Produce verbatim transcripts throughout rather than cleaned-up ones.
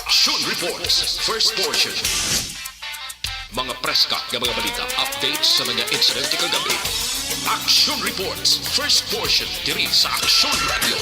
Action Reports, first portion. Mga preska nga mga balita, updates sa mga insidente kagabi. Action Reports, first portion, diri sa Action Radio.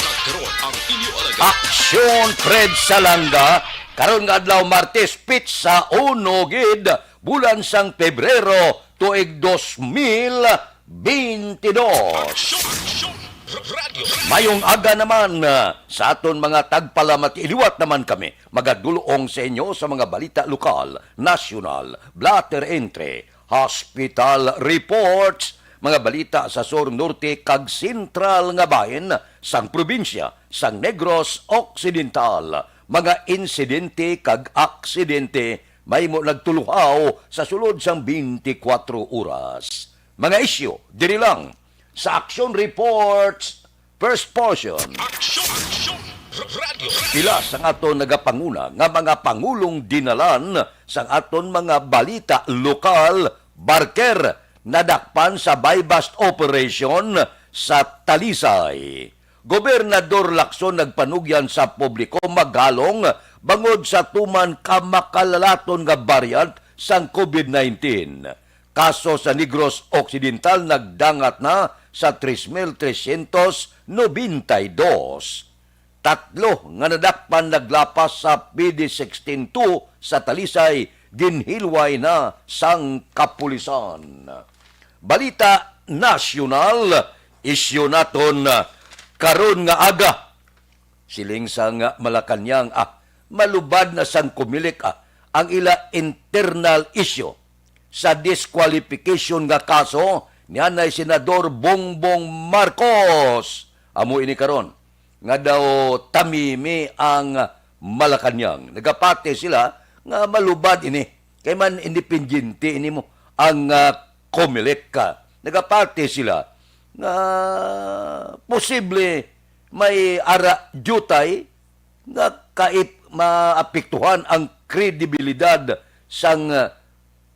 Kag karon ang inyo alagad. Action Fred Salanga, karon nga adlaw Martes, petsa uno gid, bulan sang Pebrero, tuig dos mil beintidos. Action, Action Radio. Mayong aga naman, ah, sa aton mga tagpalamati. Liwat naman kami magadulong sa inyo sa mga balita lokal, nasyonal, blotter entry, hospital reports, mga balita sa sur, norte, kag sentral nga bahin sang probinsya sang Negros Occidental, mga insidente kag aksidente mahimo nagtuluhaw sa sulod sang twenty-four oras. Mga isyu diri lang sa Action Reports, first portion. Action, Action Radio. Pila sang aton nagapanguna nga mga pangulong dinalan sang aton mga balita lokal, barker, nadakpan sa buy-bust operation sa Talisay. Gobernador Lacson nagpanugyan sa publiko magalong bangod sa tuman ka makalalaton nga variant sang covid nineteen. Kaso sa Negros Occidental nagdangat na sa tres mil trescientos noventa y dos. Tatlo nga nadakpan naglapas sa P D sixteen two sa Talisay ginhilway na sang kapulisan. Balita nasyonal, isyu naton, ah, karon nga aga. Siling sang Malacañang, ah, malubad na sang Comelec, ah, ang ila internal issue sa disqualification nga kaso ni anay Senador Bongbong Marcos. Amo ini karon nga daw tamimi ang Malacañang. Nagapati sila nga malubad ini. Kay man independiente ini mo ang, ah, Comelec ka. Nagapati sila nga posible may ara diutay nga kait maapektuhan ang kredibilidad sang, ah,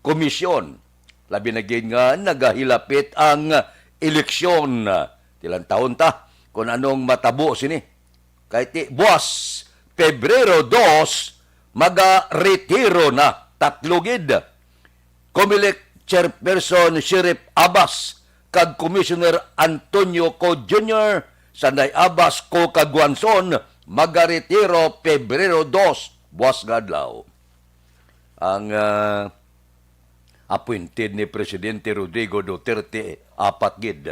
komisyon. Labi na gid nga nagahilapit ang eleksyon. Tilantahon ta kung anong matabo sini. Kay ti buwas, Pebrero dos, magaretiro na tatlo gid. Comelec Chairperson Sheriff Abbas kag Commissioner Antonio Co Junior, sanday Abbas, Co kag Guanzon, magaretiro Pebrero dos, buwas nga adlaw. Ang, ah, appointed ni Presidente Rodrigo Duterte, apat gid.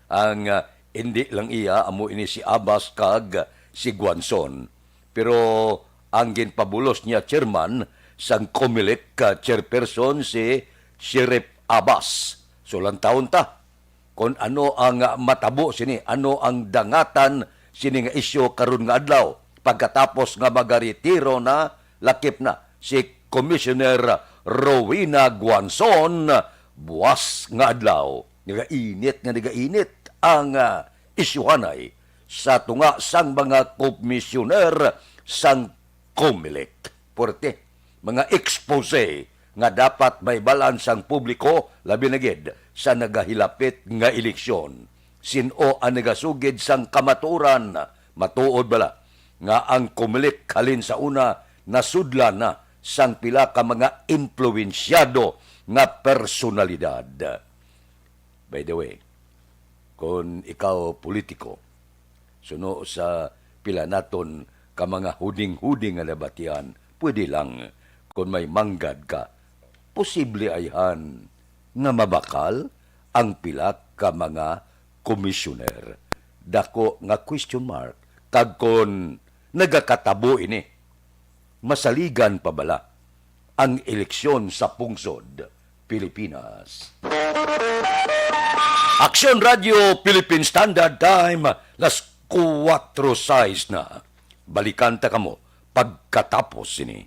Ang, ah, hindi lang iya, amo ini si Abbas kag si Guanzon. Pero ang ginpabulos niya chairman sang Comelec ka chairperson si Sheriff Abbas. Sulantahon ta kon ano ang matabo sini, ano ang dangatan sini nga isyu karon nga adlaw, pagkatapos nga magaretiro na, lakip na, si Commissioner Rowena Guanzon buwas nga adlaw. Nagainit nga nagainit ang, ah, isyuhanay sa tunga sang mga komisyoner sang Comelec. Puwerte, mga expose nga dapat mahibalaan sang publiko, labi na gid sa nagahilapit nga eleksyon. Sin-o ang nagasugid sang kamatuoran? Matuod bala nga ang Comelec halin sa una nasudlan na sang pila ka mga impluwensyado nga personalidad? By the way, kon ikaw politiko, suno sa pila naton ka mga huding-huding nga nabatian, pwede lang kon may manggad ka, posible ayhan nga mabakal ang pila ka mga komisyoner. Dako nga question mark. Kag kon nagakatabo ini, masaligan pa bala ang eleksyon sa pungsod Pilipinas? Aksyon Radio Philippine Standard Time, las kuwatro sais na. Balikan ta kamo pagkatapos sini.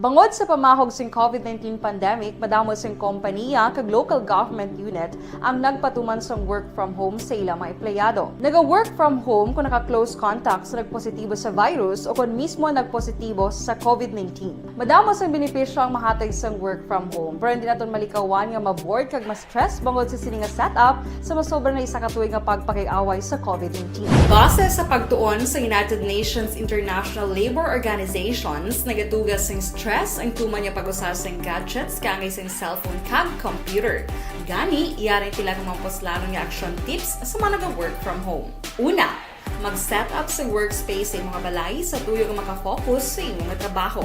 Bangod sa pamahog sing COVID nineteen pandemic, madamo sing kompaniya kag local government unit ang nagpatuman sang work from home sa ila mga empleyado. Naga-work from home kung naka-close contact sa nagpositibo sa virus o kon mismo nagpositibo sa COVID nineteen. Madamo sang benepisyo ang mahatag sang work from home, pero hindi naton malikawan nga ma-bored kag ma-stress bangod sa sini nga setup sa masobra na isa ka tuig nga pagpakig-away sa COVID nineteen. Base sa pagtuon sa United Nations International Labour Organizations, nagatuga sing stress ang tuman nga pag-usa sing gadgets kaangay sing cellphone kag computer. Gani, yari ang pila ka mga puslanon nga action tips sa mga naga-work from home. Una, mag-set up sa workspace sa imong balay sa tuyo nga makafocus sa imong trabaho.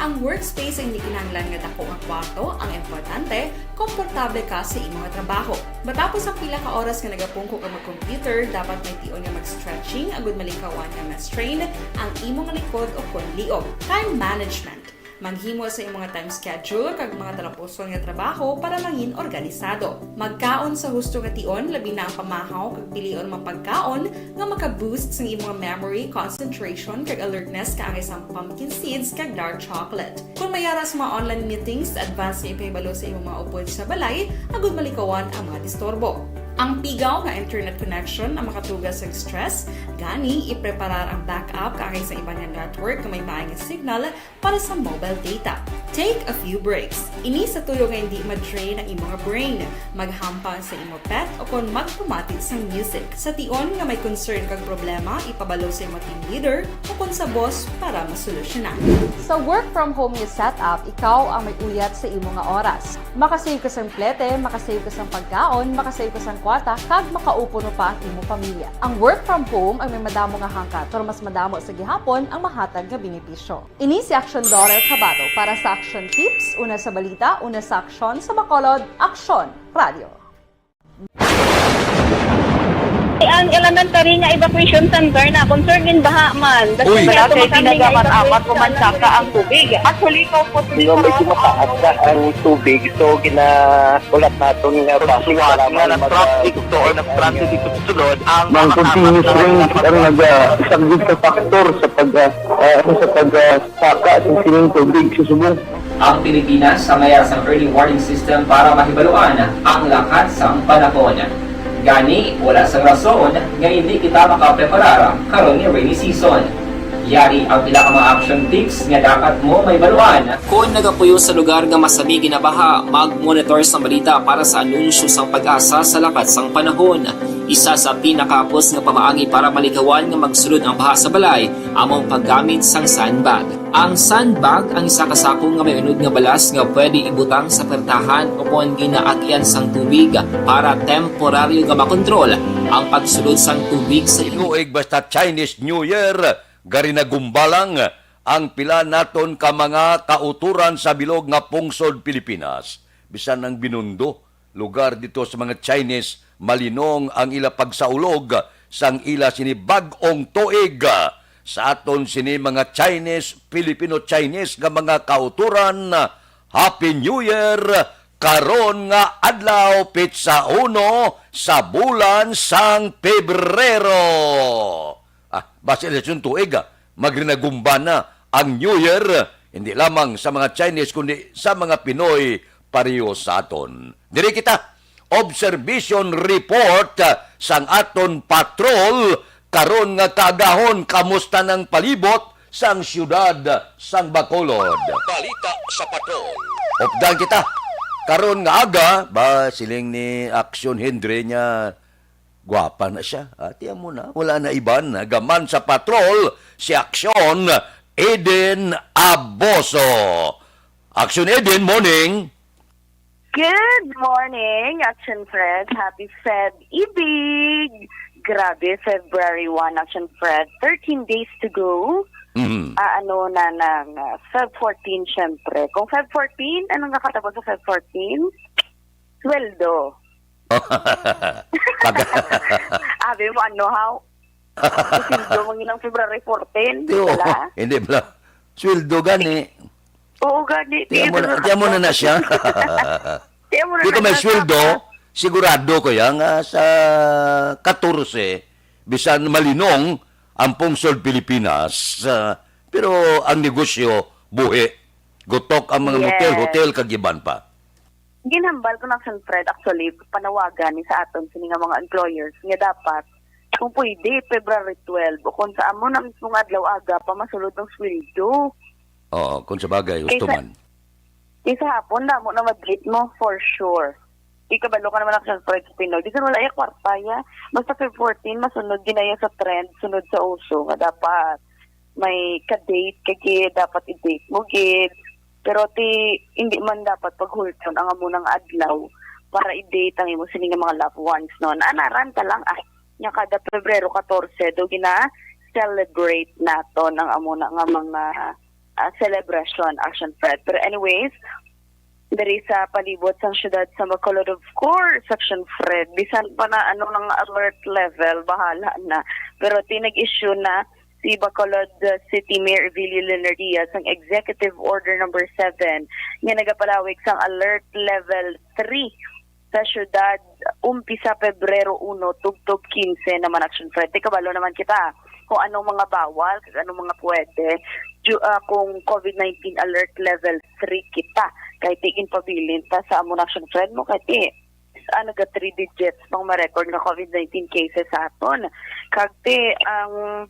Ang workspace ay hindi kinahanglan nga dako nga kwarto, ang importante, komportable ka sa imong trabaho. Matapos ang pila ka oras nga nagapungko ka mag-computer, dapat may tion nga mag-stretching agud malikawan nga ma-strain ang imong likod o kon liog. Time management. Maghimo sa imong time schedule kag mga talapuson nga trabaho para mangin organisado. Magkaon sa husto nga tion, labi na ang pamahaw kag pilion mga pagkaon nga maka-boost sang imong memory, concentration, kag alertness kaangay sang pumpkin seeds kag dark chocolate. Kung may ara sa mga online meetings, advance nga ipahibalo sa imong mga upod sa balay agud malikawan ang mga disturbo. Ang pigaw nga internet connection ang makatuga sa stress, gani ipreparar ang backup kaangay sa iban nga network nga may maay nga signal para sa mobile data. Take a few breaks. Ini sa tuyo nga hindi ma-drain ang imo nga brain. Maghampang sa imo pet o kon magpamati sang music. Sa tion nga may concern kag problema, ipabalo sa imo team leader o kon sa boss para masolusyonan. Sa work from home nga setup, ikaw ang may uyat sa imo nga oras. Makasave ka sang plete, makasave ka sang pagkaon, makasave ka sang kwarta, kag makaupod pa ang imo pamilya. Ang work from home ang may madamo nga hangkat, pero mas madamo sa gihapon ang mahatag nga benepisyo. Ini si Action Daughter Kabato para sa Action Tips, una sa balita, una sa aksyon, sa Bacolod, Aksyon Radio. Ang elementary nga evacuation center na concern in baha man. Uy. Dati tinaga man amat ko man saka ang tubig. Actually, ikaw po, di ba, medyo mataas na ang tubig, so gina-, ulat naton nga basi nga nag-traffic to or nag-traffic ito sulod ang mga continuous rain ang nag-, ah, isang good factor sa pag, ah, ah, ano, sa pag, ah, saka sa sining tubig sa subong. Ang Pilipinas sa mayar sang early warning system para mahibaluan ang lakat sang panahon. Gani, wala sang rason nga hindi kita makapreparar karon nga rainy season. Yari ang pila ka mga action tips nga dapat mo mahibaluan. Kon nagapuyo sa lugar nga masami ginabaha, mag-monitor sang balita para sa anunsyo sang PAGASA sa lakat sang panahon. Isa sa pinakahapos nga pamaagi para malikawan nga magsulod ang baha sa balay amo ang paggamit sang sandbag. Ang sandbag ang isa ka sako nga may unod nga balas nga pwede ibutang sa pertahan o kon ginaagyan sang tubig para temporaryo nga makontrol ang pagsulod sang tubig sa imo. Tuig basta Chinese New Year, gari nagumbalang ang pila naton ka mga kauturan sa bilog nga pungsod Pilipinas. Bisan ang Binondo, lugar dito sa mga Chinese, malinong ang ila pagsaulog sang ila sini bag-ong tuig. Sa aton sini mga Chinese, Filipino-Chinese nga mga kauturan, Happy New Year! Karon nga adlaw, petsa uno sa bulan sang Pebrero. Ah, basi eleksyon tuig, ah, magrinagumba na ang New Year, hindi lamang sa mga Chinese, kundi sa mga Pinoy pareho sa aton. Diri kita, observation report, ah, sang aton patrol karon nga kaagahon. Kamusta nang palibot sang siyudad sang Bacolod? Balita sa patrol. Updan kita. Karon nga aga, ba, siling ni Action Henry niya, gwapa na siya. Ah, tiyan mo na, wala na iban. Gaman sa patrol, si Action Eden Aboso. Action Eden, morning. Good morning, Action Fred. Happy Feb Ibig. Grabe, February one, Action Fred. Thirteen days to go. Mhm. Ah, ano na ng, ah, Feb fourteen, syempre. Kung Feb fourteen, anong nakatapos sa Feb fourteen? Sweldo. Pag- Abi mo, ano, how? Sweldo mo ngilang February fourteen, Di, oo. Wala? Hindi, bro. Sweldo gani. Oo, gani. Tiyan mo na, tiyan mo na na siya. Tiyan mo na Di ko na may siya, sweldo, papa. Sigurado ko yan nga sa katorse, bisan malinong ang pungsod Pilipinas, ah, pero ang negosyo, buhi. Gutok ang mga Yes. motel, hotel, kag iban pa. Ginhambal ko na, Action Fred, actually, panawagan ni sa aton sini nga mga employers nga dapat, kung pwede, February twelve o kung sa amo na mismo nga adlaw aga pa masulod ang sweldo. Oo, kung sa bagay, gusto Kaysa- man. Kaysa hapon, damo na madlate mo, for sure. Di kabalo ka naman, Action Fred, sa Pinoy. Di sa wala iya kwarta, ya. Basta Feb fourteen, masunod ginaya sa trend, sunod sa uso, nga dapat may ka-date, kay dapat i-date mo, gid. Pero ti, hindi man dapat paghulton ang amo nang adlaw para i-date ang imo sini nga mga loved ones, no? Naanaran ka lang, ah, nga kada Pebrero katorse, do gina-celebrate naton ang amo na nga mga ah, celebration, Action Fred. Pero anyways, diri sa palibot sang siyudad sa Bacolod, of course, Action Fred, bisan pa na ano nang alert level, bahala na. Pero ti nag-issue na si Bacolod uh, City Mayor Evelio Leonardia sang Executive Order number seven nga nagapalawig sang alert level three sa syudad umpisa Pebrero uno tubtob quince naman, Action Fred. Ti kabalo naman kita kung anong mga bawal, kag anong mga pwede, ju- ah, kung COVID nineteen alert level three kita. Kay ti ginpabilin ta sa amo na, Action Fred, mo kay ti ah, naga three digits pang ma-record nga COVID nineteen cases sa aton. Kag ti ang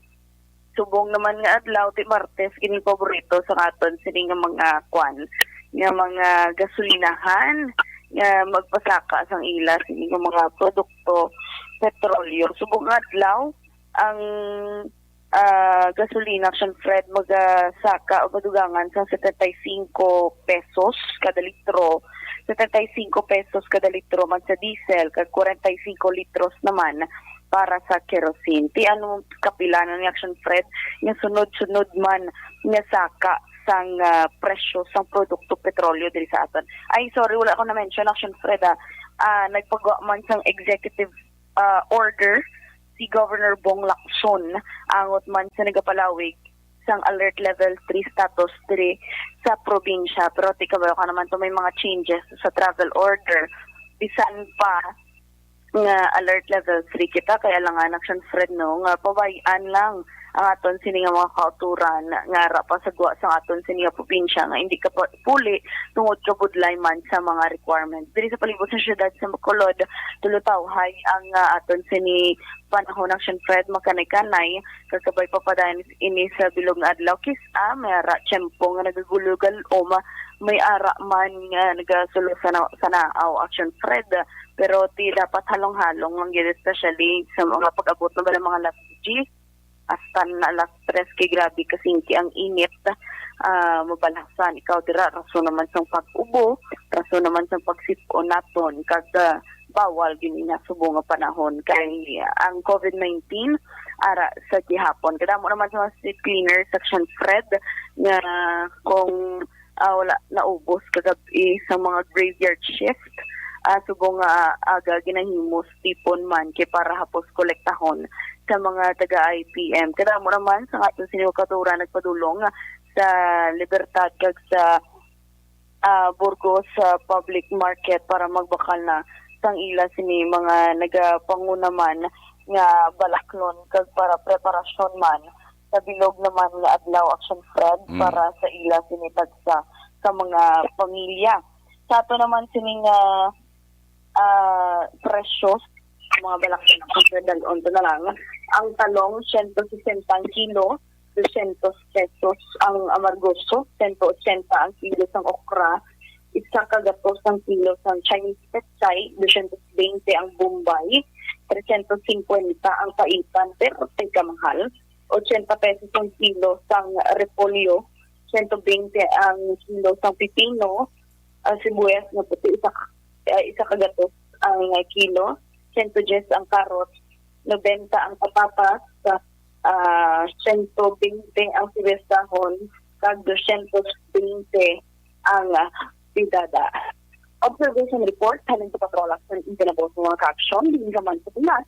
subong naman nga adlaw, ti Martes, gini paborito sa aton sini nga mga kwan, nga mga gasolinahan nga magpasaka sang ila sini nga mga produkto, petrolyo. Subong nga adlaw, ang ah, gasolina, Action Fred, magasaka o madugangan sang setenta y cinco pesos kada litro, setenta y cinco pesos kada litro man sa diesel, kag kwarenta y cinco litros naman para sa kerosene. Ti ano, kapila na ni, Action Fred, nga sunod-sunod man nga saka sang ah, presyo sang produkto petrolyo diri sa aton. Ay, sorry, wala ko na-mention, Action Fred, ah. Ah, nagpagawa man sang executive ah, order si Governor Bong Lacson angot man sa nagapalawig sang alert level three status diri sa probinsya. Pero ti kabalo ka naman to, may mga changes sa travel order. Bisan pa nga alert level three kita, kay alangan, Action Fred, no, nga pabay-an lang ang aton sini nga mga kauturan nga ara pa sa gwa sang aton sini nga probinsya nga hindi ka pa puli tungod kabudlay man sa mga requirements. Diri sa palibot sa siyudad sa Bacolod, tulutawhay ang ah, aton sini panahon, Action Fred, makanay-kanay, kag kabay pa padayon ini sa bilog nga adlaw. Kis-a may ara tiyempo nga nagagulo-galom, may ara man nga nagasulo sa na- sa naaw, Action Fred. Pero ti dapat halong-halong lang gid, especially sa mga pag-abot na ba ng mga alas diyes hasta na alas tres, kay grabe kasingki ang init. Ah, mabalhasan ikaw dira, rason naman sang pag-ubo, rason naman sang pagsip-on naton, kag ah, bawal gini nga subong nga panahon kay ang COVID nineteen ara sa gihapon. Kadamo naman sa mga street cleaners, Action Fred, nga kung ah, wala naubos kagab-i sa mga graveyard shift. Ah, subong nga aga ginahimos tipon man kay para hapos kolektahon sa mga taga I P M. Kadamo naman sa nga aton sini kauturan nagpadulong sa Libertad kag sa ah, Burgos sa public market para magbakal na sang ila sini mga nagapanguna man nga balaklon kag para preparasyon man sa bilog naman nga adlaw, Action Fred, Mm. para sa ila sini tagsa ka mga pamilya. Sa ato naman sini nga ah, presyo, mga balaklon, Action Fred, dal-on to na lang. Ang talong, siyento sesenta ang kilo, dosyentos pesos ang amargoso, siyento otsenta ang kilo sang okra, isa ka gatos ang kilo sang Chinese pechay, dosyentos bente ang bombay, tresyentos singkwenta ang paitan, pero kamahal, otsenta pesos ang kilo sang repolyo, siyento bente ang kilo sang pipino, ang sibuyas nga puti, isa ka, ah, isa ka gatos ang kilo, siyento diyes ang karot, nobenta ang patatas, ah, siyento bente ang sibuyas dahon, kag dosyentos bente ang ah, pidada. Observation report halin sa Patrol Action International nga kaaksyon dinhi sa Mansa Pinas.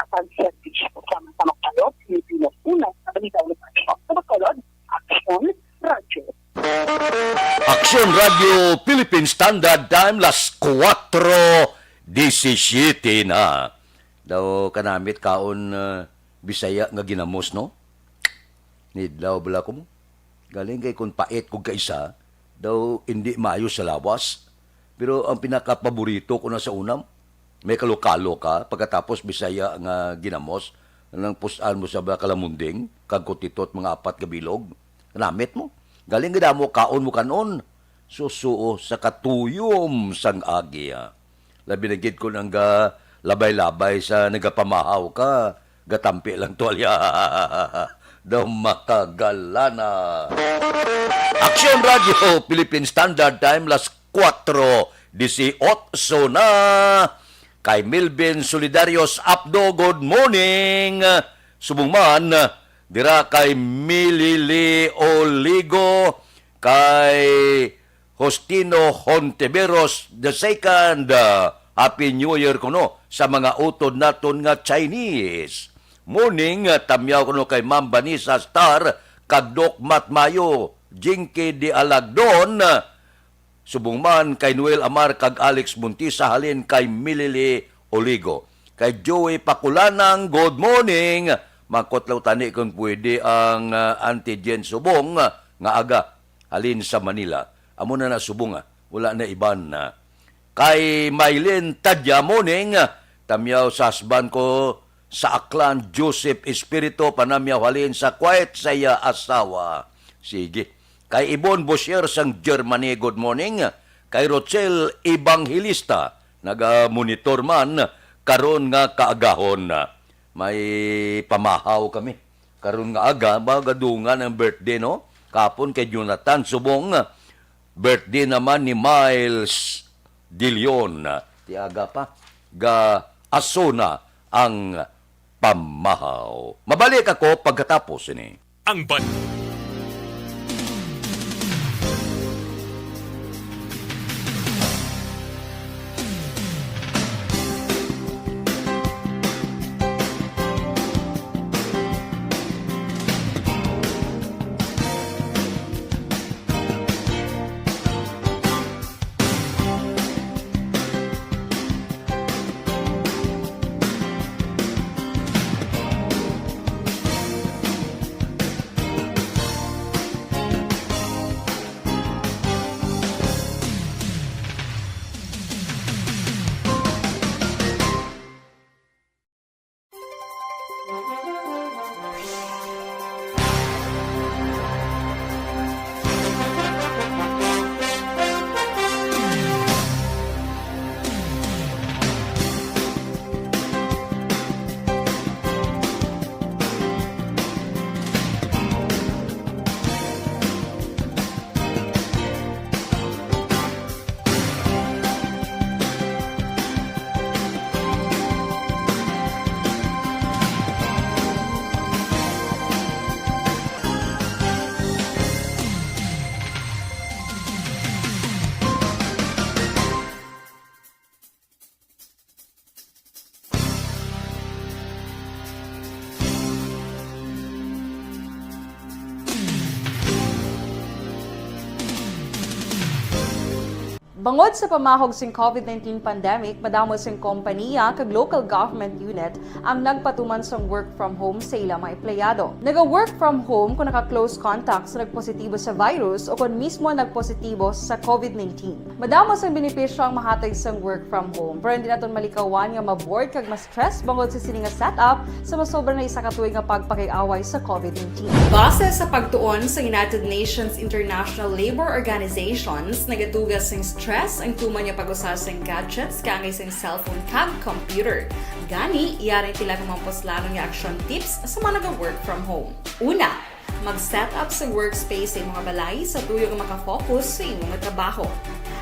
Ang serbisyo sa mga Pilipino, una sa balita ulit sa Bacolod, Aksyon Radyo. Aksyon Radyo Philippine Standard Time, las kuwatro disisiete na. Daw kanamit kaon ah, Bisaya nga ginamos, no? Nidlaw bala ko mo. Galing kay kung pait kog kaisa, daw hindi maayo sa lawas. Pero ang pinakapaborito ko na sa una, may kalo-kalo ka, pagkatapos Bisaya nga ginamos, nang pus-an mo sa mga kalamunding, kag kutitot mga apat ka bilog. Namit mo. Galing gid amo kaon mo kanon. Susuo sa katuyom sang agi, ah. Labi na gid kon ang ga-, labay-labay sa nagapamahaw ka, gatampi lang tuwalya. Daw makagalana. Action Radio Philippine Standard Time, las kuwatro disiotso na. Kay Melvin Solidarios Apdo, good morning. Subong man, dira kay Milili Oligo, kay Justino Hontiveros the second, ah, Happy New Year kuno sa mga utod naton nga Chinese. Morning, ah, tamyaw kuno kay Ma'am Vanessa Star, kag Doc Matt Mayo, Jinky de Alagdon, ah, subong man kay Noel Amar kag Alex Montisa, halin kay Milili Oligo. Kay Joey Pakulanang, good morning. Mangkot lang tani kung pwede ang, ah, antigen subong, ah, nga aga. Halin sa Manila. Amo na na subong, ah. Wala na iban na. Kay Mylene Tadya, morning, ah, tamyaw sa husband ko sa Aklan, Joseph Espiritu, panamyaw halin sa Kuwait sa iya asawa. Sige. Kay Ibon Bosher sang Germany, good morning. Kay Rochelle Evangelista, naga-monitor man karon nga kaagahon. May pamahaw kami. Karon nga aga, ba, gadungan ang birthday, no? Kapon kay Jonathan Subong, birthday naman ni Miles De Leon. Ti aga pa, ga-aso na ang pamahaw. Mabalik ako pagkatapos ini. Ang ban- Bangod sa pamahog sing COVID nineteen pandemic, madamo sing kompaniya kag local government unit ang nagpatuman sang work from home sa ila mga empleyado. Naga-work from home kung naka-close contact sa nagpositibo sa virus o kon mismo nagpositibo sa COVID nineteen. Madamo sang benepisyo ang mahatag sang work from home, pero hindi naton malikawan nga ma-bored kag ma-stress bangod sa sini nga setup sa masobra na isa ka tuig nga pagpakig-away sa COVID nineteen. Base sa pagtuon sa United Nations International Labor Organizations, nagatuga sing stress ang tuman nga pag-usa sing gadgets kaangay sing cellphone kag computer. Gani, yari sila nga mga puslanon nga action tips sa mga naga-work from home. Una, mag-set up sa workspace sa imong balay sa tuyo nga makafocus sa imong trabaho.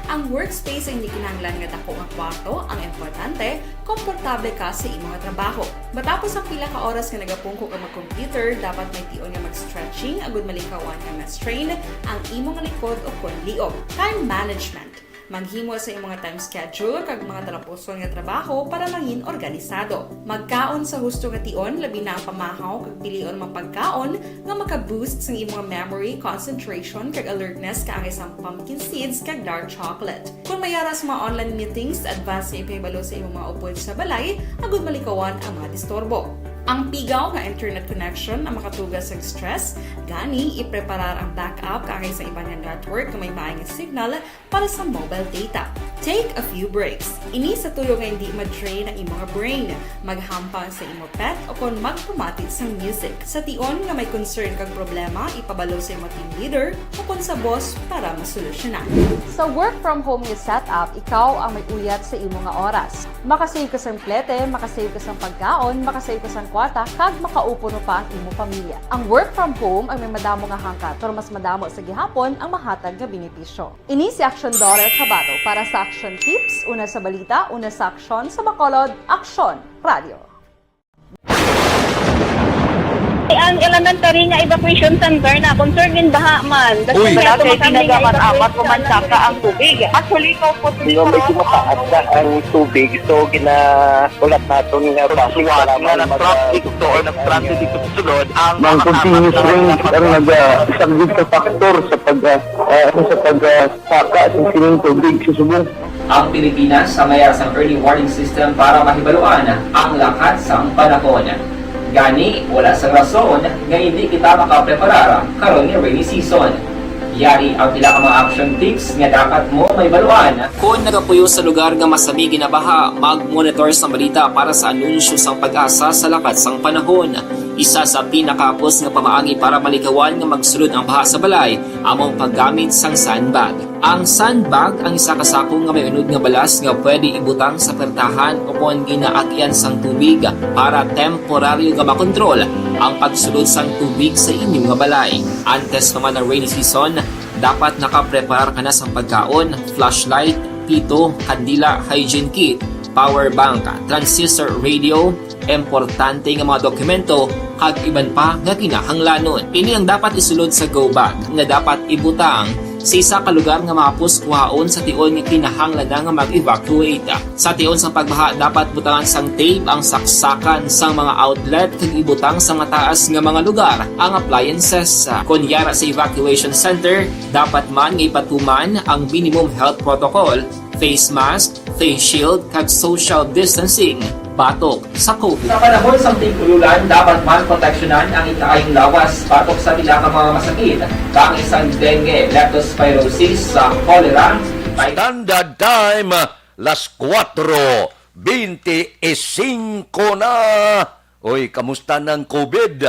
Ang workspace ay hindi kinahanglan nga dako nga kwarto. Ang importante, komportable ka sa imong trabaho. Matapos ang pila ka oras nga nagapungko ka mag-computer, dapat may tion nga mag-stretching agud malikawan nga ma-strain ang imong likod o kon liog. Time management. Maghimo sa imong time schedule kag mga talapuson nga trabaho para mangin organisado. Magkaon sa husto nga tion, labi na ang pamahaw kag pilion mga pagkaon nga maka-boost sang imong memory, concentration, kag alertness kaangay sang pumpkin seeds kag dark chocolate. Kung may ara sa mga online meetings, advance nga ipahibalo sa imong mga upod sa balay agud malikawan ang mga disturbo. Ang pigaw nga internet connection ang makatuga sa stress, gani ipreparar ang backup kaangay sa iban nga network nga may maayong signal para sa mobile data. Take a few breaks. Ini sa tuyo nga hindi ma-drain ang imo nga brain, maghampang sa imo pet, o kon magpamati sang music. Sa tion nga may concern kag problema, ipabalo sa imo team leader o kon sa boss para masolusyonan. Sa work from home nga setup, ikaw ang may uyat sa imo nga oras. Makasave ka sang plete, makasave ka sang pagkaon, makasave ka sang kwarta, kag makaupo pa ang imo pamilya. Ang work from home ang may madamo nga hangkat, pero mas madamo sa gihapon ang mahatag nga benepisyo. Ini si Action Daughter Kabato para sa Action Tips, una sa balita, una sa aksyon, sa Bacolod, Aksyon Radio. Ang elementary nga evacuation center na concerned in baha man. Uy. Wala kay tinaga man amat ko man saka ang tubig. Actually, ko po. Di ba, medyo mataas na ang tubig, so ginahulat naton nga basi nga na-traffic to or nag-transit dito sa sulod ang mga continuous rain ang nag-, ah, isang good factor sa pag, ah, ah, ano, sa pag, ah, saka sa sining tubig sa subong. Ang Pilipinas sa mayar sang early warning system para mahibaluan ang lakat sang panahon. Gani, wala sang rason nga hindi kita makapreparar karon nga rainy season. Yari ang pila ka mga action tips nga dapat mo mahibaluan. Kon nagapuyo sa lugar nga masami ginabaha, mag-monitor sang balita para sa anunsyo sang PAGASA sa lakat sang panahon. Isa sa pinakahapos nga pamaagi para malikawan nga magsulod ang baha sa balay amo ang paggamit sang sandbag. Ang sandbag ang isa ka sako nga may unod nga balas nga pwede ibutang sa pertahan o kon ginaagyan sang tubig para temporaryo nga makontrol ang pagsulod sang tubig sa inyo nga balay. Antes pa man ang rainy season, dapat nakapreparar ka na sang pagkaon, flashlight, pito, kandila, hygiene kit, power bank, transistor radio, importante nga mga dokumento, kag iban pa nga kinahanglanon. Ini ang dapat isulod sa go bag nga dapat ibutang sa isa ka lugar nga mahapos kuhaon sa tion nga kinahanglan na nga mag-evacuate. Sa tion sang pagbaha, dapat butangan sang tape ang saksakan sang mga outlet kag ibutang sa mataas nga mga lugar ang appliances. Kon yara sa evacuation center, dapat man nga ipatuman ang minimum health protocol, face mask, face shield, kag social distancing batok sa COVID. Sa panahon sang tig-ululan, dapat man proteksyonan ang ikaayong lawas batok sa pila ka mga masakit, kaangay sang dengue, leptospirosis, sa cholera. Standard Time, las kuwatro bente y singko na. Oy, kamusta nang COVID?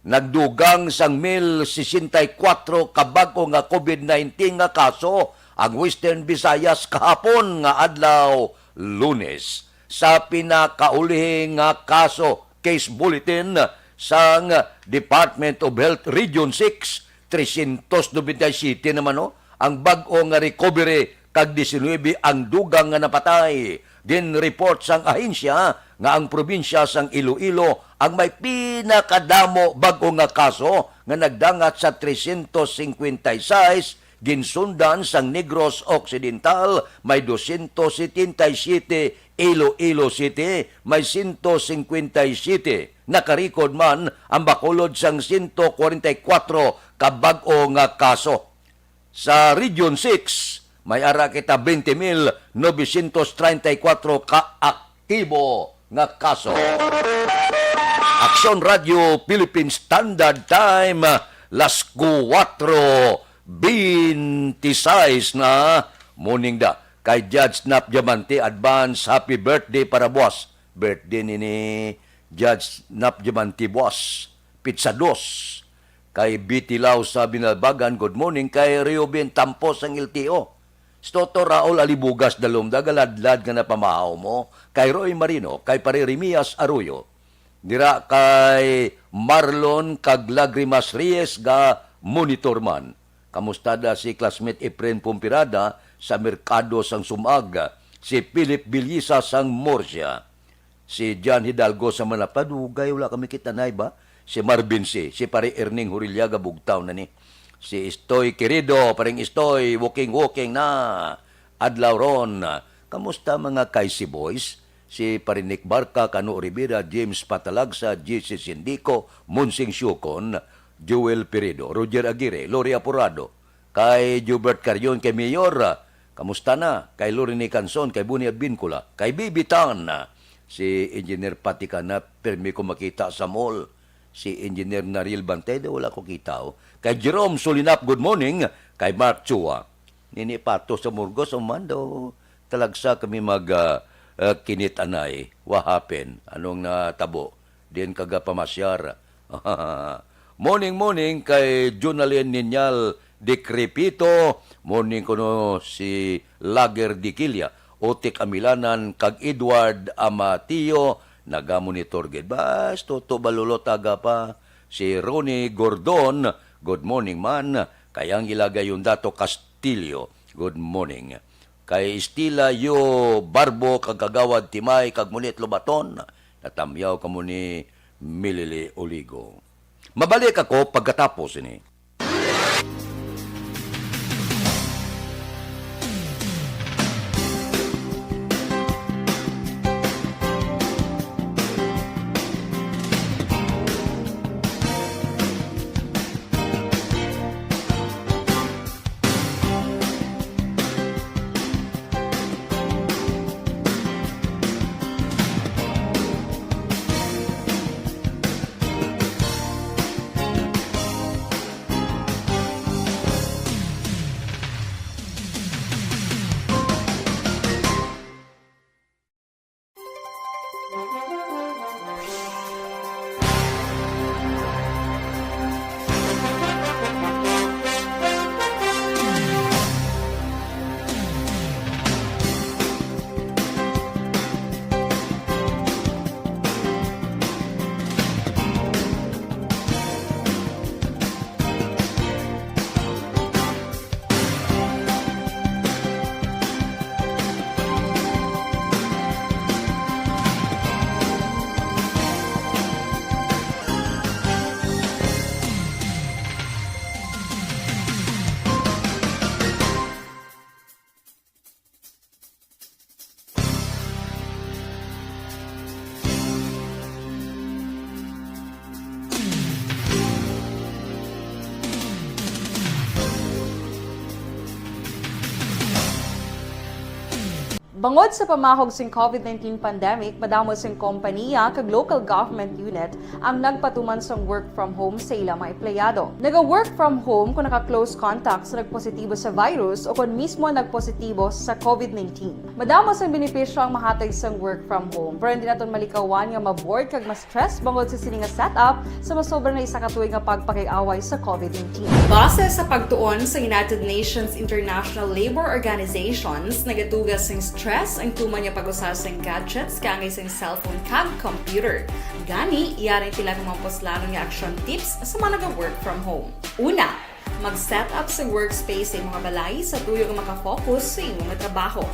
Nagdugang sang mil sesenta y kuwatro ka bag-o nga COVID nineteen nga kaso ang Western Visayas kahapon nga adlaw, Lunes. Sa pinakaulihing nga kaso, case bulletin sang Department of Health Region six, trescientos noventa y siete naman, no, ang bag-o nga recovery kag diecinuebe ang dugang nga napatay. Gin-report sang ahensya nga ang probinsya sang Iloilo ang may pinakadamo bag-o nga kaso nga nagdangat sa trescientos cincuenta y seis, ginsundan sang Negros Occidental may doscientos setenta y siete, Iloilo City may ciento cincuenta y siete. Nakarecord man ang Bacolod sang ciento cuarenta y cuatro ka bag-o nga kaso. Sa Region six, may ara kita bente mil novecientos treinta y cuatro ka aktibo nga kaso. Aksyon Radio Philippine Standard Time, las kuwatro bente y seis na. Morning da kay Judge Nap Diamante, advance happy birthday para buwas. Birthday ni, ni Judge Nap Diamante buwas, pitsa dos. Kay Bitilaw sa Binalbagan, good morning. Kay Reubin Tampo sang L T O. Si Toto Raul Alibugas Dalumda, galadlad nga napamahaw mo. Kay Roy Marino, kay Pare Remias Arroyo. Dira kay Marlon kag Lagrimas Reyes, ga monitor man. Kamusta da si classmate Efren Pompirada sa merkado sang Sumag, si Philip Bilisa sang Murcia, si John Hidalgo sa Manapa, dugay, wala kami kita, nay ba? Si Marvin C, si Pare Erning Hurillaga, bugtaw na ni. Si Istoy Querido, Paring Istoy, walking, walking na. Adlaw ron. Kamusta mga Kaisi Boys? Si Pare Nick Barca, Kano Rivera, James Patalagsa, J C Sindico, Monsing Siukon, Joel Peredo, Roger Aguirre, Lori Aporado, kay Jubert Carion, kay Mayor, kamusta na? Kay Lorene Canson, kay Boni Advincula, kay Bibi Tan, Si Engineer Patikana, pirmi ko makita sa mall. Si Engineer Naril Bantede, wala ko kita, oh. Kay Jerome Solinap, good morning. Kay Mark Chua, Nini Pato sa Murgos, umando. Talagsa kami mag, ah, ah, kinit anay. What happened? Anong natabo? Diin ka gapamasyar? Morning, morning kay Junalyn Niñal Decrepito. Morning kuno si Lager Diquilia, Otik Amilanan, kag Edward Amatio. Nagamonitor gid. Bas, Toto Balulot aga pa. Si Ronnie Gordon, good morning man. Kay ang ila gayong Dato Castillo, good morning. Kay Estila Yo Barbo, kag Kagawad Timay, kag Munit Lobaton, natamyaw kamo ni Milili Oligo. Mabalik ako pagkatapos ini. Bangod sa pamahog sing COVID nineteen pandemic, madamo sing kompaniya kag local government unit ang nagpatuman sang work from home sa ila mga empleyado. Naga-work from home kon naka-close contact sa nagpositibo sa virus o kon mismo nagpositibo sa COVID nineteen. Madamo sang benepisyo ang mahatag sang work from home, pero hindi naton malikawan nga ma-bored kag ma-stress bangod sa sini nga setup sa masobra na isa ka tuig nga pagpakig-away sa COVID nineteen. Base sa pagtuon sa United Nations International Labour Organizations, nagatuga sing stress ang tuman nga pag-usa sing gadgets kaangay sing cellphone kag computer. Gani, yari ang pila ka mga puslanon nga action tips sa mga naga-work from home. Una, mag-set up sa workspace sa imong balay sa tuyo nga makafocus sa imong trabaho.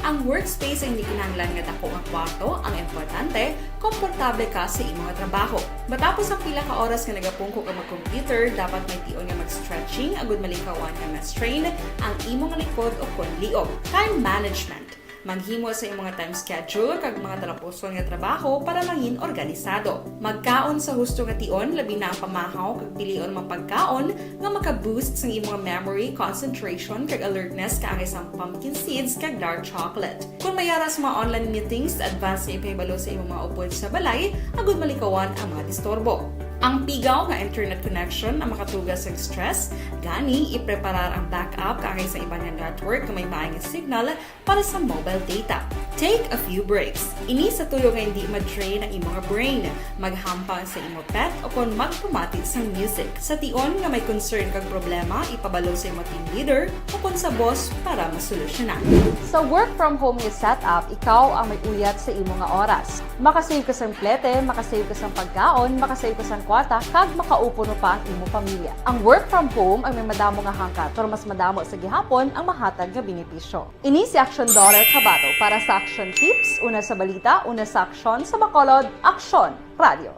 Ang workspace ay hindi kinahanglan nga dako nga kwarto, ang importante, komportable ka sa imong trabaho. Matapos ang pila ka oras nga nagapungko ka mag-computer, dapat may tion nga mag-stretching agud malikawan nga ma-strain ang imong likod o kon liog. Time management. Maghimo sa imong time schedule kag mga talapuson nga trabaho para mangin organisado. Magkaon sa husto nga tion, labi na ang pamahaw kag pilion man pagkaon nga maka-boost sang imong memory, concentration, kag alertness kaangay sang pumpkin seeds kag dark chocolate. Kon may ara sa mga online meetings, advance nga ipahibalo sa imong mga upod sa balay agud malikawan ang mga disturbo. Ang pigaw nga internet connection ang makatuga sang stress, gani ipreparar ang backup kaangay sa iban nga network nga may maay nga signal para sa mobile data. Take a few breaks. Ini sa tuyo nga hindi ma-drain ang imong brain. Maghampang sa imo pet o kon magpamati sang music. Sa tion nga may concern kag problema, ipabalo sa imo team leader o kon sa boss para masolusyonan. Sa work from home nga setup, ikaw ang may uyat sa imo nga oras. Makasave ka sang plete, makasave ka sang pagkaon, makasave ka sang kwarta, kag makaupo no pa ang imo pamilya. Ang work from home ang may madamo nga hangkat, pero mas madamo sa gihapon ang mahatag nga benepisyo. Ini si Action Dollar Kabato para sa Action Tips, una sa balita, una sa aksyon, sa Bacolod, Aksyon Radio.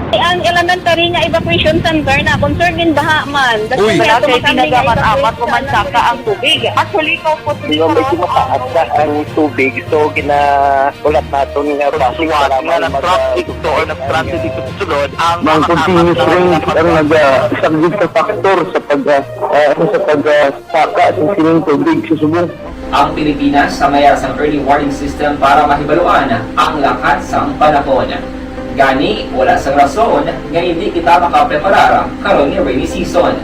Kay Ang elementary nga evacuation center na concern din baha man. Uy. Wala kay pinagamat-amat, human saka ang tubig. Actually, ikaw po, di ba, medyo mataas na ang tubig, so ginahulat naton nga basi nga nag-traffic to or nag-transit dito sa sulod ang mga continuous rain ang nag-, ah, isa sa factor sa pag, ah, ah, ano, sa pag, ah, saka sa sining tubig sa subong. Ang Pilipinas sa mayar sang early warning system para mahibaluan ang lakat sang panahon. Gani, wala sang rason nga hindi kita makapreparar karon nga rainy season.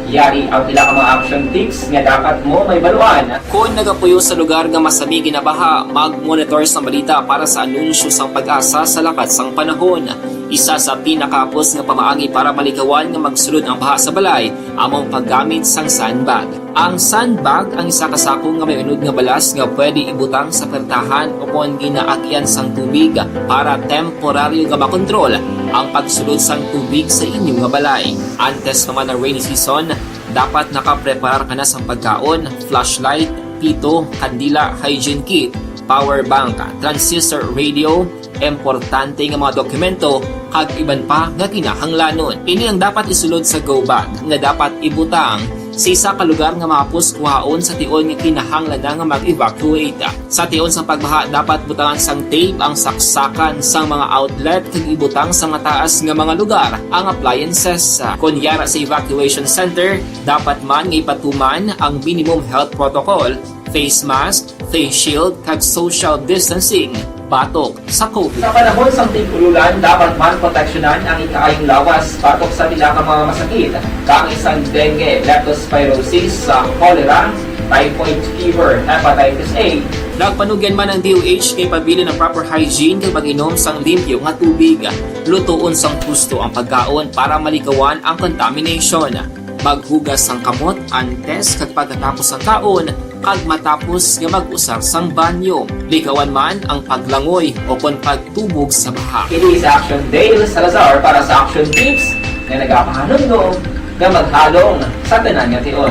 Yari ang pila ka mga action tips nga dapat mo mahibaluan. Kon nagapuyo sa lugar nga masami ginabaha, mag-monitor sang balita para sa anunsyo sang PAGASA sa lakat sang panahon. Isa sa pinakahapos nga pamaagi para malikawan nga magsulod ang baha sa balay amo ang paggamit sang sandbag. Ang sandbag ang isa ka sako nga may unod nga balas nga pwede ibutang sa pertahan o kon ginaagyan sang tubig para temporaryo nga makontrol ang pagsulod sang tubig sa inyo nga balay. Antes pa man ang rainy season, dapat nakapreparar ka na sang pagkaon, flashlight, pito, kandila, hygiene kit, power bank, transistor radio, importante nga mga dokumento, kag iban pa nga kinahanglanon. Ini ang dapat isulod sa go bag nga dapat ibutang sa isa ka lugar nga mahapos kuhaon sa tion nga kinahanglan na nga mag-evacuate. Sa tion sang pagbaha, dapat butangan sang tape ang saksakan sang mga outlet kag ibutang sa mataas nga mga lugar ang appliances. Kon yara sa evacuation center, dapat man nga ipatuman ang minimum health protocol, face mask, face shield, kag social distancing batok sa COVID. Sa panahon sang tig-ululan, dapat man proteksyonan ang ikaayong lawas batok sa pila ka mga masakit, kaangay sang dengue, leptospirosis, sa cholera, typhoid fever, hepatitis A. Nagpanugyan man ang D O H kay pabilin ang proper hygiene kag pag-inom sang limpyo nga tubig, lutoon sang husto ang pagkaon para malikawan ang contamination. Maghugas sang kamot antes kag pagkatapos sang kaon, kag matapos nga mag-usar sang banyo. Likawan man ang paglangoy o kon pagtubog sa baha. Ini si Action Dale Salazar para sa Action Tips nga nagapahanumdom nga maghalong sa tanan nga tion.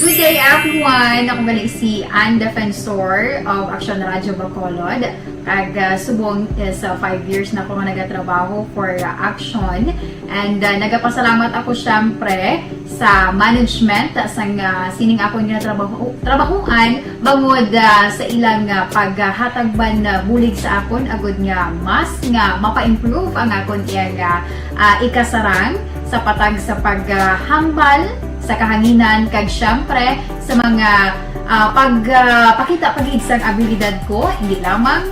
Good day, everyone! Ako gali si Ann Defensor of Action Radio Bacolod. Kag, ah, subong is, ah, five years na ko nga nagatrabaho for, ah, Action. And, ah, nagapasalamat ako, syempre, sa management sang, ah, sining akon nga trabaho, trabahuan bangod, ah, sa ilang, ah, paghatag man, ah, bulig sa akon agud nga mas nga mapa-improve ang akon iyang, ah, ah, ikasarang sa patag sa paghambal sa kahanginan kag, syempre, sa mga, ah, pag, ah, pakita pa gid sang abilidad ko, hindi lamang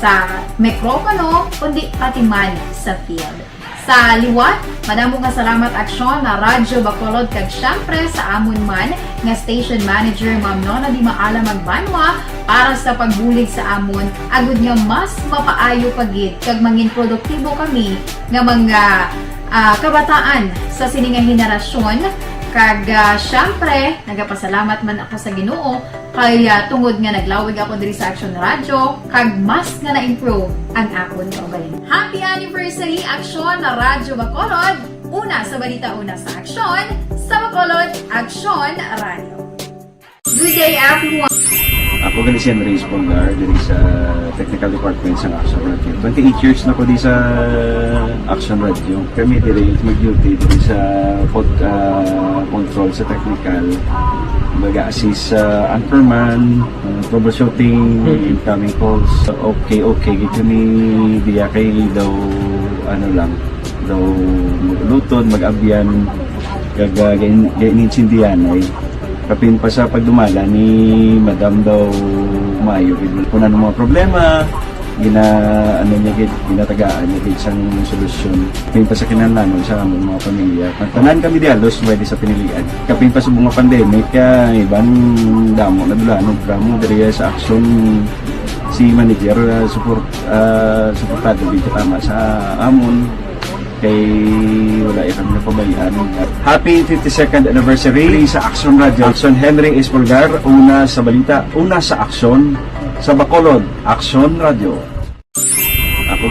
sa mikropono, kundi pati man sa field. Sa liwat, madamo nga salamat, Action Radyo Bacolod, kag syempre sa amon man nga station manager, Ma'am Nona Di Maala Magbanwa, para sa pagbulig sa amon, agud nga mas mapaayo pa gid kag mangin produktibo kami nga mga, ah, kabataan sa sini nga henerasyon. Kag, ah, syempre, nagapasalamat man ako sa Ginoo kay, ah, tungod nga naglawig ako diri sa Action Radio, kag mas nga na-improve ang akon kaugalingon. Happy anniversary, Action Radyo Bacolod! Una sa balita, una sa aksyon, sa Bacolod, Action Radio. Good day, everyone! Ako gali si Henry Espolgar, diri sa Technical Department sa Action Radio. Twenty-eight years na ko di sa Action Radio. Kami diri mag-duty diri sa pod-, ah, control sa technical. Mag-assist sa anchorman, ah, troubleshooting, incoming calls. Okay, okay, gid kami diya kay daw, ano lang, daw mag-lutod, mag-abyan, kag, ah, gain-, gain-insindihan ay. Kapin pa sa pagdumala ni Madam daw maayo gid. Kung ano mga problema, gina-, ano niya gid, ginatagaan niya gid sang solusyon. Kapin pa sa kinahanglanon sa among mga pamilya. Ang tanan kami di halos pwede sa pinilian. Kapin pa sa mga pandemic, ah, iban damo na dulanog kamo diri sa aksyon si manager, ah, support, ah, suportado gid katama sa amon. Kay wala ya kami napabayaan. Happy fifty-second anniversary sa Action Radio. Action Henry Espolgar, una sa balita, una sa aksyon, sa Bacolod, Action Radio. Ako.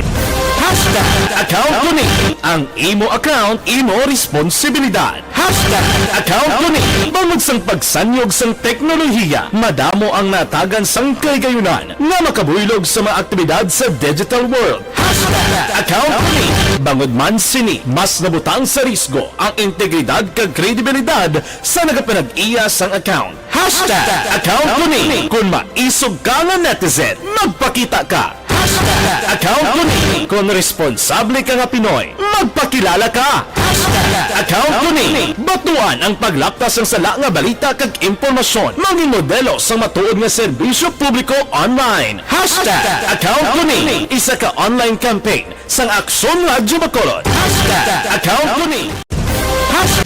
Hashtag account ko ni. Ang imo account, imo responsibilidad. Hashtag account ko ni. Bangod sang pagsanyog sang teknolohiya, madamo ang natagan sang kahigayunan nga makabuylog sa mga aktibidad sa digital world. Hashtag account ko ni. Bangod man sini, mas nabutang sa risgo ang integridad kag kredibilidad sa nagapanag-iya sang account. Hashtag account ko ni. Kung maisog ka nga netizen, magpakita ka. Hashtag account ko ni. Kung responsable ka nga Pinoy, magpakilala ka. Hashtag account ko ni. Batuan ang paglapta sang sala nga balita kag impormasyon. Mangin modelo sang matuod nga serbisyo publiko online. Hashtag account ko ni. Isa ka online campaign sang Aksyon Radyo Bacolod. Hashtag account ko ni. Hashtag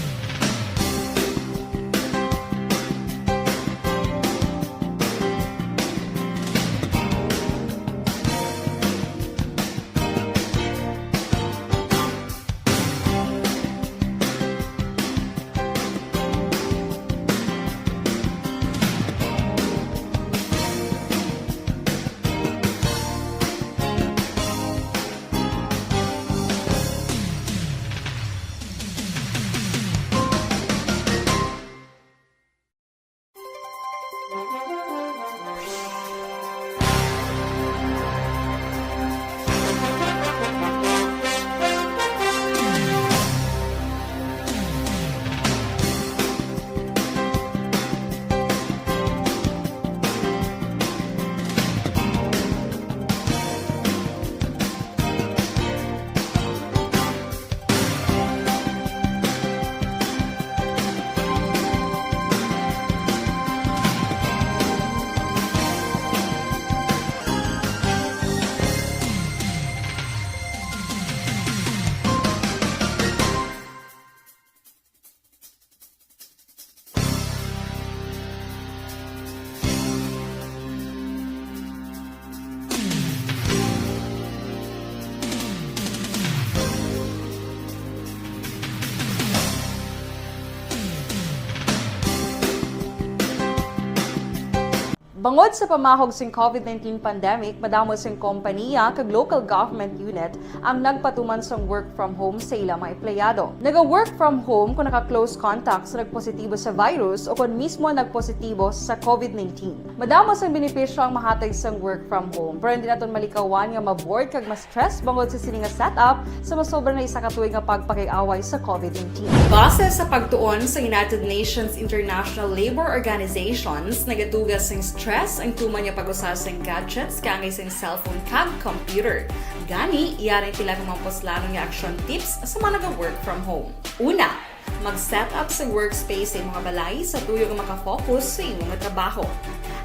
Bangod sa pamahog sing COVID nineteen pandemic, madamo sing kompaniya kag local government unit ang nagpatuman sang work from home sa ila mga empleyado. Naga-work from home kung naka-close contact sa nagpositibo sa virus o kon mismo nagpositibo sa COVID nineteen. Madamo sang benepisyo ang mahatag sang work from home, pero hindi naton malikawan nga ma-bored kag ma-stress bangod sa sini nga setup sa masobra na isa ka tuig nga pagpakig-away sa COVID nineteen. Base sa pagtuon sa United Nations International Labor Organizations, nagatuga sing stress ang tuman nga pag-usa sing gadgets kaangay sing cellphone kag computer. Gani, yari ang pila ka mga puslanon nga action tips sa mga naga-work from home. Una, mag-set up sa workspace sa imong balay sa tuyo nga makafocus sa imong trabaho.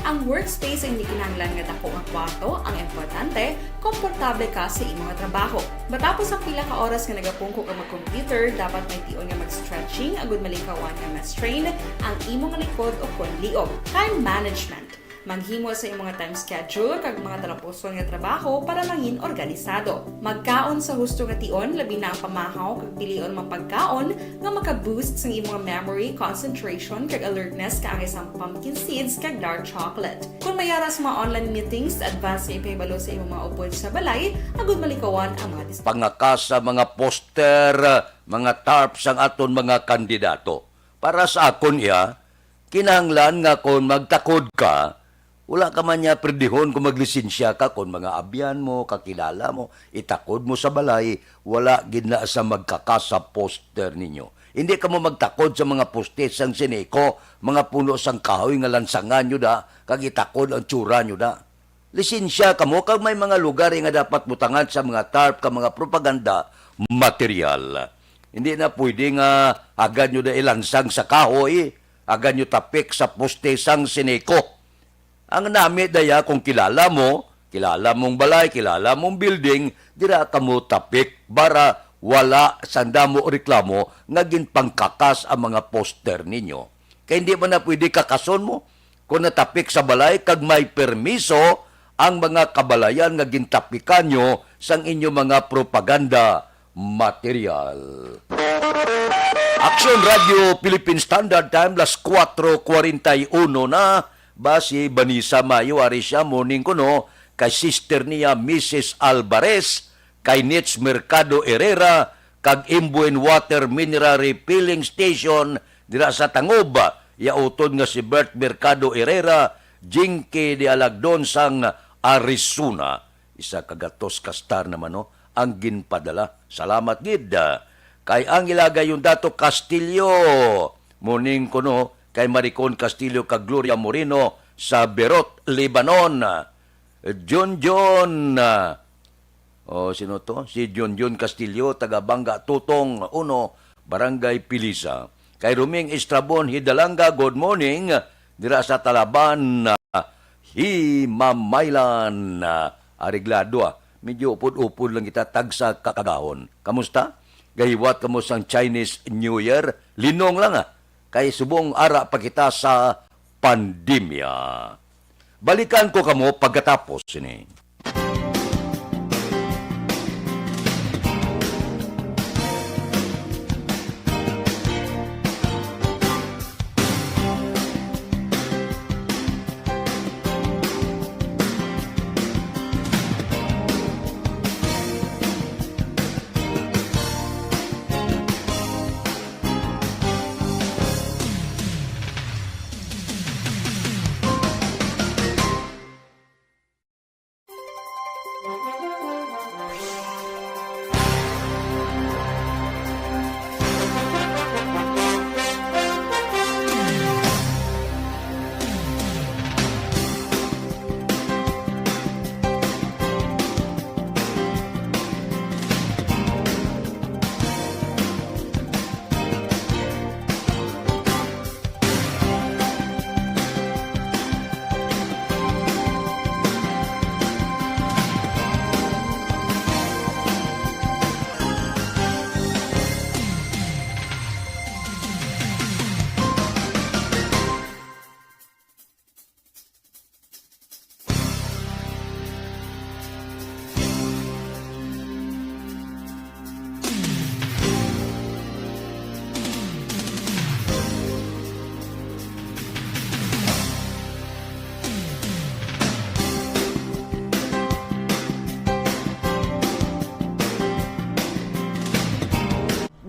Ang workspace ay hindi kinahanglan nga dako nga kwarto ang importante, komportable ka sa imong trabaho. Matapos ang pila ka oras nga nagapungko ka mag-computer, dapat may tion nga mag-stretching agud malikawan nga ma-strain ang imong likod o kon liog. Time management. Maghimo sa imong time schedule kag mga talapuson nga trabaho para mangin organisado. Magkaon sa husto nga tion, labi na ang pamahaw kag pilion mga pagkaon nga maka-boost sang imong memory, concentration, kag alertness kaangay sang pumpkin seeds kag dark chocolate. Kung may ara sa mga online meetings, advance nga ipahibalo sa imong mga upod sa balay agud malikawan ang mga dis- Pangakas sa mga poster, mga tarp sang aton mga kandidato. Para sa akon, iya, kinahanglan nga kon magtakod ka, wala ka man niya perdihon kung maglisensya ka, kung mga abyan mo, kakilala mo, itakod mo sa balay, wala gid na sa magkakas sa poster ninyo. Hindi kamo magtakod sa mga poste sang Sineco, mga puno sang kahoy nga lansangan nyo da, kag itakod ang tsura nyo da. Lisensya kamo, kag may mga lugar nga dapat butangan sa mga tarp ka mga propaganda material. Hindi na pwede nga agad nyo da ilansang sa kahoy, agad nyo tapik sa poste sang Sineco. Ang nami daya kung kilala mo, kilala mong balay, kilala mong building, dira kamo tapik para wala sang damo reklamo nga ginpangkakas ang mga poster ninyo. Kay hindi man na pwede kakason mo kung natapik sa balay kag may permiso ang mga kabalayan nga gintapikan nyo sang inyo mga propaganda material. Aksyon Radio Philippine Standard Time, las kuwatro kwarenta y uno na. Ba si Vanessa Mayo, ari siya, morning kuno, kay sister niya, Missus Alvarez, kay Nitz Mercado Herrera, kag Imbuin Water Mineral Refilling Station dira sa Tangub. Iya utod nga si Bert Mercado Herrera, Jinky de Alagdon sang Arizona. Isa ka gatos ka star naman, no, ang ginpadala. Salamat gid. Kay ang ila gayong Dato Castillo, muning kuno kay Maricon Castillo kag Gloria Moreno sa Beirut, Lebanon. Junjun, ah, oh, sino to? Si Junjun Castillo, taga Bangga Tutong uno, Barangay Pilisa. Kay Roming Estrabon Hidalanga, good morning. Dira sa Talaban, ah, Himamaylan, ah, areglado, ah. Medyo upod-upod lang kita, tagsa ka kagahon. Kamusta? Gahiwat kamo sang Chinese New Year? Linong lang, ah. Kay subong ara pa kita sa pandemya. Balikan ko kamo pagkatapos sini.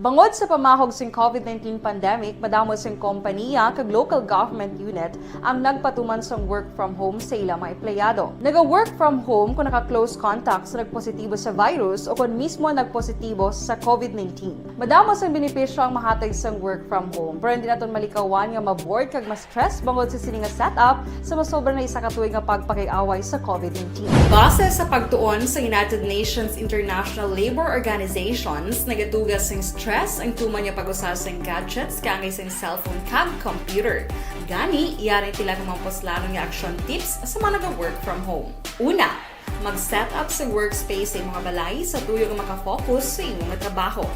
Bangod sa pamahog sing COVID nineteen pandemic, madamo sing kompaniya kag local government unit ang nagpatuman sang work from home sa ila mga empleyado. Naga-work from home kon naka-close contact sa nagpositibo sa virus o kon mismo nagpositibo sa COVID nineteen. Madamo sang benepisyo ang mahatag sang work from home, pero hindi naton malikawan nga ma-bored kag ma-stress bangod sa sini nga setup sa masobra na isa ka tuig nga pagpakig-away sa COVID nineteen. Base sa pagtuon sa United Nations International Labor Organizations, nagatuga sing stress ang tuman nga pag-usa sing gadgets kaangay sing cellphone kag computer. Gani, yari ang pila ka mga puslanon nga action tips sa mga naga-work from home. Una, mag-set up sa workspace sa imong balay sa tuyo nga maka-focus sa imong trabaho.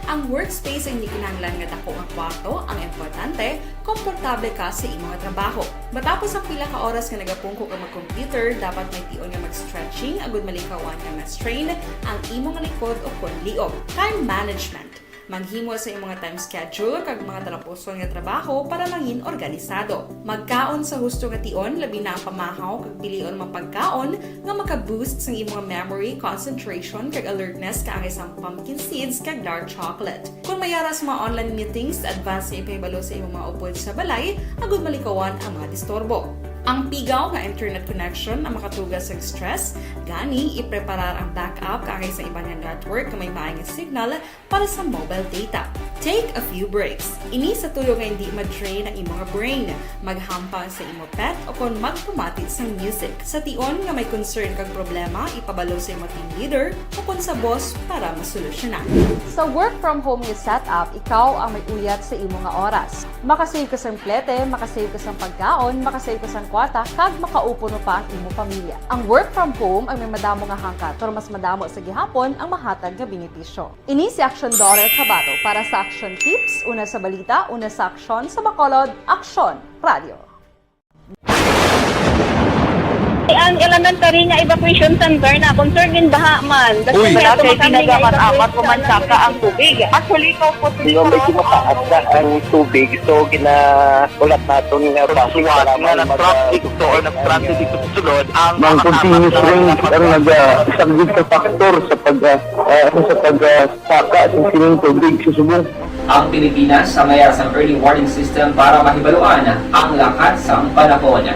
Ang workspace ay hindi kinahanglan nga dako nga kwarto, ang importante, komportable ka sa imong trabaho. Matapos ang pila ka oras nga nagapungko ka mag-computer, dapat may tion nga mag-stretching agud malikawan nga ma-strain ang imong likod o kon liog. Time management. Maghimo sa imong time schedule kag mga talapuson nga trabaho para mangin organisado. Magkaon sa husto nga tion, labi na ang pamahaw kag pilion mga pagkaon nga maka-boost sang imong memory, concentration, kag alertness kaangay sang pumpkin seeds kag dark chocolate. Kon may ara sa mga online meetings, advance nga ipahibalo sa imong mga upod sa balay agud malikawan ang mga disturbo. Ang pigaw nga internet connection ang makatuga sa stress, gani ipreparar ang backup kaangay sa iban nga network nga may maayong signal para sa mobile data. Take a few breaks. Ini sa tuyo nga hindi ma-drain ang imong brain. Maghampang sa imo pet o kon magpamati sang music. Sa tion nga may concern kag problema, ipabalo sa imo team leader o kon sa boss para masolusyonan. Sa work from home nga setup, ikaw ang may uyat sa imo nga oras. Makasave ka sang plete, makasave ka sang pagkaon, makasave ka sang kwarta, kag makaupo no pa ang imo pamilya. Ang work from home ang may madamo nga hangkat, pero mas madamo sa gihapon ang mahatag nga benepisyo. Ini si Aksyon Daughter Kabato para sa Aksyon Tips, una sa balita, una sa aksyon, sa Bacolod, Aksyon Radio. Ang elementary nga evacuation center na concern din baha man. Uy. Wala kay ginagamit-amat o mansaka ang tubig. Actually, ikaw po, medyo mataas na ang tubig, so gina-, ulat naton nga base sa mga nag-traffic to or nag-transit dito sa sulod, ang mga continuous rains ang nag-, ah, isang big factor sa pag, ah, ah, sa pag, ah, saka sa sining tubig sa Subo. Ang Pilipinas sa mayara sang early warning system para mahibaluan ang lakat sang panahon.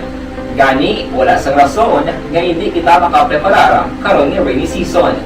Gani, wala sang rason nga hindi kita makapreparar karon nga rainy season.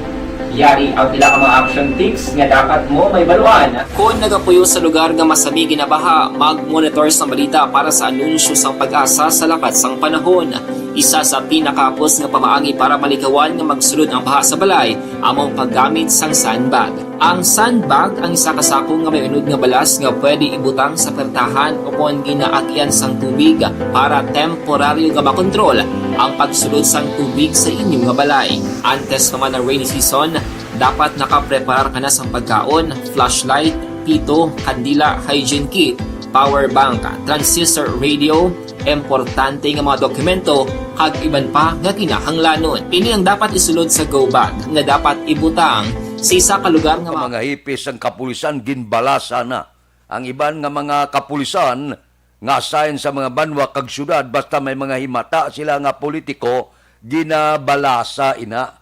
Yari ang pila ka mga action tips nga dapat mo mahibaluan. Kon nagapuyo sa lugar nga masami ginabaha, mag-monitor sang balita para sa anunsyo sang PAGASA sa lakat sang panahon. Isa sa pinakahapos nga pamaagi para malikawan nga magsulod ang baha sa balay amo ang paggamit sang sandbag. Ang sandbag ang isa ka sako nga may unod nga balas nga pwede ibutang sa pertahan o kon ginaagyan sang tubig para temporaryo nga makontrol ang pagsulod sang tubig sa inyo nga balay. Antes pa man ang rainy season, dapat nakapreparar ka na sang pagkaon, flashlight, pito, kandila, hygiene kit, power bank, transistor radio, importante nga mga dokumento, kag iban pa nga kinahanglanon. Ini ang dapat isulod sa go bag nga dapat ibutang sa isa ka lugar nga Ang ma- mga hipis sang kapulisan ginbalasa na. Ang iban nga mga kapulisan nga assign sa mga banwa kag syudad, basta may mga himata sila nga politiko, ginabalasa ina.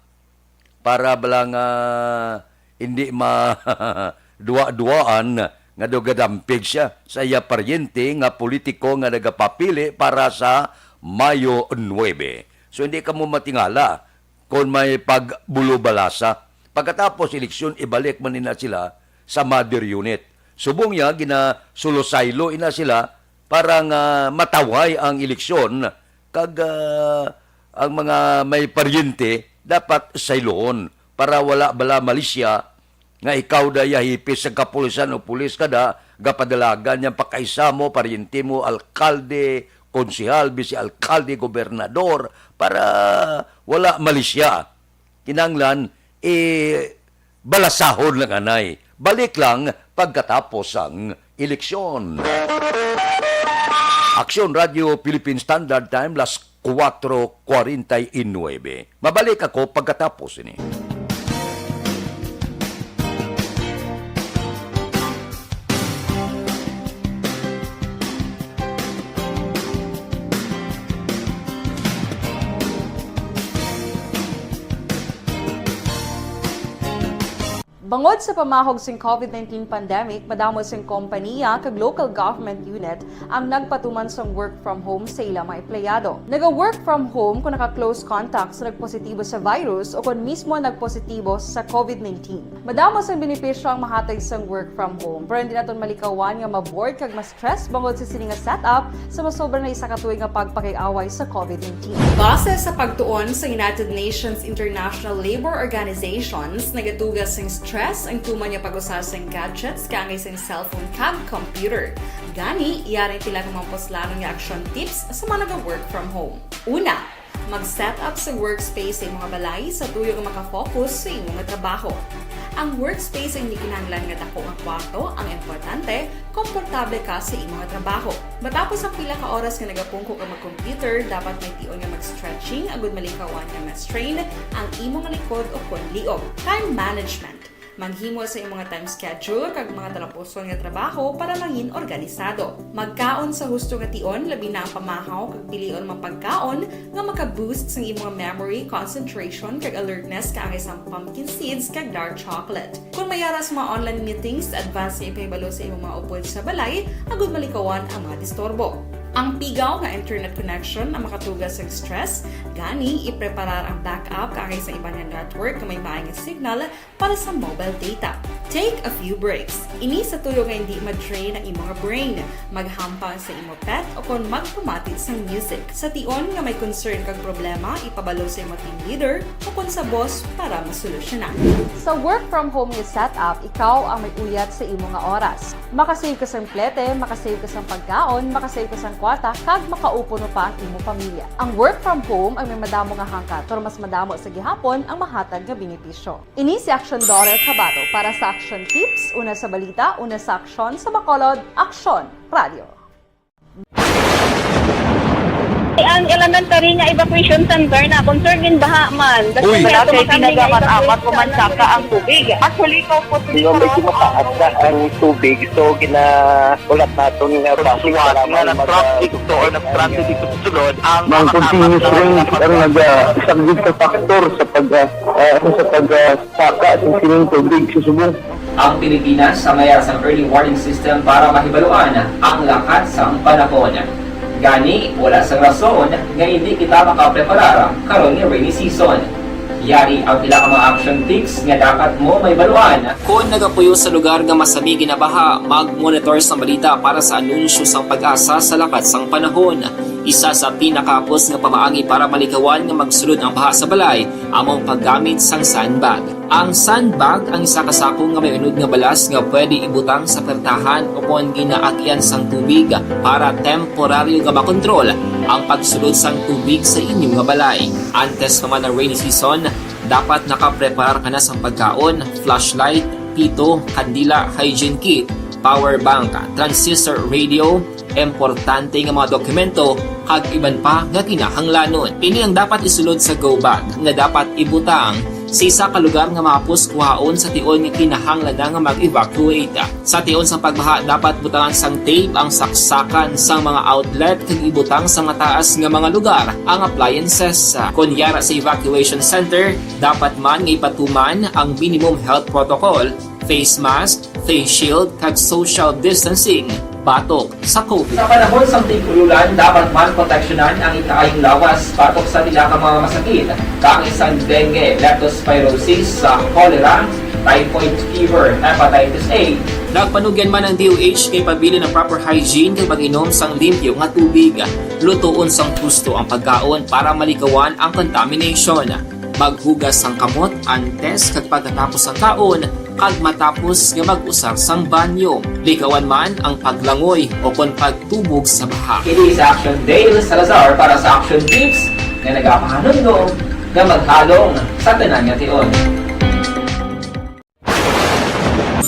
Para bala nga hindi ma-, duwa-duwaan nga daw gadampig siya sa iya paryente nga politiko nga nagapapili para sa Mayo nuebe. So, hindi kamo matingala kon may pagbulobalasa. Pagkatapos eleksyon, ibalik man nila sila sa mother unit. Subong niya, ginasulusaylo ina sila para nga matawhay ang eleksyon, kag, ah, ang mga may paryente dapat saylohon para wala bala malisya nga ikaw da ya hipis sa kapulisan o pulis ka da, gapadalagan yang pakaisa mo, paryente mo, alkalde, konsehal, bisi alkalde, gobernador, para wala malisya. Kinahanglan, eh, balasahon lang anay. Balik lang pagkatapos ang eleksyon. Aksyon Radio Philippine Standard Time, las cuatro cuarenta y nueve. Mabalik ako pagkatapos ini. Bangod sa pamahog sing covid nineteen pandemic, madamo sing kompaniya kag local government unit ang nagpatuman sang work from home sa ila mga empleyado. Naga-work from home kon naka-close contact sa nagpositibo sa virus o kon mismo nagpositibo sa covid nineteen. Madamo sang benepisyo ang mahatag sang work from home, pero hindi naton malikawan nga ma-bored kag ma-stress bangod sa sini nga setup sa masobra na isa ka tuig nga pagpakig-away sa covid nineteen. Base sa pagtuon sa United Nations International Labour Organizations, nagatuga sing stress ang tuman nga pag-usa sing gadgets kaangay sing cellphone kag computer. Gani, yari pila ka mga puslanon nga action tips sa mga naga-work from home. Una, mag-set up sa workspace sa imo nga balay sa tuyo nga maka-focus sa imo nga trabaho. Ang workspace ang hindi kinahanglan nga dako nga kwarto, ang importante, komportable ka sa imo nga trabaho. Matapos ang pila ka oras nga nagapungko ka mag-computer, dapat may tion nga mag-stretching agud malikawan nga ma-strain ang imo nga likod o kon liog. Time management. Maghimo sa imo nga time schedule kag mga talapuson nga trabaho para mangin organisado. Magkaon sa husto nga tion, labi na ang pamahaw kag pilion mga pagkaon nga maka-boost sang imo nga memory, concentration, kag alertness kaangay sang pumpkin seeds kag dark chocolate. Kon may ara sa mga online meetings, advance nga ipahibalo sa imo mga upod sa balay agud malikawan ang mga disturbo. Ang pigaw nga internet connection ang makatuga sa stress, gani ipreparar ang backup kaangay sa iban nga network nga may maay nga signal para sa mobile data. Take a few breaks. Ini sa tuyo nga hindi ma-drain ang imo nga brain. Maghampang sa imo pet o kon magpamati sang music. Sa tion nga may concern kag problema, ipabalo sa imo team leader o kon sa boss para masolusyonan. Sa work from home nga setup, ikaw ang may uyat sa imo nga oras. Makasave ka sang plete, makasave ka sang pagkaon, makasave ka sang kwarta, kag makaupo no pa ang imo pamilya. Ang work from home ang may madamo nga hangkat, pero mas madamo sa gihapon ang mahatag nga benepisyo. Ini si Aksyon Dorer Cabato para sa Aksyon Tips, una sa balita, una sa aksyon, sa Bacolod, Aksyon Radio. Ang elementary nga evacuation center na concern din baha man. Uy! Wala kay tinaga man amat ko man saka ang tubig. Actually, ko po Yung medyo mataas na ang tubig, so gina-, ulat naton nga basi Suwat nga kailangan mag-, nag-traffic to or nag-traffic dito sa sulod, ang Mang mga continuous tapat na rain ang nag-, ah, isang big factor sa pag, ah, ah, sa pag, ah, saka sa sining tubig sa subong. Ang Pilipinas ang mayara sang early warning system para mahibaluan ang lakat sang panahon. Gani, wala sang rason nga hindi kita makapreparar karon nga rainy season. Yari ang pila ka mga action tips nga dapat mo mahibaluan. Kon nagapuyo sa lugar nga masami ginabaha, mag-monitor sang balita para sa anunsyo sang PAGASA sa lakat sang panahon. Isa sa pinakahapos nga pamaagi para malikawan nga magsulod ang baha sa balay amo ang paggamit sang sandbag. Ang sandbag ang isa ka sako nga may unod nga balas nga pwede ibutang sa pertahan o kon ginaagian sang tubig para temporaryo nga makontrol ang pagsulod sang tubig sa inyo nga balay. Antes pa man ang rainy season, dapat nakapreparar ka na sang pagkaon, flashlight, pito, kandila, hygiene kit, power bank, transistor radio, importante nga mga dokumento, kag iban pa nga kinahanglanon. Ini ang dapat isulod sa go bag nga dapat ibutang sa isa ka lugar nga mahapos kuhaon sa tion nga kinahanglan na nga mag-evacuate. Sa tion sang pagbaha, dapat butangan sang tape ang saksakan sang mga outlet kag ibutang sa mataas nga mga lugar ang appliances. Kon yara sa evacuation center, dapat man nga ipatuman ang minimum health protocol, face mask, face shield, kag social distancing batok sa COVID. Sa panahon sang tig-ululan, dapat man proteksyonan ang ikaayong lawas batok sa pila ka mga masakit, kaangay sang dengue, leptospirosis, sa cholera, typhoid fever, hepatitis A. Nagpanugyan man ang D O H kay pabilin ang proper hygiene kag pag-inom sang limpyo nga tubig, lutoon sang husto ang pagkaon para malikawan ang contamination. Maghugas sang kamot antes kag pagkatapos sang kaon, kag matapos nga mag-usar sang banyo. Likawan man ang paglangoy o kon pagtubog sa baha. Kini si Action Dale Salazar para sa Action Tips nga nagapahanumdom nga maghalong sa tanan nga tion.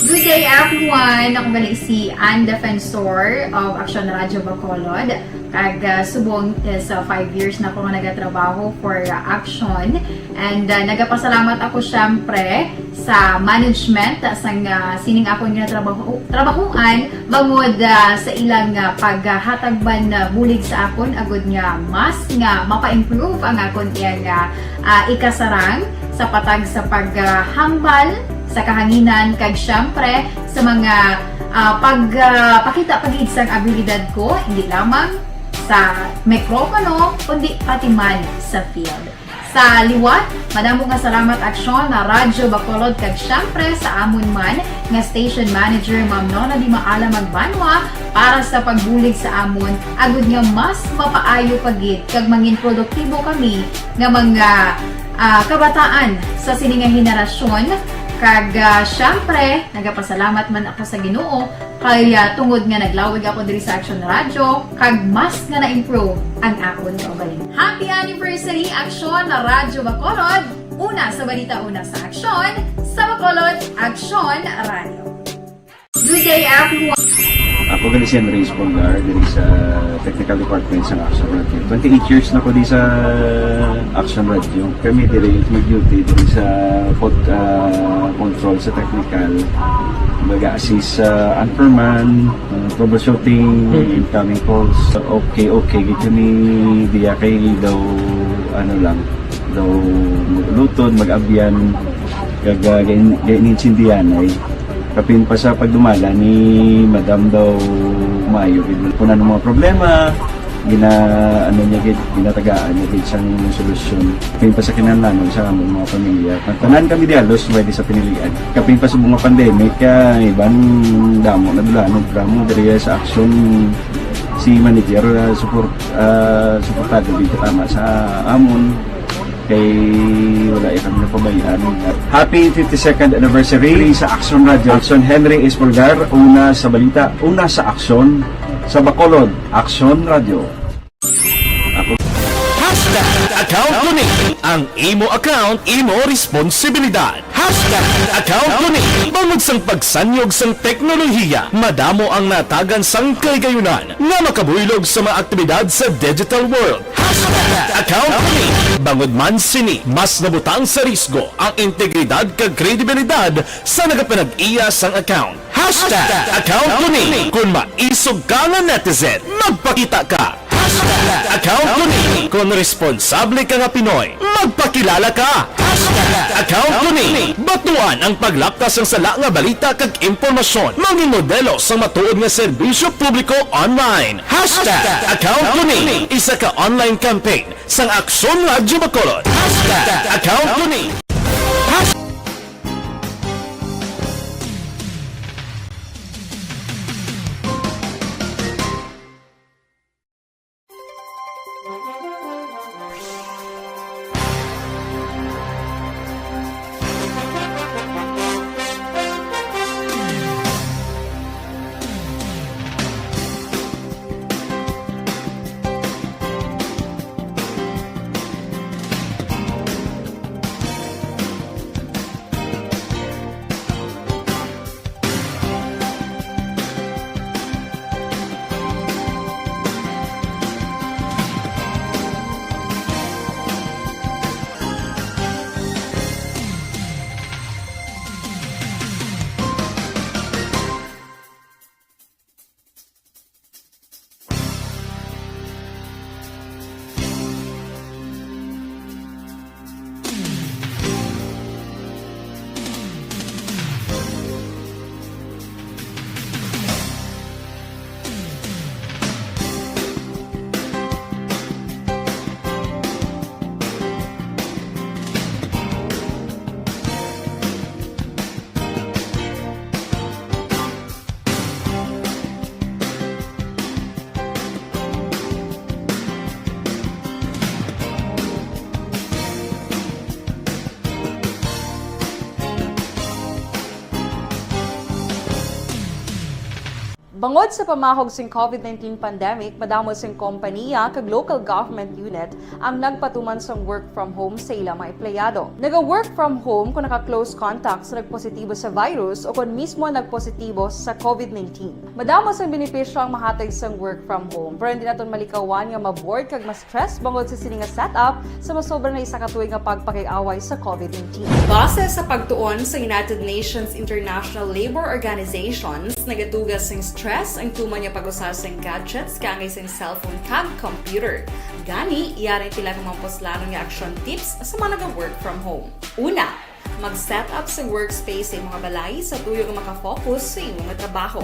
Good day, everyone! Ako gali si Ann Defensor of Action Radio Bacolod. Kag, ah, subong is, ah, five years na ko nga nagatrabaho for, ah, Action. And, ah, nagapasalamat ako, syempre, sa management, ah, sang, ah, sining akon nga trabaho, trabahuan, bangod, ah, sa ilang, ah, paghatag man, ah, bulig sa akon, agud nga mas nga mapa-improve ang akon iyang, ah, ah, ikasarang sa patag sa paghambal sa kahanginan, kag syempre sa mga, ah, pag, ah, pakita pa gid sang abilidad ko, hindi lamang sa mikropono, kundi pati man sa field. Sa liwat, madamo nga salamat, Aksyon, na Radyo Bacolod, kag syempre sa amon man nga station manager, Ma'am Nona Di Maala Magbanwa, para sa pagbulig sa amon, agud nga mas mapaayo pa gid kag mangin produktibo kami nga mga, ah, kabataan sa sini nga henerasyon. Kag, ah, syempre, nagapasalamat man ako sa Ginoo kay, ah, tungod nga naglawig ako diri sa Action Radio, kag mas nga na-improve ang akon kaugalingon. Happy anniversary, Action Radio Bacolod! Una sa balita, una sa aksyon, sa Bacolod, Action Radio. Good day, everyone. Ako gali si Henry Espolgar, diri sa technical department sa Action Radio. Twenty-eight years na ko di sa Action Radio. Kami diri nag-duty diri sa pod-, ah, control sa technical. Mag-assist sa anchorman, ah, troubleshooting, Mm. incoming calls. Okay, okay, gid kami diya kay daw, ano lang, daw luton, mag-abyan, kag, ah, gain-, gain-insindihan ay. Kapin pa sa pagdumala ni Madam daw maayo gid. Kung ano mga problema, gina-, ano niya gid, ginatagaan niya gid sang solusyon. Kapin pa sa kinahanglanon sa among mga pamilya. Nagtanan kami di halos pwede sa pinilian. Kapin pa sa mga pandemic, ah, iban damo na dulanog, damo diri sa aksyon si manager, ah, support, ah, suportado gid tama sa amon. Kay wala ya kami napabayaan. Happy fifty-second anniversary sa Action Radio. Action Henry Espolgar, una sa balita, una sa aksyon, sa Bacolod, Action Radio. Ako. Hashtag Account Ko Ni. Ang imo account, imo responsibilidad. Hashtag Account Ko Ni. Bangod sang pagsanyog sang teknolohiya, madamo ang natagan sang kahigayonan nga makabuylog sa mga aktibidad sa digital world. Hashtag Account Ko Ni. Bangod man sini, mas nabutang sa risgo ang integridad kag kredibilidad sa nagapanag-iya sang account. Hashtag Account Ko Ni. Kung maisog ka nga netizen, magpakita ka. Hashtag Account Ko Ni. Kung responsable ka nga Pinoy, magpakilala ka. Hashtag Account Ko Ni. Batuan ang paglapkas sang sala nga balita kag impormasyon. Mangin modelo sang matuod nga serbisyo publiko online. Hashtag Account Ko Ni. Isa ka online campaign sang Aksyon Radyo Bacolod. Hashtag Account Ko Ni. Bangod sa pamahog sing COVID nineteen pandemic, madamo sing kompaniya kag local government unit ang nagpatuman sang work from home sa ila mga empleyado. Naga-work from home kon naka-close contact sa nagpositibo sa virus o kon mismo nagpositibo sa COVID nineteen. Madamo sang benepisyo ang mahatag sang work from home, pero hindi naton malikawan nga ma-bored kag ma-stress bangod sa sini nga setup sa masobra na isa ka tuig nga pagpakiaway sa COVID nineteen. Base sa pagtuon sa United Nations International Labor Organizations, nagatuga sing stress ang tuman nga pag-usa sing gadgets kaangay sing cellphone kag computer. Gani, yari ang pila ka mga puslanon nga action tips sa mga naga-work from home. Una, mag-set up sa workspace sa imo nga balay sa tuyo nga maka-focus sa imo nga trabaho.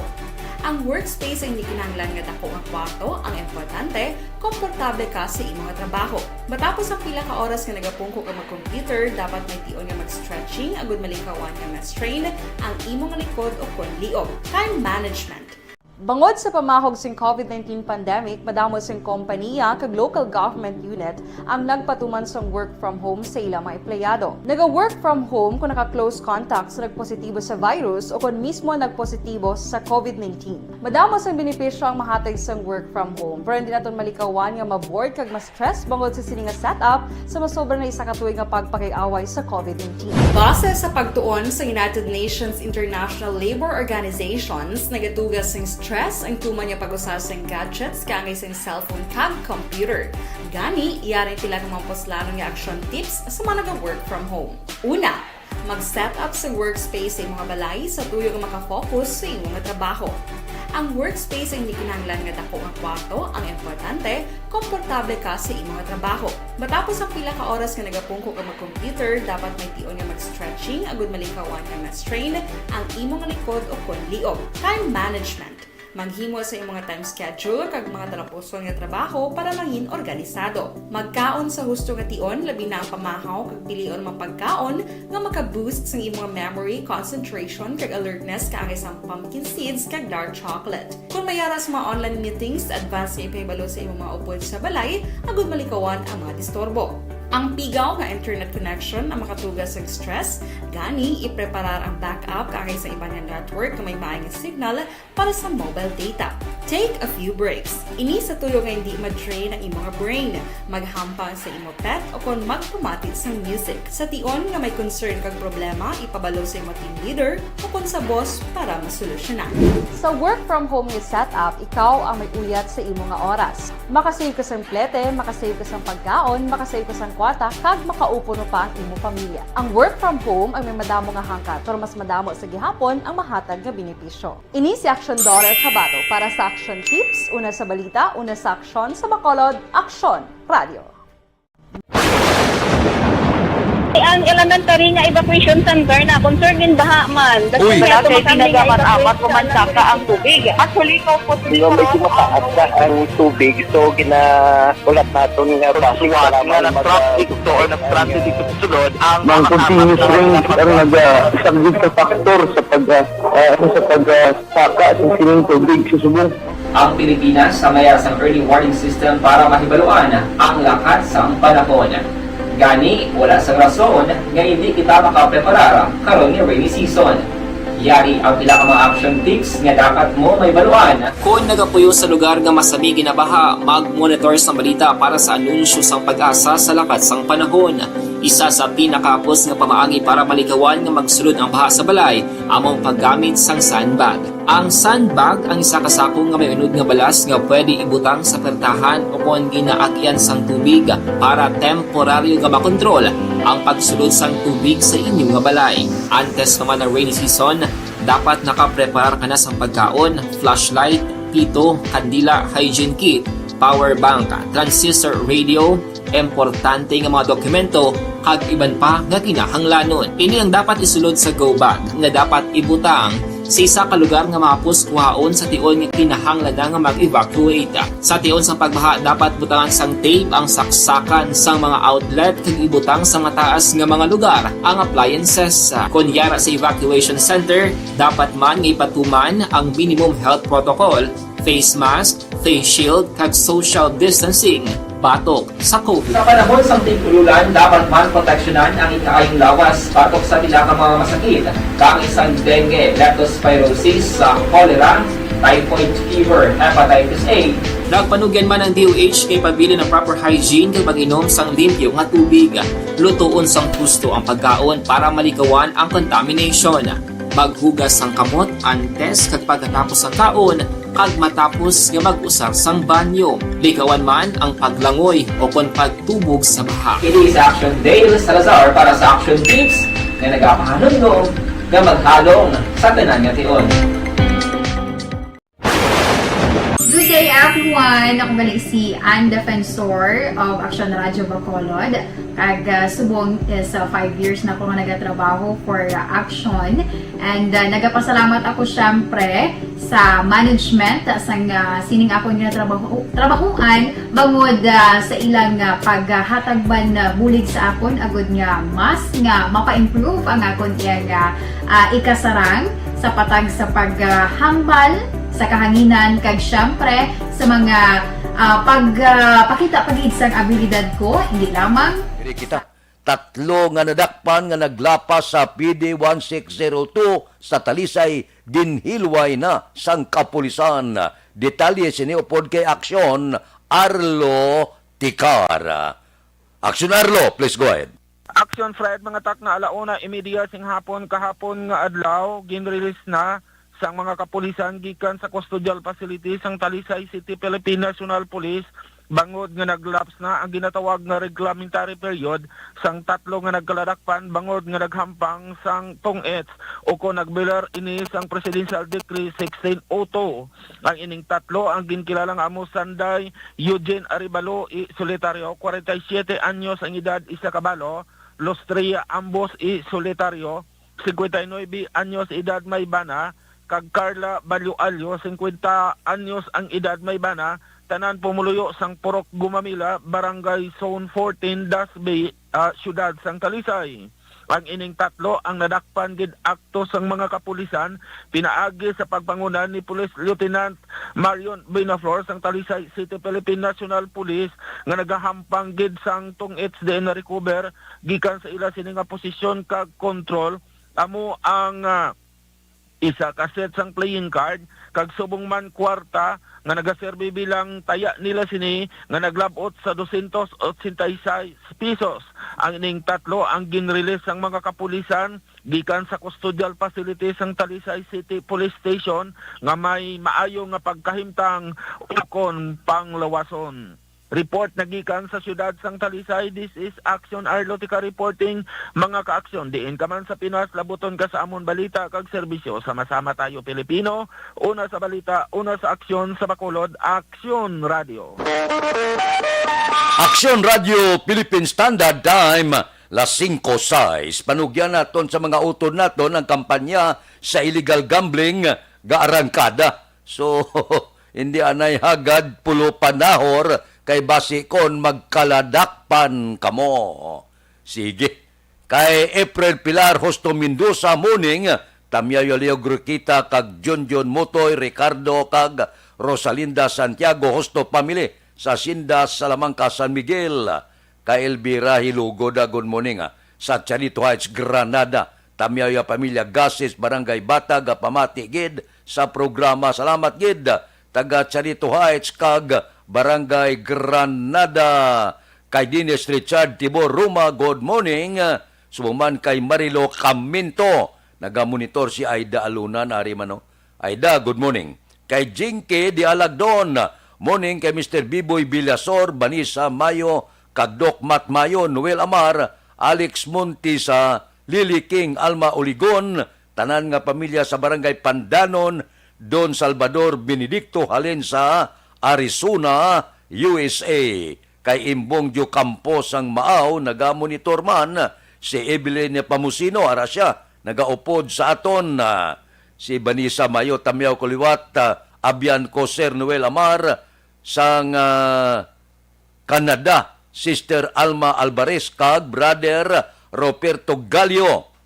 Ang workspace ay hindi kinahanglan nga dako nga kwarto, ang importante, komportable ka sa imo nga trabaho. Matapos ang pila ka oras nga nagapungko ka mag-computer, dapat may tion nga mag-stretching agud malikawan nga ma-strain ang imo nga likod o kon liog. Time management. Bangod sa pamahog sing COVID nineteen pandemic, madamo sing kompaniya kag local government unit ang nagpatuman sang work from home sa ila mga empleyado. Naga-work from home kon naka-close contact sa nagpositibo sa virus o kon mismo nagpositibo sa COVID nineteen. Madamo sang benepisyo ang mahatag sang work from home, pero hindi naton malikawan nga ma-bored kag ma-stress bangod sa sini nga setup sa masobra na isa ka tuig nga pagpakiaway sa COVID nineteen. Base sa pagtuon sa United Nations International Labor Organizations, nagatuga sing stress ang tuman nga pag-usa sing gadgets kaangay sing cellphone kag computer. Gani, yari ang pila ka mga puslanon nga action tips sa mga naga-work from home. Una, mag-set up sa workspace sa imo nga balay sa tuyo nga maka-focus sa imo nga trabaho. Ang workspace ay hindi kinahanglan nga dako nga kwarto, ang importante, komportable ka sa imo nga trabaho. Matapos ang pila ka oras nga nagapungko ka mag-computer, dapat may tion nga mag-stretching agud malikawan nga ma-strain ang imo nga likod o kon liog. Time management. Maghimo sa imo nga time schedule kag mga talapuson nga trabaho para mangin organisado. Magkaon sa husto nga tion, labi na ang pamahaw kag pilion mga pagkaon nga maka-boost sang imo nga memory, concentration, kag alertness kaangay sang pumpkin seeds kag dark chocolate. Kon may ara sa mga online meetings, advance nga ipahibalo sa imo mga upod sa balay agud malikawan ang mga disturbo. Ang pigaw nga internet connection ang makatuga sa stress, gani ipreparar ang backup kaangay sa iban nga network nga may maayong signal para sa mobile data. Take a few breaks. Ini sa tuyo nga hindi ma-drain ang imo nga brain. Maghampang sa imo pet o kon magpamati sang music. Sa tion nga may concern kag problema, ipabalo sa imo team leader o kon sa boss para masolusyonan. Sa work from home nga setup, ikaw ang may uyat sa imo nga oras. Makasave ka sang plete, makasave ka sang pagkaon, makasave ka sang kwarta, kag makaupo pa ang imo pamilya. Ang work from home ay may madamo nga hangkat, pero mas madamo sa gihapon ang mahatag nga benepisyo. Ini si Action Daughter Kabato para sa Action Tips, una sa balita, una sa aksyon, sa Bacolod, Aksyon Radio. Ang elementary nga evacuation center na concern in baha man. Uy! Kaya Barangay tumakan Dinaga, nga man-amat evacuation ko man center saka ang tubig. Actually, ikaw po, Hindi, medyo mataas na ang tubig, so ginaulat naton nga base Suwat para nga mag- nag-traffic to or nag-transit dito sa sulod ang Ang mga continuous kasama rain ang nagasaglit sa factor sa pag, ah, ah, sa pag, ah, saka sa sining tubig sa subong. Ang Pilipinas sa mayar sang early warning system para mahibaluan ang lakat sang panahon. Gani, wala sang rason nga hindi kita makapreparar karon nga rainy season. Yari ang pila ka mga action tips nga dapat mo mahibaluan. Kon nagapuyo sa lugar nga masami ginabaha, mag-monitor sang balita para sa anunsyo sang PAGASA sa lakat sang panahon. Isa sa pinakahapos nga pamaagi para malikawan nga magsulod ang baha sa balay amo ang paggamit sang sandbag. Ang sandbag ang isa ka sako nga may unod nga balas nga pwede ibutang sa pertahan o kon ginaagyan sang tubig para temporaryo nga makontrol ang pagsulod sang tubig sa inyo nga balay. Antes pa man ang rainy season, dapat nakapreparar ka na sang pagkaon, flashlight, pito, kandila, hygiene kit, power bank, transistor radio, importante nga mga dokumento, kag iban pa nga kinahanglanon. Ini ang dapat isulod sa go bag nga dapat ibutang sa isa ka lugar nga mahapos kuhaon sa tion nga kinahanglan na nga mag-evacuate. Sa tion sang pagbaha, dapat butangan sang tape ang saksakan sang mga outlet kag ibutang sa mataas nga mga lugar ang appliances. Kon yara sa evacuation center, dapat man nga ipatuman ang minimum health protocol, face mask, face shield, kag social distancing batok sa COVID. Sa panahon sang tig-ululan, dapat man proteksyonan ang ikaayong lawas batok sa pila ka mga masakit, kaangay sang dengue, leptospirosis, sa cholera, typhoid fever, hepatitis A. Nagpanugyan man ang D O H nga ipabilin ang proper hygiene kag pag-inom sang limpyo nga tubig. Lutoon sang husto ang pagkaon para malikawan ang contamination. Maghugas sang kamot antes kag pagkatapos sang kaon kag matapos nga mag-usar sang banyo. Likawan man ang paglangoy o kon pagtubog sa baha. Kini si Action Dale Salazar para sa Action Tips nga nagapahanumdom nga maghalong sa tanan nga tion. Good day, everyone! Ako gali si Ann Defensor of Action Radio Bacolod. Kag, ah, subong is, ah, five years na ako nga nagatrabaho for, ah, Action. And, ah, nagapasalamat ako, syempre, sa management, ah, sang, ah, sining akon nga trabaho, trabahoan, bangod, ah, sa ilang, ah, paghatag man, ah, bulig sa akon, agud nga mas nga mapa-improve ang akon iyang, ah, ah, ikasarang sa patag sa paghambal sa kahanginan, kag siyempre sa mga, ah, pag, ah, pakita pa gid sang abilidad ko, hindi lamang Diri kita. Tatlo nga nadakpan nga naglapas sa P D one six zero two sa Talisay, ginhilway na sang kapulisan. Detalye sini upod kay Aksyon Arlo Ticar. Aksyon Arlo, please go ahead. Action Fred, mga takna, ala una y media sing hapon kahapon nga adlaw, ginrelease na sang mga kapulisan gikan sa custodial facility sang Talisay City Philippine National Police bangod nga nag-lapse na ang ginatawag nga reglementary period sang tatlo nga nagkaladakpan bangod nga naghampang sang tong-its o kon nag-violate ini sang Presidential Decree sixteen oh two. Ang ining tatlo ang ginkilala nga amo Sanday Eugene Arevalo y Solitario, kwarenta y siyete anyos ang edad, isa ka balo, Lustria Ambos y Solitario, singkwenta y nuebe anyos edad, may bana, kag Carla Balyoalyo, singkwenta anyos ang edad, may bana, tanan pumuluyo sang Purok Gumamela, Barangay Zone fourteen, Dasbe, ah, Siyudad sang Talisay. Ang ining tatlo ang nadakpan gid akto sang mga kapulisan pinaagi sa pagpanguna ni Police Lieutenant Marion Binaflor sang Talisay City Philippine National Police nga nagahampang gid sang tong-its diin na-recover gikan sa ila sini nga posisyon kag kontrol, amo ang, ah, isa ka set sang playing card, kag subong man kwarta nga nagaserbi bilang taya nila sini nga naglab-ot sa dosyentos otsenta y seis pesos. Ang ining tatlo ang ginrelease sang mga kapulisan gikan sa custodial facility sang Talisay City Police Station nga may maayo nga pagkahimtang ukon panglawason. Report nagikan sa siyudad sang Talisay. This is Action Arlotica reporting. Mga ka-aksyon, diin ka man sa Pinas, labuton ka sa amon balita kag serbisyo. Sama-sama tayo, Pilipino. Una sa balita, una sa aksyon, sa Bacolod, Aksyon Radio. Aksyon Radio Philippine Standard Time, las singko sais. Panugyan naton sa mga utod naton ang kampanya sa illegal gambling ga arangkada. So, hindi anay hagad pulo panahor kay basi kon magkaladakpan kamo. Sige. Kay April Pilar Hosto Mendoza, morning, Tamyayo Leo Gruquita kag Junjun Motoy, Ricardo kag Rosalinda Santiago, Hosto family sa Hacienda Salamanca, San Miguel. Kay Elvira Hilugo da, good morning, ah. Sa Charito Heights, Granada. Tamyayo pamilya Gases, Barangay Bata, gapamati gid sa programa. Salamat gid, taga Charito Heights kag Barangay Granada. Kay Dennis Richard Tibor Ruma, good morning. Subong man kay Marilo Caminto, nagamonitor si Aida Aluna, nari man, no? Aida, good morning. Kay Jinky Dialagdon, morning kay Mister Biboy Villasor, Vanessa Mayo, kag Doc Matt Mayo, Noel Amar, Alex Montisa, Lily King, Alma Oligon, tanan nga pamilya sa Barangay Pandanon, Don Salvador Benedicto, halin sa Arizona, U S A. Kay Imbong Diocampo sang Maaw, nagamonitor man. Si Evelyn Pamusino, ara siya, nagaupod sa aton. Ah, si Vanessa Mayo, tamyaw ko liwat, ah, abyan ko, Sir Noel Amar, sang, ah, Canada, Sister Alma Alvarez, kag Brother Roberto Gallo.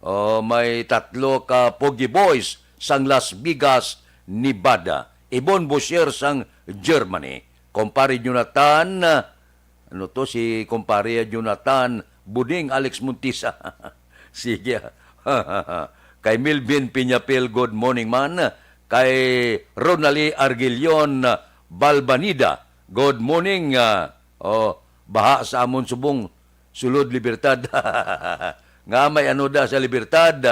Oh, may tatlo ka Pogi Boys sang Las Vegas, Nevada. Ibon Bosher sang Germany. Kumpare Jonathan, ah, ano to, si kumpare Jonathan Buding, Alex Montisa. Sige. Kay Melvin Piñapil, good morning man. Kay Ronali Argilion Balbanida, good morning. Ah, oh, baha sa amon subong. Sulod Libertad. Nga may ano da sa Libertad.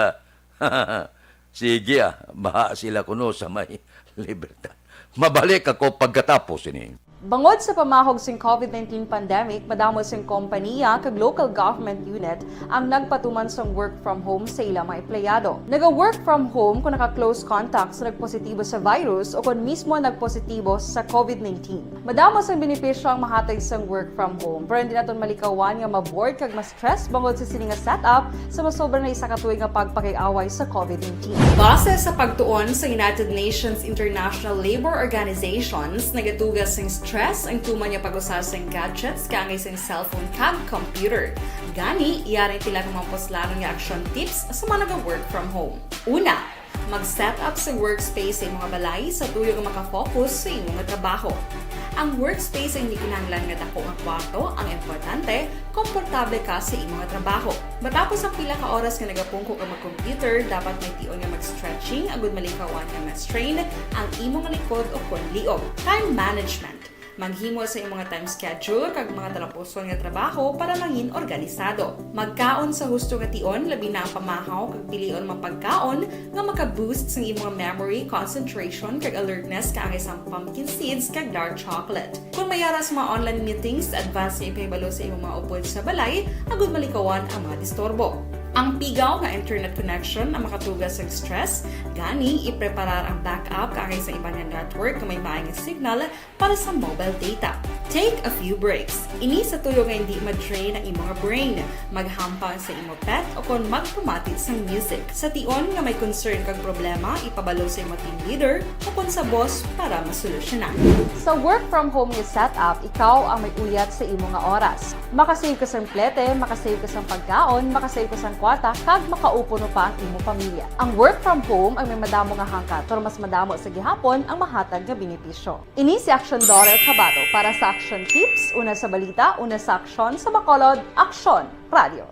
Sige, ah, baha sila kuno sa may Libertad. Mabalik ako pagkatapos ini. Bangod sa pamahog sing COVID nineteen pandemic, madamo sing kompaniya kag local government unit ang nagpatuman sang work from home sa ila mga empleyado. Naga-work from home kung naka-close contact sa nagpositibo sa virus o kon mismo nagpositibo sa COVID nineteen. Madamo sang benepisyo ang mahatag sang work from home, pero hindi naton malikawan nga ma-bored kag ma-stress bangod sa sini nga setup sa masobra na isa ka tuig nga pagpakig-away sa COVID nineteen. Base sa pagtuon sa United Nations International Labour Organizations, nagatuga sing stress ang tuman nga pag-usa sang gadgets kaangay sang cellphone kag computer. Gani, yari tila ka mga puslanon nga action tips sa mga naga-work from home. Una, mag-set up sa workspace sa imong balay sa tuyo nga makafocus sa imong trabaho. Ang workspace ay hindi kinahanglan nga dako nga kwarto, ang importante, komportable ka sa imong trabaho. Matapos ang pila ka oras nga nagapungko ka mag-computer, dapat may tion nga mag-stretching agud malikawan nga ma-strain ang imong likod o kon liog. Time management. Maghimo sa imong time schedule kag mga talapuson nga trabaho para mangin organisado. Magkaon sa husto nga tion, labi na ang pamahaw kag pilion mga pagkaon nga maka-boost sa imong memory, concentration, kag alertness kaangay sang pumpkin seeds kag dark chocolate. Kung may ara sa mga online meetings, advance nga ipahibalo sa imong mga upod sa balay agud malikawan ang mga disturbo. Ang pigaw nga internet connection ang makatuga sa stress, gani ipreparar ang backup kaangay sa iban nga network nga may maayong signal para sa mobile data. Take a few breaks. Ini sa tuyo nga hindi ma-drain ang imo nga brain, maghampang sa imo pet o kon magpamati sang music. Sa tion nga may concern kag problema, ipabalo sa imo team leader o kon sa boss para masolusyonan. Sa work from home nga setup, ikaw ang may uyat sa imo nga oras. Makasave ka sang plete, makasave ka sang pagkaon, makasave ka sang kwarta, kag makaupuno pa ang imo pamilya. Ang work from home ang may madamo nga hangkat, pero mas madamo sa gihapon ang mahatag nga benepisyo. Ini si Action Doris Habato para sa Action Tips, una sa balita, una sa aksyon, sa Bacolod, Aksyon Radio.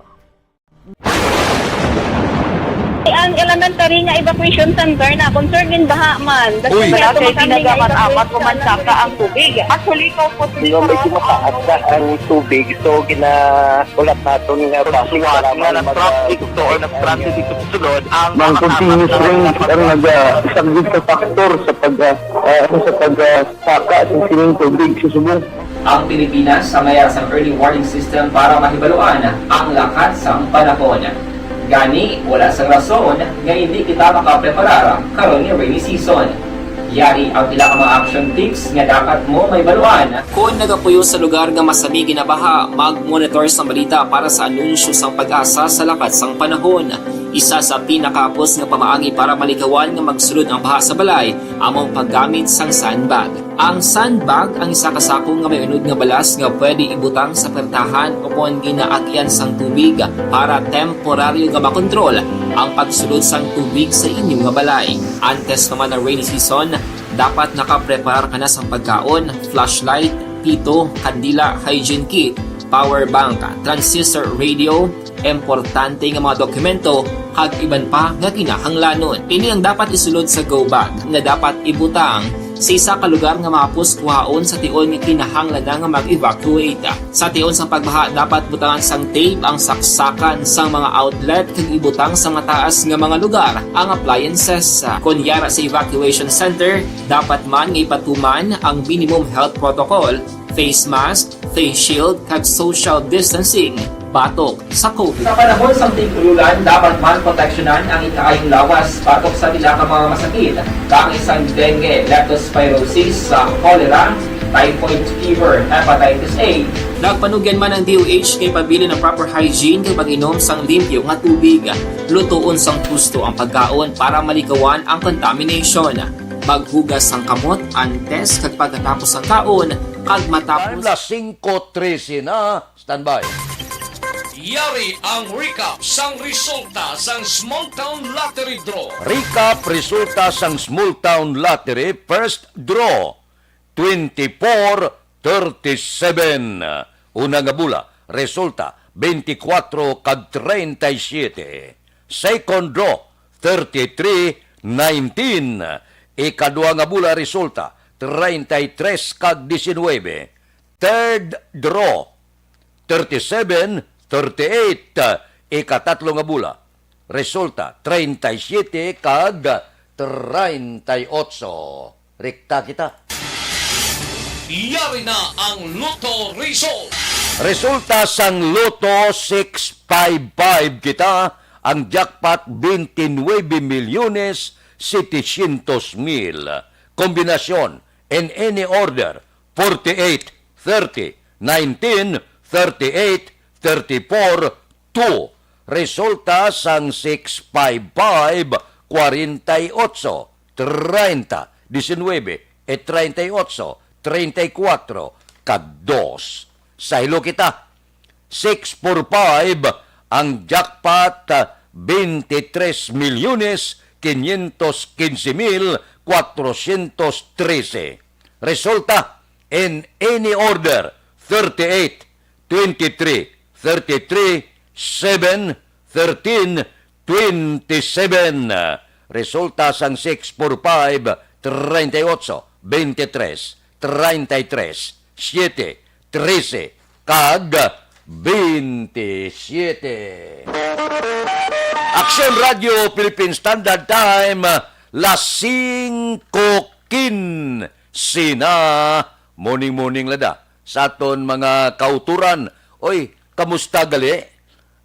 Ang elementary nga evacuation center na concerned in baha man. Uy. Barangay Tinaga man, amat ko man saka ang tubig. Actually, ikaw po, di ba, medyo mataas na ang tubig, so ginahulat naton nga traffic, suwat nga na traffic to or nag-traffic dito sa sulod ang mga continuous rain ang nag-, ah, isang good factor sa pag, ah, ah, ano, sa pag, ah, saka sa sining tubig sa subong. Ang Pilipinas ang mayara sang early warning system para mahibaluan ang lakat sang panahon. Gani, wala sang rason nga hindi kita makapreparar karon nga rainy season. Yari ang pila ka mga action tips nga dapat mo mahibaluan. Kon nagapuyo sa lugar nga masami ginabaha, mag-monitor sang balita para sa anunsyo sang PAGASA sa lakat sang panahon. Isa sa pinakahapos nga pamaagi para malikawan nga magsulod ang baha sa balay amo ang paggamit sang sandbag. Ang sandbag ang isa ka sako nga may unod nga balas nga pwede ibutang sa pertahan o kon ginaagyan sang tubig para temporaryo nga makontrol ang pagsulod sang tubig sa inyo nga balay. Antes pa man ang rainy season, dapat nakapreparar ka na sang pagkaon, flashlight, pito, kandila, hygiene kit, power bank, transistor radio, importante nga mga dokumento, kag iban pa nga kinahanglanon. Ini ang dapat isulod sa go bag nga dapat ibutang sa isa ka lugar nga mahapos kuhaon sa tion nga kinahanglan na nga mag-evacuate. Sa tion sang pagbaha, dapat butangan sang tape ang saksakan sang mga outlet kag ibutang sa mataas nga mga lugar ang appliances. Kon yara sa evacuation center, dapat man nga ipatuman ang minimum health protocol, face mask, face shield, kag social distancing batok sa COVID. Sa panahon sang tig-ululan, dapat man proteksyonan ang ikaayong lawas batok sa pila ka mga masakit, kaangay sang dengue, leptospirosis, sa cholera, typhoid fever, hepatitis A. Nagpanugyan man ang D O H nga ipabilin ang proper hygiene kag pag-inom sang limpyo nga tubig. Lutoon sang husto ang pagkaon para malikawan ang contamination. Maghugas sang kamot antes kag pagkatapos sang kaon, kag matapos. Time na singko trese na. Standby. Yari ang recap sang resulta sang Small Town Lottery Draw. Recap resulta sang Small Town Lottery First Draw, twenty-four thirty-seven. Una nga bula, resulta, twenty-four kag treinta y siete. Second Draw, thirty-three nineteen. Ikadua nga bula, resulta, treinta y tres kag diecinuebe. Third Draw, thirty-seven thirty-eight. Ikatatlo nga bula, resulta, treinta y siete kag treinta y ocho. Rekta kita. Yari na ang Lotto result. Resulta sang Lotto six five five kita, ang jackpot, twenty-nuebe milyones setecientos mil. Kombinasyon, in any order, forty-eight, thirty, nineteen, thirty-eight, thirty-four, two. Resulta sang six five five, forty-eight, treinta, diecinuebe, e treinta y ocho, treinta y cuatro, kag dos. Saylo kita. Six four five ang jackpot, ah, twenty-tres milyones quinientos quince mil cuatrocientos trece. Resulta, in any order, thirty-eight, twenty-three, thirty-three, seven, thirteen, twenty-seven. Resulta sang six four five, treinta y ocho, veintitrés, treinta y tres, siete, trece, kag veintisiete. Aksyon Radio Philippine Standard Time, las singko quince na. Morning, morning, lada. Sa aton mga kauturan, oy, kamusta gali?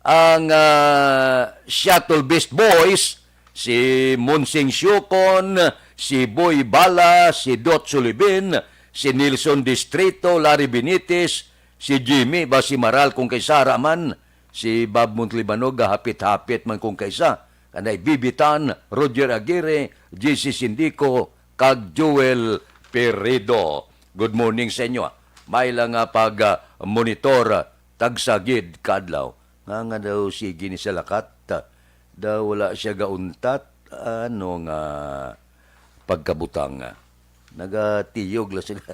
ang, ah, Shuttle Beast Boys, si Monsing Siocon, si Boy Bala, si Dot Sulibin, si Nelson Distrito, Larry Benitez, si Jimmy, ba si Maral kung kay Sara man, si Bob Montalibano, gahapit-hapit man kung kaysa, kanay Bibitan, Roger Aguirre, J C Sindico, kag Joel Peredo. Good morning sa inyo. May lang nga pag, ah, monitor, ah, tagsa gid ka adlaw. Nga, nga daw sige ni sa lakat, ah, daw wala siya gauntat, ano nga pagkabutang, ah. Nagatiyog la sila.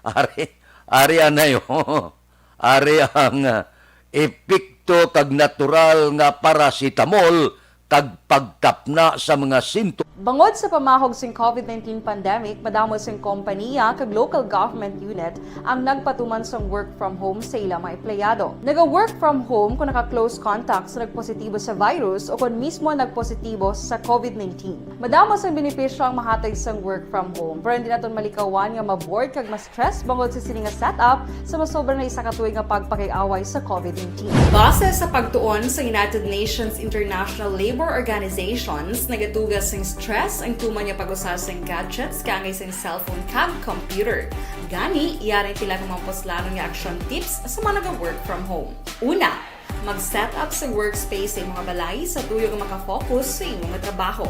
Ari, ari anay, oh. Ari ang, ah, epekto kag natural nga paracetamol kag pagtapna sa mga sintomas. Bangod sa pamahog sing COVID nineteen pandemic, madamo sing kompaniya kag local government unit ang nagpatuman sang work from home sa ila mga empleyado. Naga-work from home kon naka-close contact sa nagpositibo sa virus o kon mismo nagpositibo sa COVID nineteen. Madamo sang benepisyo ang mahatag sang work from home, pero hindi naton malikawan nga ma-bored kag ma-stress bangod sa sini nga setup sa masobra na isa ka tuig nga pagpakig-away sa COVID nineteen. Base sa pagtuon sa United Nations International Labour Organizations, nagatuga sing stress ang tuman nga pag-usa sing gadgets kaangay sing cellphone kag computer. Gani, yari ang pila ka mga puslanon nga action tips sa mga naga-work from home. Una, mag-set up sa workspace sa imong balay sa tuyo nga makafocus sa imong trabaho.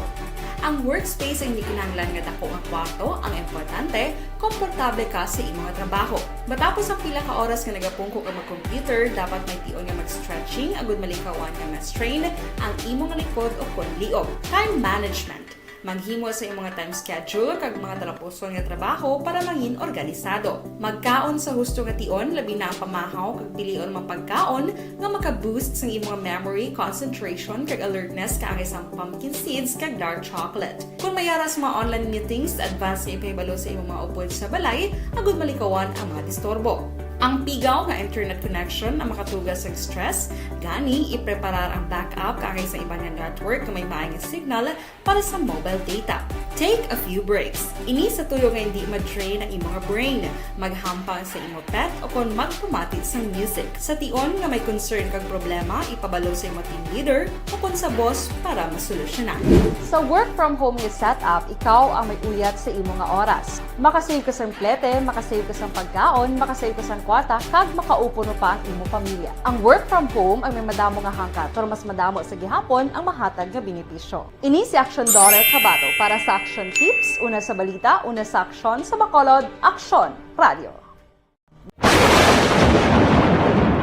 Ang workspace ang hindi kinahanglan nga dako nga kwarto, ang importante, komportable ka sa imong trabaho. Matapos ang pila ka oras nga nagapungko ka mag-computer, dapat may tion nga mag-stretching agud malikawan nga ma-strain ang imong likod o kon liog. Time management. Maghimo sa imong mga time schedule kag mga talapuson nga trabaho para mangin organisado. Magkaon sa husto nga tion, labi na ang pamahaw kag pilion mga pagkaon nga maka-boost sang imong memory, concentration, kag alertness kaangay sang pumpkin seeds kag dark chocolate. Kon may ara sa mga online meetings, advance nga ipahibalo sa imong mga upod sa balay agud malikawan ang mga disturbo. Ang pigaw nga internet connection ang makatuga sang stress, gani ipreparar ang backup kaangay sa iban nga network nga may maay nga signal para sa mobile data. Take a few breaks. Ini sa tuyo nga hindi ma-drain ang imong brain. Maghampang sa imo pet o kon magpamati sang music. Sa tion nga may concern kag problema, ipabalo sa imo team leader o kon sa boss para masolusyonan. Sa work from home nga setup, ikaw ang may uyat sa imo nga oras. Makasave ka sang plete, makasave ka sang pagkaon, makasave ka sang kwarta, kag makaupuno pa ang imo pamilya. Ang work from home ang may madamo nga hangkat, pero mas madamo sa gihapon ang mahatag nga benepisyo. Ini si Action Daughter Kabato para sa Action Tips, una sa balita, una sa aksyon, sa Bacolod, Aksyon Radio.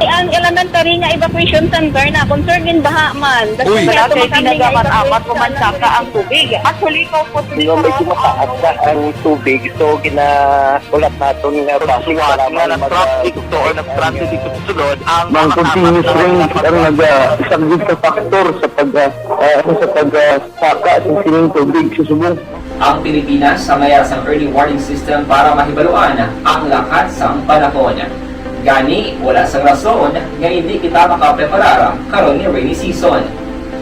Ang elementary nga evacuation center na concern gid baha man. Uy. Wala kay tinaga man amat o man saka ang tubig. Actually, ko po. Di ba, medyo mataas na ang tubig, so ginahulat naton nga flash flood nga nag-traffic to or nag-transit dito sa sulod ang mga continuous rain ang nag-, ah, isa gid sa factor sa pag, ah, ah, sa pag, ah, saka sa sining tubig sa subong. Ang Pilipinas ang may sang early warning system para mahibaluan ang lakat sang panahon. Gani, wala sang rason nga hindi kita makapreparar karon nga rainy season.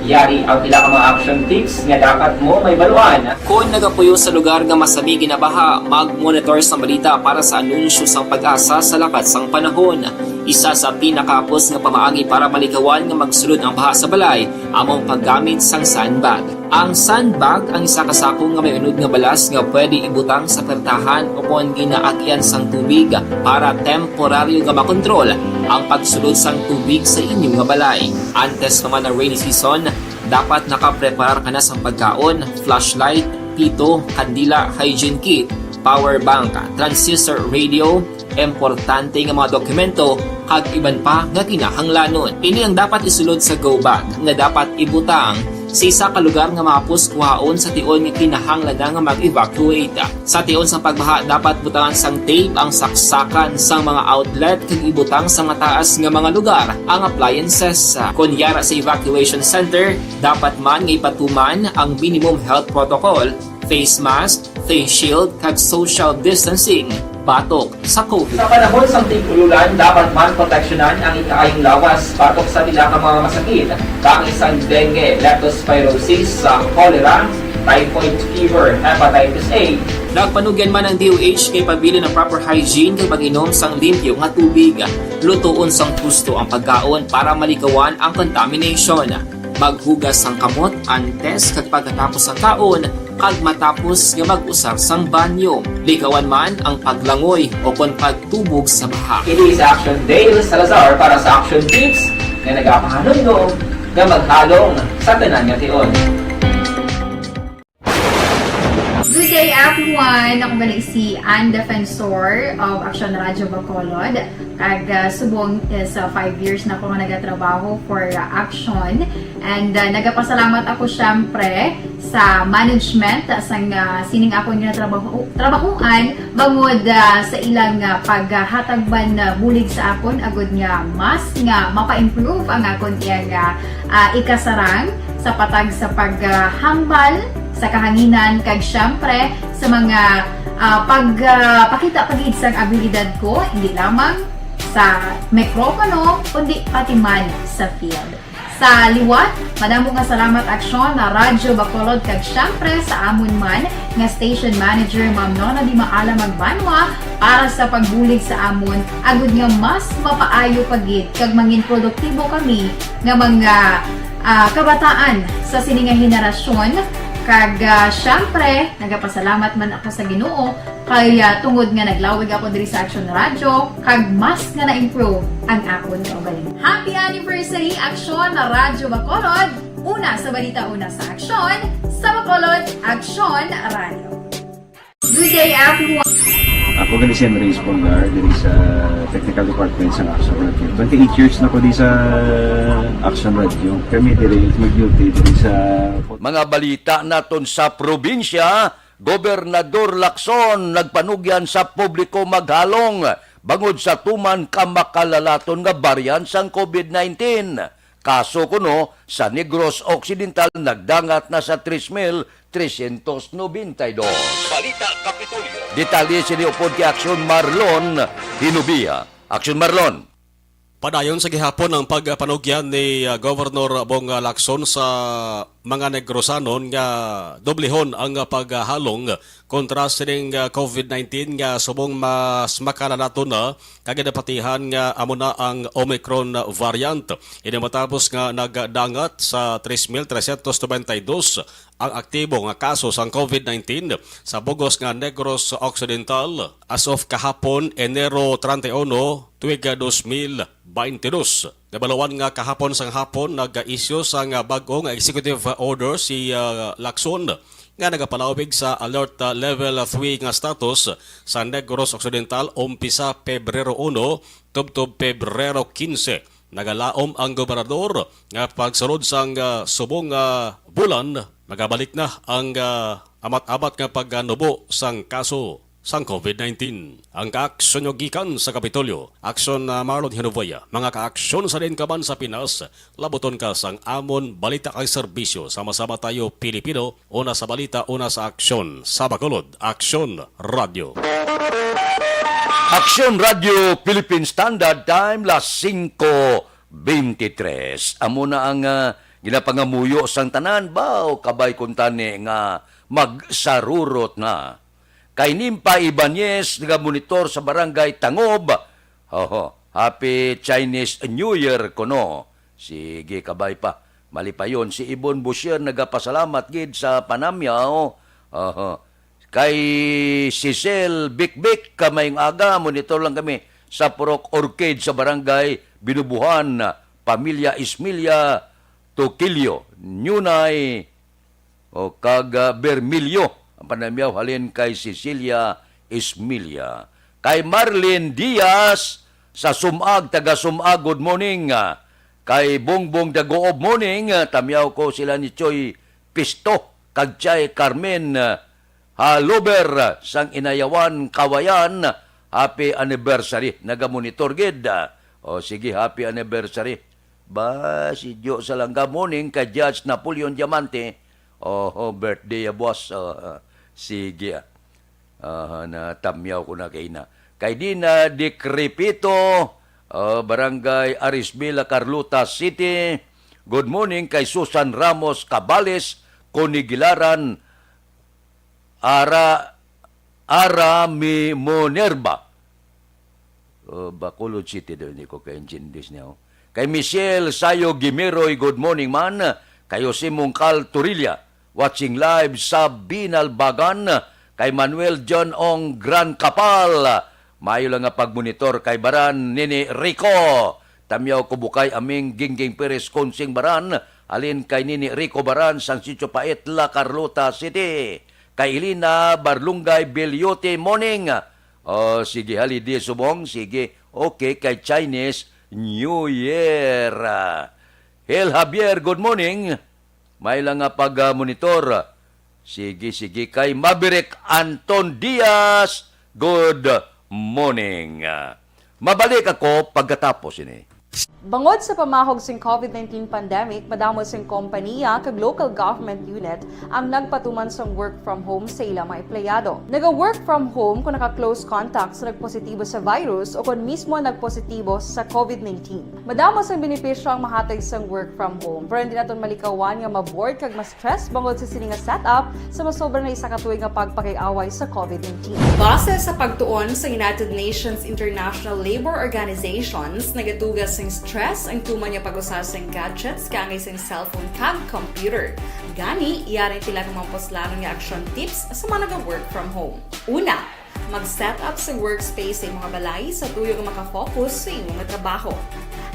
Yari ang pila ka mga action tips nga dapat mo mahibaluan. Kon nagapuyo sa lugar nga masami ginabaha, mag-monitor sa balita para sa anunsyo sang PAGASA sa lakat sang panahon. Isa sa pinakahapos nga pamaagi para malikawan nga magsulod ang baha sa balay amo ang paggamit sang sandbag. Ang sandbag ang isa ka sako nga may unod nga balas nga pwede ibutang sa pertahan o kon ginaagian sang tubig para temporaryo nga makontrol ang pagsulod sang tubig sa inyo nga balay. Antes pa man ang rainy season, dapat nakapreparar ka na sang pagkaon, flashlight, pito, kandila, hygiene kit, power bank, transistor radio, importante nga mga dokumento, kag iban pa nga kinahanglanon. Ini ang dapat isulod sa go bag nga dapat ibutang sa isa ka lugar nga mahapos kuhaon sa tion nga kinahanglan na nga mag-evacuate. Sa tion sa pagbaha, dapat butangan sang tape ang saksakan sang mga outlet kag ibutang sa mataas nga mga lugar ang appliances. Kon yara sa evacuation center, dapat man nga ipatuman ang minimum health protocol, face mask, face shield, kag social distancing batok sa COVID. Sa panahon sang tig-ululan, dapat man proteksyonan ang ikaayong lawas batok sa pila ka mga masakit, kaangay sang dengue, leptospirosis, sa cholera, typhoid fever, hepatitis A. Nagpanugyan man ang D O H kay pabilin ang proper hygiene kag pag-inom sang limpyo nga tubig. Lutoon sang husto ang pagkaon para malikawan ang contamination. Maghugas sang kamot antes kag pagkatapos sang kaon kag matapos nga mag-usar sang banyo. Likawan man ang paglangoy o kon pagtubog sa baha. Ini sa Action Dale Salazar para sa Action Tips nga nagapahanumdom nga maghalong sa tanan nga tion. Good day, everyone! Ako gali si Ann Defensor of Action Radyo Bacolod. Kag ah, subong is ah, five years na ako nga nagatrabaho for ah, Action. And ah, nagapasalamat ako syempre sa management ah, sang ah, sining akon nga trabaho, trabahoan bangod ah, sa ilang ah, paghatag man ah, bulig sa akon agud nga mas nga mapa-improve ang akon iyang ah, ah, ikasarang sa patag sa paghambal sa kahanginan kag syempre sa mga ah, pagpakita pa gid sang abilidad ko, hindi lamang sa mikropono kundi pati man sa field. Sa liwat, madamo nga salamat Aksyon na Radyo Bacolod kag syempre sa amon man nga station manager Ma'am Nona Di Maala Magbanwa para sa pagbulig sa amon agud nga mas mapaayo pa gid kag mangin produktibo kami nga mga ah, kabataan sa sini nga henerasyon kag ah, syempre nagapasalamat man ako sa Ginoo kay ah, tungod nga naglawig ako diri sa Action Radio kag mas nga na-improve ang akon kaugalingon. Happy anniversary Action Radyo Bacolod! Una sa balita, una sa aksyon, sa Bacolod Action Radio. Good day, everyone! Ako gali si Andres Polgar diri sa Technical Department sa Action Radio. Twenty-eight years na ko di sa Action Radio. Kami diri mag-duty diri sa Mga balita naton sa probinsya, Gobernador Lacson nagpanugyan sa publiko maghalong bangod sa tuman ka makalalaton nga variant sang COVID nineteen. Kaso kuno sa Negros Occidental nagdangat na sa tres mil trescientos noventa y dos. Balita Kapitolyo. Detalye sini upod kay Aksyon Marlon Hinubia. Aksyon Marlon. Padayon sa gihapon ang pagpanugyan ni ah, Governor Bong Lacson sa mga Negrosanon nga doblihon ang paghalong kontra sining ah, COVID nineteen nga subong mas makalalaton na kag ginapatihan nga amo na ang Omicron variant. Ini matapos nga nagdangat sa tres mil trescientos noventa y dos ang aktibo nga kaso sang COVID nineteen sa bugos nga Negros Occidental as of kahapon, Enero treinta y uno, tuig dos mil veinte dos. Nabaluan nga kahapon sang hapon nag-isyu sang bag-o nga executive order si ah, Lacson nga nagapalawig sa alert ah, level three nga status sa Negros Occidental umpisa Pebrero uno tubtob Pebrero quince. Nagalaom ang gobernador nga pagsulod sang ah, subong nga bulan magabalik na ang ah, amat-amat nga pagnubo sang kaso sang COVID nineteen. Ang kaaksyon nyo gikan sa Kapitolyo, aksyon na Marlon Hinuvoya, mga kaaksyon sa diin ka man sa Pinas, labuton ka sang amon balita kag serbisyo. Sama-sama tayo, Pilipino, una sa balita, una sa aksyon. Sa Bacolod, Aksyon Radio. Aksyon Radio Philippine Standard Time, las singko beintitres. Amo na ang ah, ginapangamuyo sang tanan, baw kabay kuntani nga magsarurot na. Kay Nimpa Ibanez, nagamonitor sa Barangay Tangob. Oho, Happy Chinese New Year kuno. Sige, kabay pa. Malipayon, si Ibon Boshier nagapasalamat gid sa panamyaw. Oho. Kay Cecil Bikbik, kamayong aga, monitor lang kami sa Purok Orchid sa Barangay Binubuhan, Pamilya Ismilla, Tukilyo, Nyunay, o kag ah, Bermilyo. Ang panamyaw halin kay Cecilia Ismilla. Kay Marlene Diaz sa Sumag, taga Sumag, good morning. Ah, kay Bongbong Daguob, morning. Ah, tamyaw ko sila ni Choy Pisto kag Chay Carmen ah, Haluber sang Inayawan, Kawayan. Happy anniversary. Nagamonitor gid. Ah, o sige, happy anniversary. Ba, si Joe Salanga, morning kay Judge Napoleon Diamante. Oho, birthday ya, boss. Ah, sige, ah. Ah, natamyaw ko na kay na. Kay Dina Decrepito, ah, Barangay Arisbela, Carlota City. Good morning kay Susan Ramos Cabales, Conigilaran, Ara, Ara mi Monerba. Uh, Bacolod City daw, hindi ko kaintindi niya, oh. Kay Michelle Sayo Gimiroy, good morning, man. Kay Jose Mungkal Torilla, watching live sa Binalbagan. Kay Manuel John Ong Gran Kapal, maayo lang nga pagmonitor kay Baran Nini Rico. Tamyaw ko bukay aming Gingging Perez Consing Baran, alin kay Nini Rico Baran sang Sitio Pait, La Carlota City. Kay Elena Barlungay Beliote, morning. Oh, sige, holiday subong, sige. Okay, kay Chinese New Year. Ah, Hel Javier, good morning. May lang nga pag-monitor. Sige, sige, kay Maverick Anton Diaz, good morning. Ah, mabalik ako pagkatapos ini. Bangod sa pamahog sing COVID nineteen pandemic, madamo sing kompaniya kag local government unit ang nagpatuman sang work from home sa ila mga empleyado. Naga-work from home kung naka-close contact sa nagpositibo sa virus o kon mismo nagpositibo sa COVID nineteen. Madamo sang benepisyo ang mahatag sang work from home, pero hindi naton malikawan nga ma-bored kag ma-stress bangod sa sini nga setup sa masobra na isa ka tuig nga pagpakig-away sa COVID nineteen. Base sa pagtuon sa United Nations International Labor Organizations, nagatuga sing stress ang tuman nga pag-usa sing gadgets kaangay sing cellphone kag computer. Gani, yari ang pila ka mga puslanon nga action tips sa mga naga-work from home. Una, mag-set up sa workspace sa imong balay sa tuyo nga makafocus sa imong trabaho.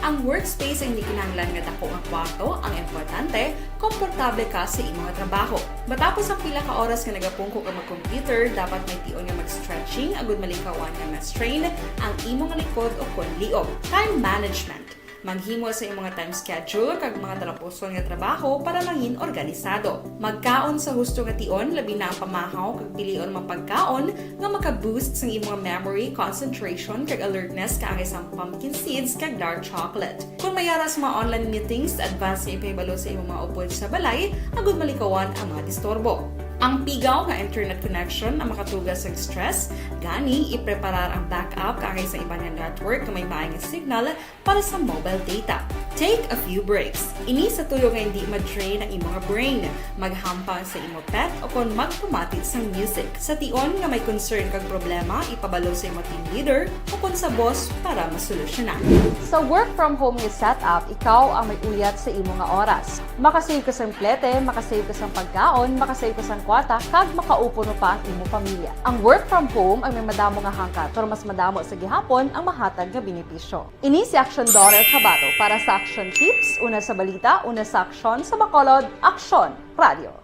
Ang workspace ay hindi kinahanglan nga dako nga kwarto, ang importante, komportable ka sa imong trabaho. Matapos ang pila ka oras nga nagapungko ka mag-computer, dapat may tion nga mag-stretching agud malikawan nga ma-strain ang imong likod o kon liog. Time management. Maghimo sa imong time schedule kag mga talapuson nga trabaho para mangin organisado. Magkaon sa husto nga tion, labi na ang pamahaw kag pilion mga pagkaon nga maka-boost sang imong memory, concentration, kag alertness kaangay sang pumpkin seeds kag dark chocolate. Kung may ara sa mga online meetings, advance nga ipahibalo sa imong mga upod sa balay agud malikawan ang mga disturbo. Ang pigaw nga internet connection ang makatuga sang stress, gani ipreparar ang backup kaangay sa iban nga network nga may maay nga signal para sa mobile data. Take a few breaks. Ini sa tuyo nga hindi ma-drain ang imo nga brain. Maghampang sa imo pet o kon magpamati sang music. Sa tion nga may concern kag problema, ipabalo sa imo team leader o kon sa boss para masolusyonan. Sa work from home nga setup, ikaw ang may uyat sa imo nga oras. Makasave ka sang plete, makasave ka sang pagkaon, makasave ka sang kwarta, kag makaupod mo pa ang imo pamilya. Ang work from home ang may madamo nga hangkat, pero mas madamo sa gihapon ang mahatag nga benepisyo. Ini si Aksyon Daughter Kabato para sa Aksyon Tips, una sa balita, una sa aksyon, sa Bacolod, Aksyon Radio.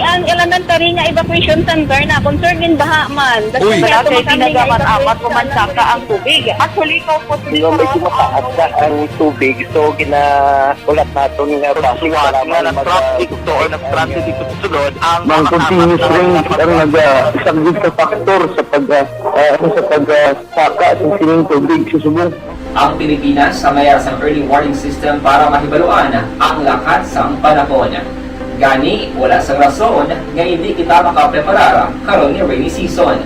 Ang elementary nga evacuation center na concerned din baha man. Uy, wala kay tinaga man amat ko man saka ang tubig. Actually, ko po. Di ba medyo mataas na ang tubig, so ginaulat naton nga traffic nga nag-traffic to or nag-transit dito sa sulod ang mga continuous rain ang nagasaglit sa factor sa pag, ah, ah, sa pag, ah, saka sa sining tubig sa subong. Ang Pilipinas ang may sang early warning system para mahibaluan ang lakat sang panahon. Gani, wala sang rason nga hindi kita makapreparar karon nga rainy season.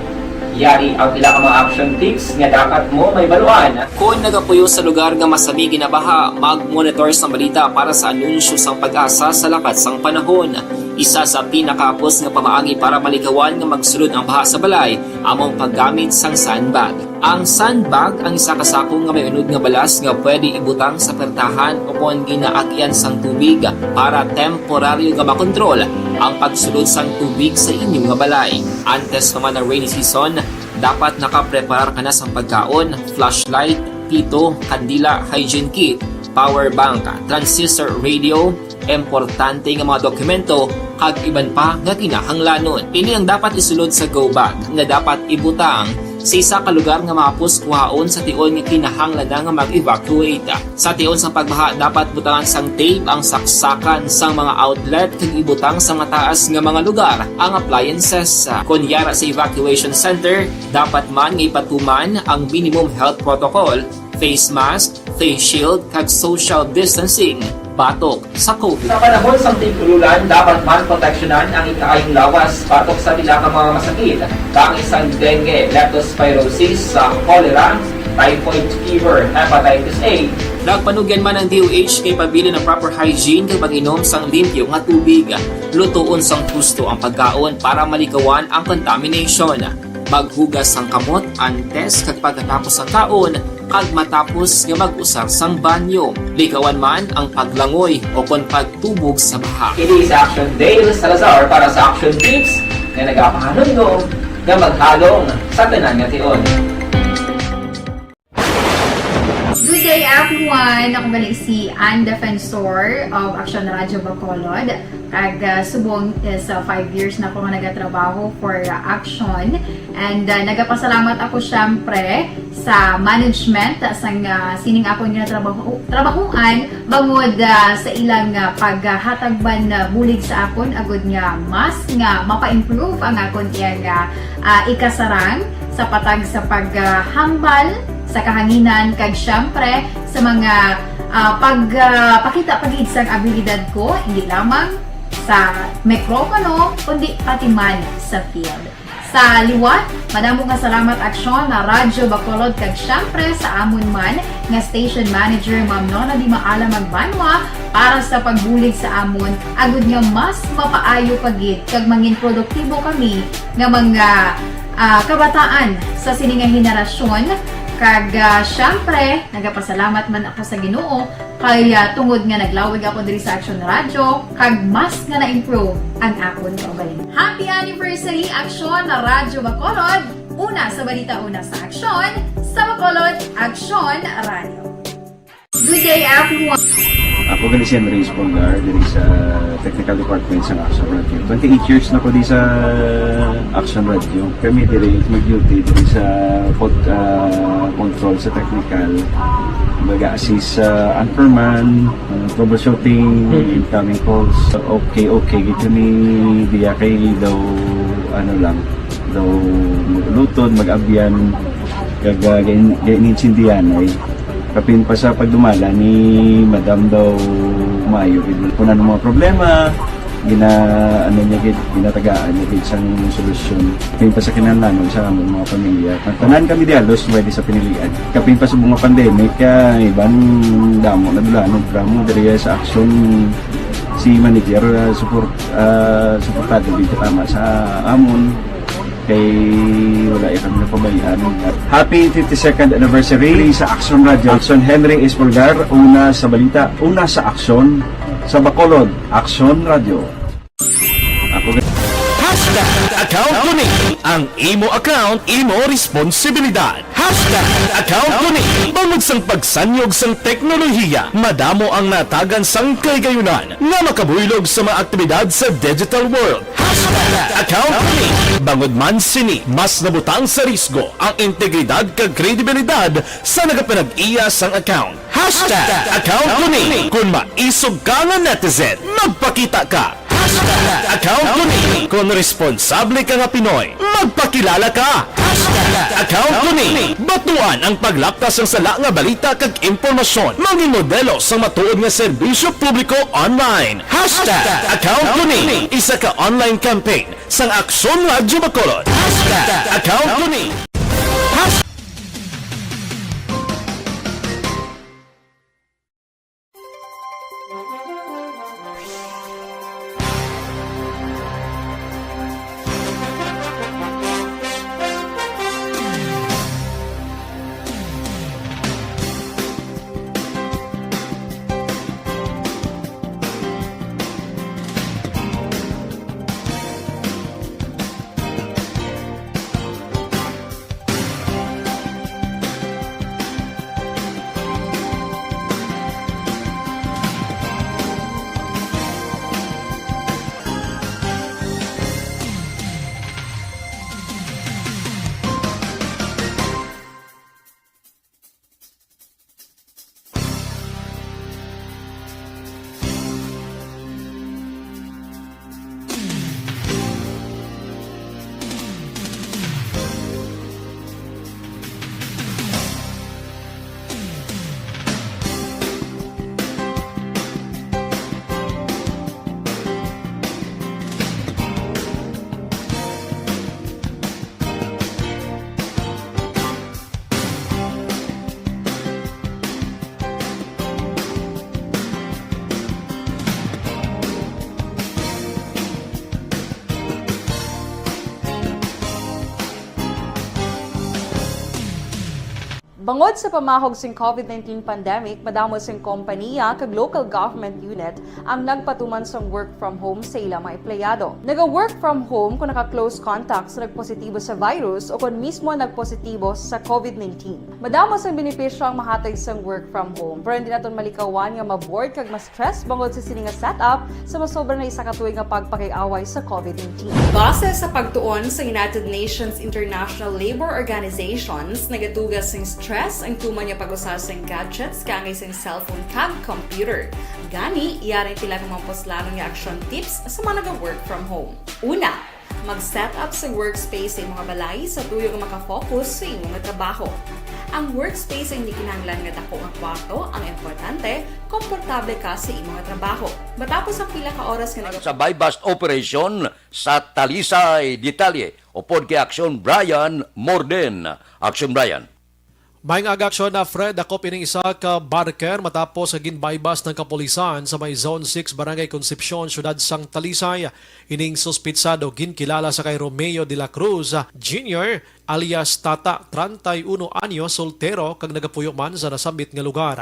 Yari ang pila ka mga action tips nga dapat mo mahibaluan. Kon nagapuyo sa lugar nga masami ginabaha, mag-monitor sa balita para sa anunsyo sang PAGASA sa lakat sang panahon. Isa sa pinakahapos nga pamaagi para malikawan nga magsulod ang baha sa balay amo ang paggamit sang sandbag. Ang sandbag ang isa ka sako nga may unod nga balas nga pwede ibutang sa pertahan o kon ginaagian sang tubig para temporaryo nga makontrol ang pagsulod sang tubig sa inyo nga balay. Antes pa man ang rainy season, dapat nakapreparar ka na sang pagkaon, flashlight, pito, kandila, hygiene kit, power bank, transistor radio, importante nga mga dokumento, kag iban pa nga kinahanglanon. Ini ang dapat isulod sa go bag nga dapat ibutang sa isa ka lugar nga mahapos kuhaon sa tion nga kinahanglan na nga mag-evacuate. Sa tion sang pagbaha, dapat butangan sang tape ang saksakan sang mga outlet kag ibutang sa mataas nga mga lugar ang appliances. Kon yara sa evacuation center, dapat man nga ipatuman ang minimum health protocol, face mask, face shield, kag social distancing batok sa COVID. Sa panahon sang tig-ululan, dapat man proteksyonan ang ikaayong lawas batok sa pila ka mga masakit, kaangay sang dengue, leptospirosis, sa cholera, typhoid fever, hepatitis A. Nagpanugyan man ang D O H kay pabilin ang proper hygiene kag pag-inom sang limpyo nga tubig. Lutoon sang husto ang pagkaon para malikawan ang contamination. Maghugas sang kamot antes kag pagkatapos sang kaon, kag matapos nga mag-usar sang banyo. Likawan man ang paglangoy o kon pagtubog sa baha. Ini sa Action Dale Salazar para sa Action Tips nga nagapahanumdom nga maghalong sa tanan nga tion. Good day, everyone! Ako gali si Ann Defensor of Action Radyo Bacolod. Kag, ah, subong is, ah, five years na ko nga nagatrabaho for, ah, Action. And, ah, nagapasalamat ako, syempre, sa management sang, ah, sining akon nga trabaho, trabahuan bangod, ah, sa ilang, ah, paghatag man, ah, bulig sa akon agud nga mas nga mapa-improve ang akon iya nga, ah, ikasarang sa patag sa paghambal sa kahanginan kag, syempre, sa mga, ah, pag, ah, pakita pa gid sang abilidad ko, hindi lamang sa mikropono, kundi pati man sa field. Sa liwat, madamo nga salamat, Aksyon, na Radyo Bacolod, kag syempre sa amon man nga station manager, Ma'am Nona Di Maala Magbanwa, para sa pagbulig sa amon, agud nga mas mapaayo pa gid kag mangin produktibo kami nga mga, ah, kabataan sa sini nga henerasyon. Kag, ah, syempre, nagapasalamat man ako sa Ginoo kay, ah, tungod nga naglawig ako diri sa Action Radio, kag mas nga na-improve ang akon kaugalingon. Happy anniversary, Action Radyo Bacolod! Una sa balita, una sa aksyon, sa Bacolod, Action Radio. Good day, everyone! Ako gali si Henry Espolgar, diri sa Technical Department sa Action Radio. Twenty-eight years na ko di sa Action Radio. Kami diri mag-duty diri sa pod-, ah, control sa technical. Mag-assist sa anchorman, ah, troubleshooting, Mm. incoming calls. Okay, okay. Gito ni diya kay daw, ano lang, daw maglutod, mag-abyan, kag, ah, gain-, gain-, gainsindihan ay. Kapin pa sa pagdumala ni Madam daw maayo gid. Kung ano mga problema, gina-, ano niya gid, ginatagaan niya gid sang solusyon. Kapin pa sa kinahanglanon sa among mga pamilya. Tanan kami di halos pwede sa pinilian. Kapin pa sa mga pandemic, ah, iban damo na dula, ano, drama diri sa aksyon si manager, ah, support, ah, suportado gid tama sa amon. Kay wala ya kami napabayaan. Happy fifty-second anniversary sa Action Radio. Action Henry Espolgar, una sa balita, una sa aksyon, sa Bacolod, Action Radio. Ako ga- Hashtag account ko ni. Ang imo account, imo responsibilidad. Hashtag account ko ni. Bangod sang pagsanyog sang teknolohiya, madamo ang natagan sang kahigayunan nga makabuylog sa mga aktibidad sa digital world. Hashtag account ko ni. Bangod man sini, mas nabutang sa risgo ang integridad kag kredibilidad sa nagapanag-iya sang account. Hashtag account ko ni. Kung maisog ka nga netizen, magpakita ka. Hashtag account ko ni. Kung responsable ka nga Pinoy, magpakilala ka. Hashtag account ko ni. Batuan ang paglaptas sang sala nga balita kag impormasyon. Mangin modelo sang matuod nga serbisyo publiko online. Hashtag account ko ni. Isa ka online campaign sang Aksyon Radyo Bacolod. Hashtag account ko ni. Hashtag Bangod sa pamahog sing COVID nineteen pandemic, madamo sing kompaniya kag local government unit ang nagpatuman sang work from home sa ila mga empleyado. Naga-work from home kung naka-close contact sa nagpositibo sa virus o kon mismo nagpositibo sa COVID nineteen. Madamo sang benepisyo ang mahatag sang work from home, pero hindi naton malikawan nga ma-bored kag ma-stress bangod sa sini nga setup sa masobra na isa ka tuig nga pagpakig-away sa COVID nineteen. Base sa pagtuon sa United Nations International Labour Organizations, nagatuga sing stress ang tuman nga pag-usa sing gadgets kaangay sing cellphone kag computer. Gani, yari sila nga mga puslanon nga action tips sa mga naga-work from home. Una, mag-set up sa workspace sa imong balay sa tuyo nga makafocus sa imong trabaho. Ang workspace ay hindi kinahanglan nga dako nga kwarto, ang importante, komportable ka sa imong trabaho. Matapos ang pila ka oras nga nag- Sa buy-bust operation sa Talisay, detalye upod kay Action Brian Morden. Action Brian. May nga aga aksyon na Fred, dakop ining isa ka barker matapos nga gin-buy-bust ng kapulisan sa may Zone six, Barangay Concepcion, Siyudad sang Talisay. Ining suspitsado ginkilala sa kay Romeo de la Cruz Junior alias Tata, treinta y uno anyos, soltero, kag nagapuyo man sa nasambit nga lugar.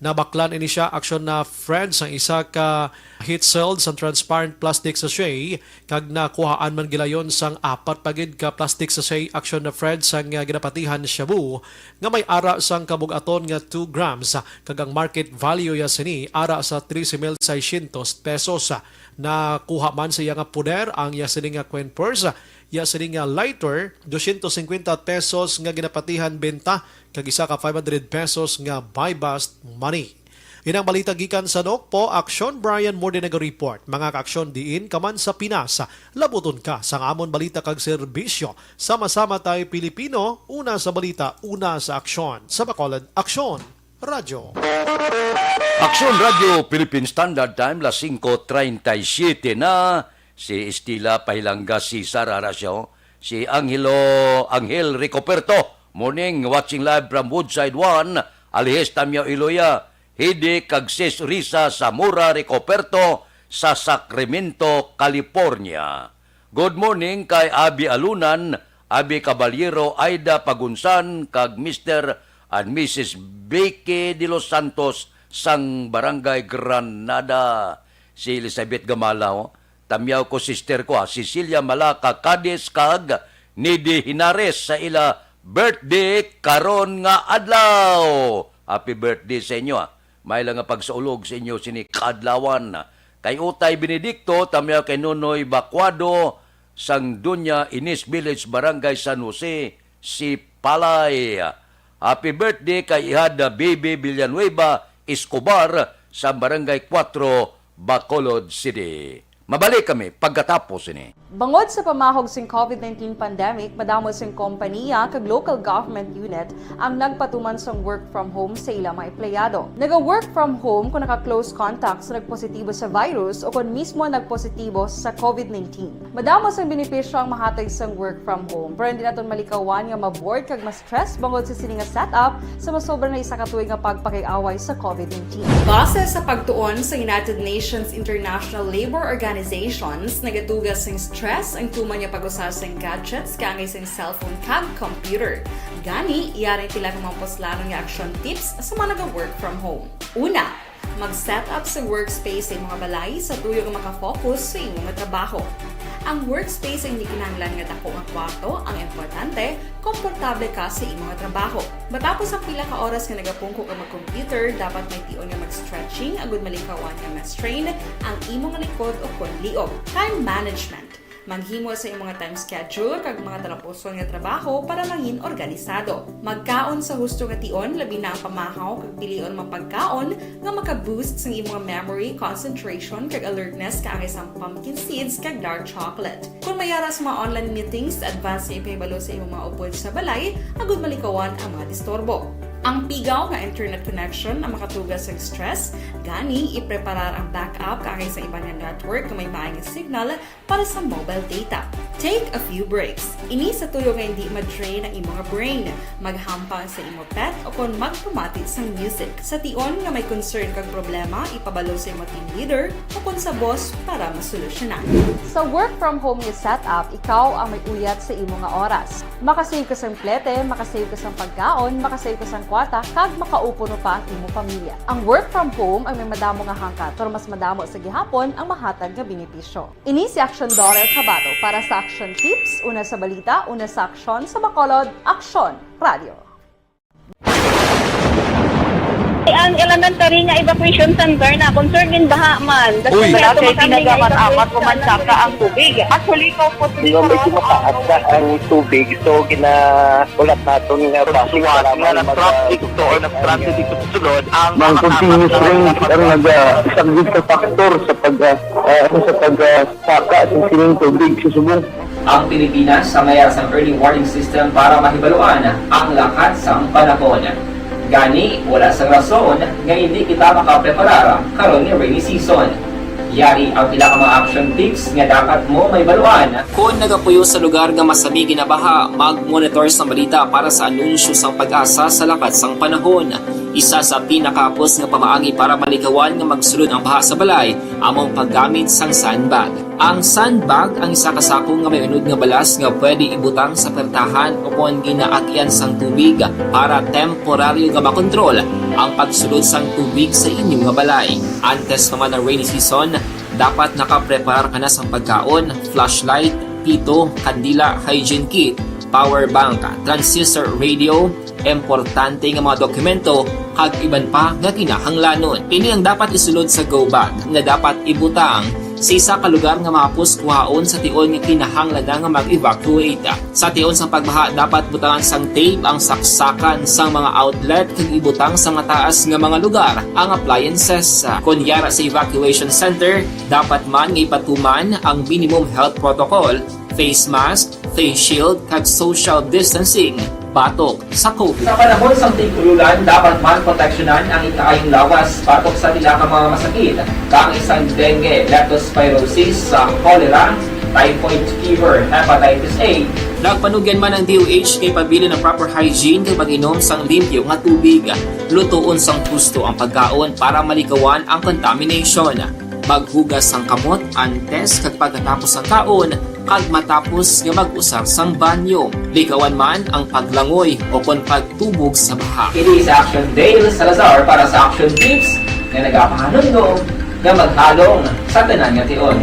Nabaklan ini siya aksyon na Fred sang isa ka heat-sealed sang transparent plastic sachet, kag nakuhaan man gilayon sang apat pa gid ka plastic sachet aksyon na Fred sang, ah, ginapatihan shabu nga may ara sang kabug-aton nga two grams, kag ang market value ya sini ara sa trese mil seiscientos pesos. Nakuha man sa iya nga poder ang iya sini nga coin purse, iya sini nga lighter, dosyentos singkwenta pesos nga ginapatihan benta, kag isa ka five hundred pesos nga buy-bust money. Inang balita gikan sa Nokpo, Aksyon Brian Morde naga-report. Mga kaaksyon, diin ka man sa Pinas, labuton ka sang amon balita kag serbisyo. Sama-sama tay Pilipino, una sa balita, una sa aksyon. Sa Bacolod, Aksyon Radyo. Aksyon Radyo, Philippine Standard Time, las singko treinta y siete na. Si Estila Pahilanga Cesar, ara siya, oh. Si Angelo, Angel Ricoperto, morning, watching live from Woodside one, Alijes, Tamyaw, Iloya. Hidi kag Sis Risa Zamora Ricoperto sa Sacramento, California. Good morning kay Abi Alunan, Abi Caballero, Aida Pagunsan, kag Mister and Missus Vicky de los Santos sang Barangay Granada. Si Elizabeth Gamala, oh. Tamyaw ko, sister ko, ah, Cecilia Malaka Cadiz kag Nidi Hinares sa ila birthday karon nga adlaw. Happy birthday sa inyo, ah. May lang nga pagsaulog sa inyo sini kaadlawan. Kay Utay Benedicto, tamyaw kay Nonoy Bacuado, sang Doña Ines Village, Barangay San Jose, Sipalay. Happy birthday kay Ihad na Bibi Villanueva Escobar sa Barangay Cuatro, Bacolod City. Mabalik kami pagkatapos ini. Bangod sa pamahog sing COVID nineteen pandemic, madamo sing kompaniya kag local government unit ang nagpatuman sang work from home sa ila mga empleyado. Naga-work from home kung naka-close contact sa nagpositibo sa virus o kon mismo nagpositibo sa COVID nineteen. Madamo sang benepisyo ang mahatag sang work from home, pero hindi naton malikawan nga ma-bored kag ma-stress bangod sa sini nga setup sa masobra na isa ka tuig nga pagpakig-away sa COVID nineteen. Base sa pagtuon sa United Nations International Labour Organizations, nagatuga sing stress ang tuman nga pag-usa sing gadgets kaangay sing cellphone kag computer. Gani, yari sila nga mga puslanon nga action tips sa mga naga-work from home. Una, mag-set up sa workspace sa imong balay sa tuyo nga makafocus sa imong trabaho. Ang workspace ay hindi kinahanglan nga dako nga kwarto, ang importante, komportable ka sa imong trabaho. Matapos ang pila ka oras nga nagapungko ka mag-computer, dapat may tion nga mag-stretching agud malikawan nga ma-strain ang imong likod o kon liog. Time management. Maghimo sa imong time schedule kag mga talapuson nga trabaho para mangin organisado. Magkaon sa husto nga tion, labi na ang pamahaw kag pilion mga pagkaon nga maka-boost sang imong memory, concentration, kag alertness kaangay sang pumpkin seeds kag dark chocolate. Kon may ara sa mga online meetings, advance nga ipahibalo sa imong mga upod sa balay agud malikawan ang mga disturbo. Ang pigaw nga internet connection ang makatuga sa stress, gani ipreparar ang backup kaangay sa iban nga network nga may maayong signal para sa mobile data. Take a few breaks. Ini sa tuyo nga hindi ma-drain ang imo nga brain, maghampang sa imo pet, o kon magpamati sang music. Sa tion nga may concern kag problema, ipabalo sa imo team leader o kon sa boss para masolusyonan. Sa work from home nga setup, ikaw ang may uyat sa imo nga oras. Makasave ka sang plete, makasave ka sang pagkaon, makasave ka sang kwarta, kag makaupo pa ang imo pamilya. Ang work from home ay may madamo nga hangkat, pero mas madamo sa gihapon ang mahatag nga benepisyo. Ini si Action Daughter Kabato para sa Action Tips, una sa balita, una sa aksyon, sa Bacolod, Aksyon Radio. Ang elementary nga evacuation center na concerned in baha man. Uy! Wala kay ginagamat-amat o mansaka ang tubig. Actually, ikaw po, Hindi, medyo mataas na ang tubig. So, gina-, ulat naton nga base nga para nag-traffic to or nag-transit dito sa sulod ang Ang continuous rain ang naga-, isang big factor sa pag, ah, ah, sa pag, ah, saka sa sining tubig sa subong. Ang Pilipinas ang may sang early warning system para mahibaluan ang lakat sang panahon. Gani, wala sang rason nga hindi kita makapreparar karon nga rainy season. Yari ang pila ka mga action tips nga dapat mo mahibaluan. Kon nagapuyo sa lugar nga masami ginabaha, mag-monitor sang balita para sa anunsyo sang PAGASA sa lakat sang panahon. Isa sa pinakahapos nga pamaagi para malikawan nga magsulod ang baha sa balay amo ang paggamit sang sandbag. Ang sandbag ang isa ka sako nga may unod nga balas nga pwede ibutang sa pertahan o kon ginaagyan sang tubig para temporaryo nga makontrol ang pagsulod sang tubig sa inyo nga balay. Antes pa man ang rainy season, dapat nakapreparar ka na sang pagkaon, flashlight, pito, kandila, hygiene kit, power bank, transistor radio, importante nga mga dokumento, kag iban pa nga kinahanglanon. Ini ang dapat isulod sa go bag nga dapat ibutang sa isa ka lugar nga mahapos kuhaon sa tion nga kinahanglan na nga mag-evacuate. Sa tion sang pagbaha, dapat butangan sang tape ang saksakan sang mga outlet kag ibutang sa mataas nga mga lugar ang appliances. Kon yara sa evacuation center, dapat man nga ipatuman ang minimum health protocol, face mask, face shield, kag social distancing batok sa COVID. Sa panahon sang tig-ululan, dapat man proteksyonan ang ikaayong lawas batok sa pila ka mga masakit, kaangay sang dengue, leptospirosis, sa cholera, typhoid fever, hepatitis A. Nagpanugyan man ang D O H nga ipabilin ang proper hygiene kag pag-inom sang limpyo nga tubig. Lutoon sang husto ang pagkaon para malikawan ang contamination. Maghugas sang kamot antes kag pagkatapos sang kaon, kag matapos nga mag-usar sang banyo. Likawan man ang paglangoy o kon pagtubog sa baha. Ini si Action Dale Salazar para sa Action Tips nga nagapahanumdom nga maghalong sa tanan nga tion.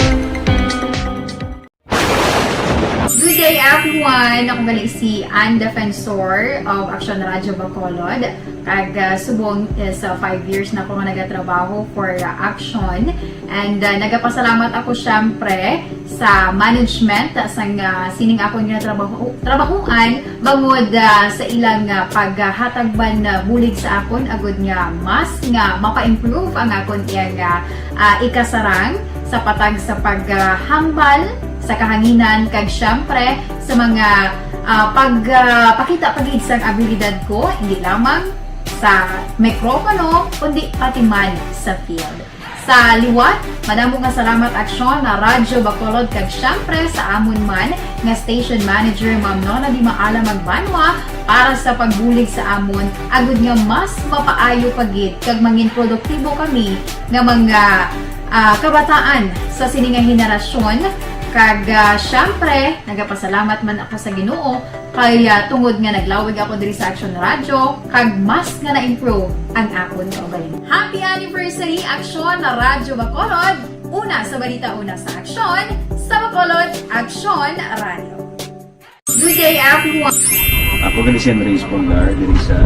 Good day, everyone! Ako gali si Ann Defensor of Action Radio Bacolod. Kag, ah, subong is, ah, five years na ako nga nagatrabaho for, ah, Action. And, ah, nagapasalamat ako, syempre, sa management, ah, sang, ah, sining akon nga trabaho, trabahoan, bangod, ah, sa ilang, ah, paghatag man, ah, bulig sa akon, agud nga mas nga mapa-improve ang akon iyang, ah, ah, ikasarang sa patag sa paghambal sa kahanginan, kag syempre sa mga, ah, pag, ah, pakita pa gid sang abilidad ko, hindi lamang sa mikropono, kundi pati man sa field. Sa liwat, madamo nga salamat, Aksyon, na Radyo Bacolod, kag syempre sa amon man nga station manager, Ma'am Nona Di Maala Magbanwa, para sa pagbulig sa amon, agud nga mas mapaayo pa gid kag mangin produktibo kami nga mga, ah, kabataan sa sini nga henerasyon. Kag, ah, syempre, nagapasalamat man ako sa Ginoo kay, ah, tungod nga naglawig ako diri sa Action Radio, kag mas nga na-improve ang akon kaugalingon. Happy anniversary, Action Radyo Bacolod! Una sa balita, una sa aksyon, sa Bacolod, Action Radio. Good day, everyone. Ako gali si Andres Polgar, diri sa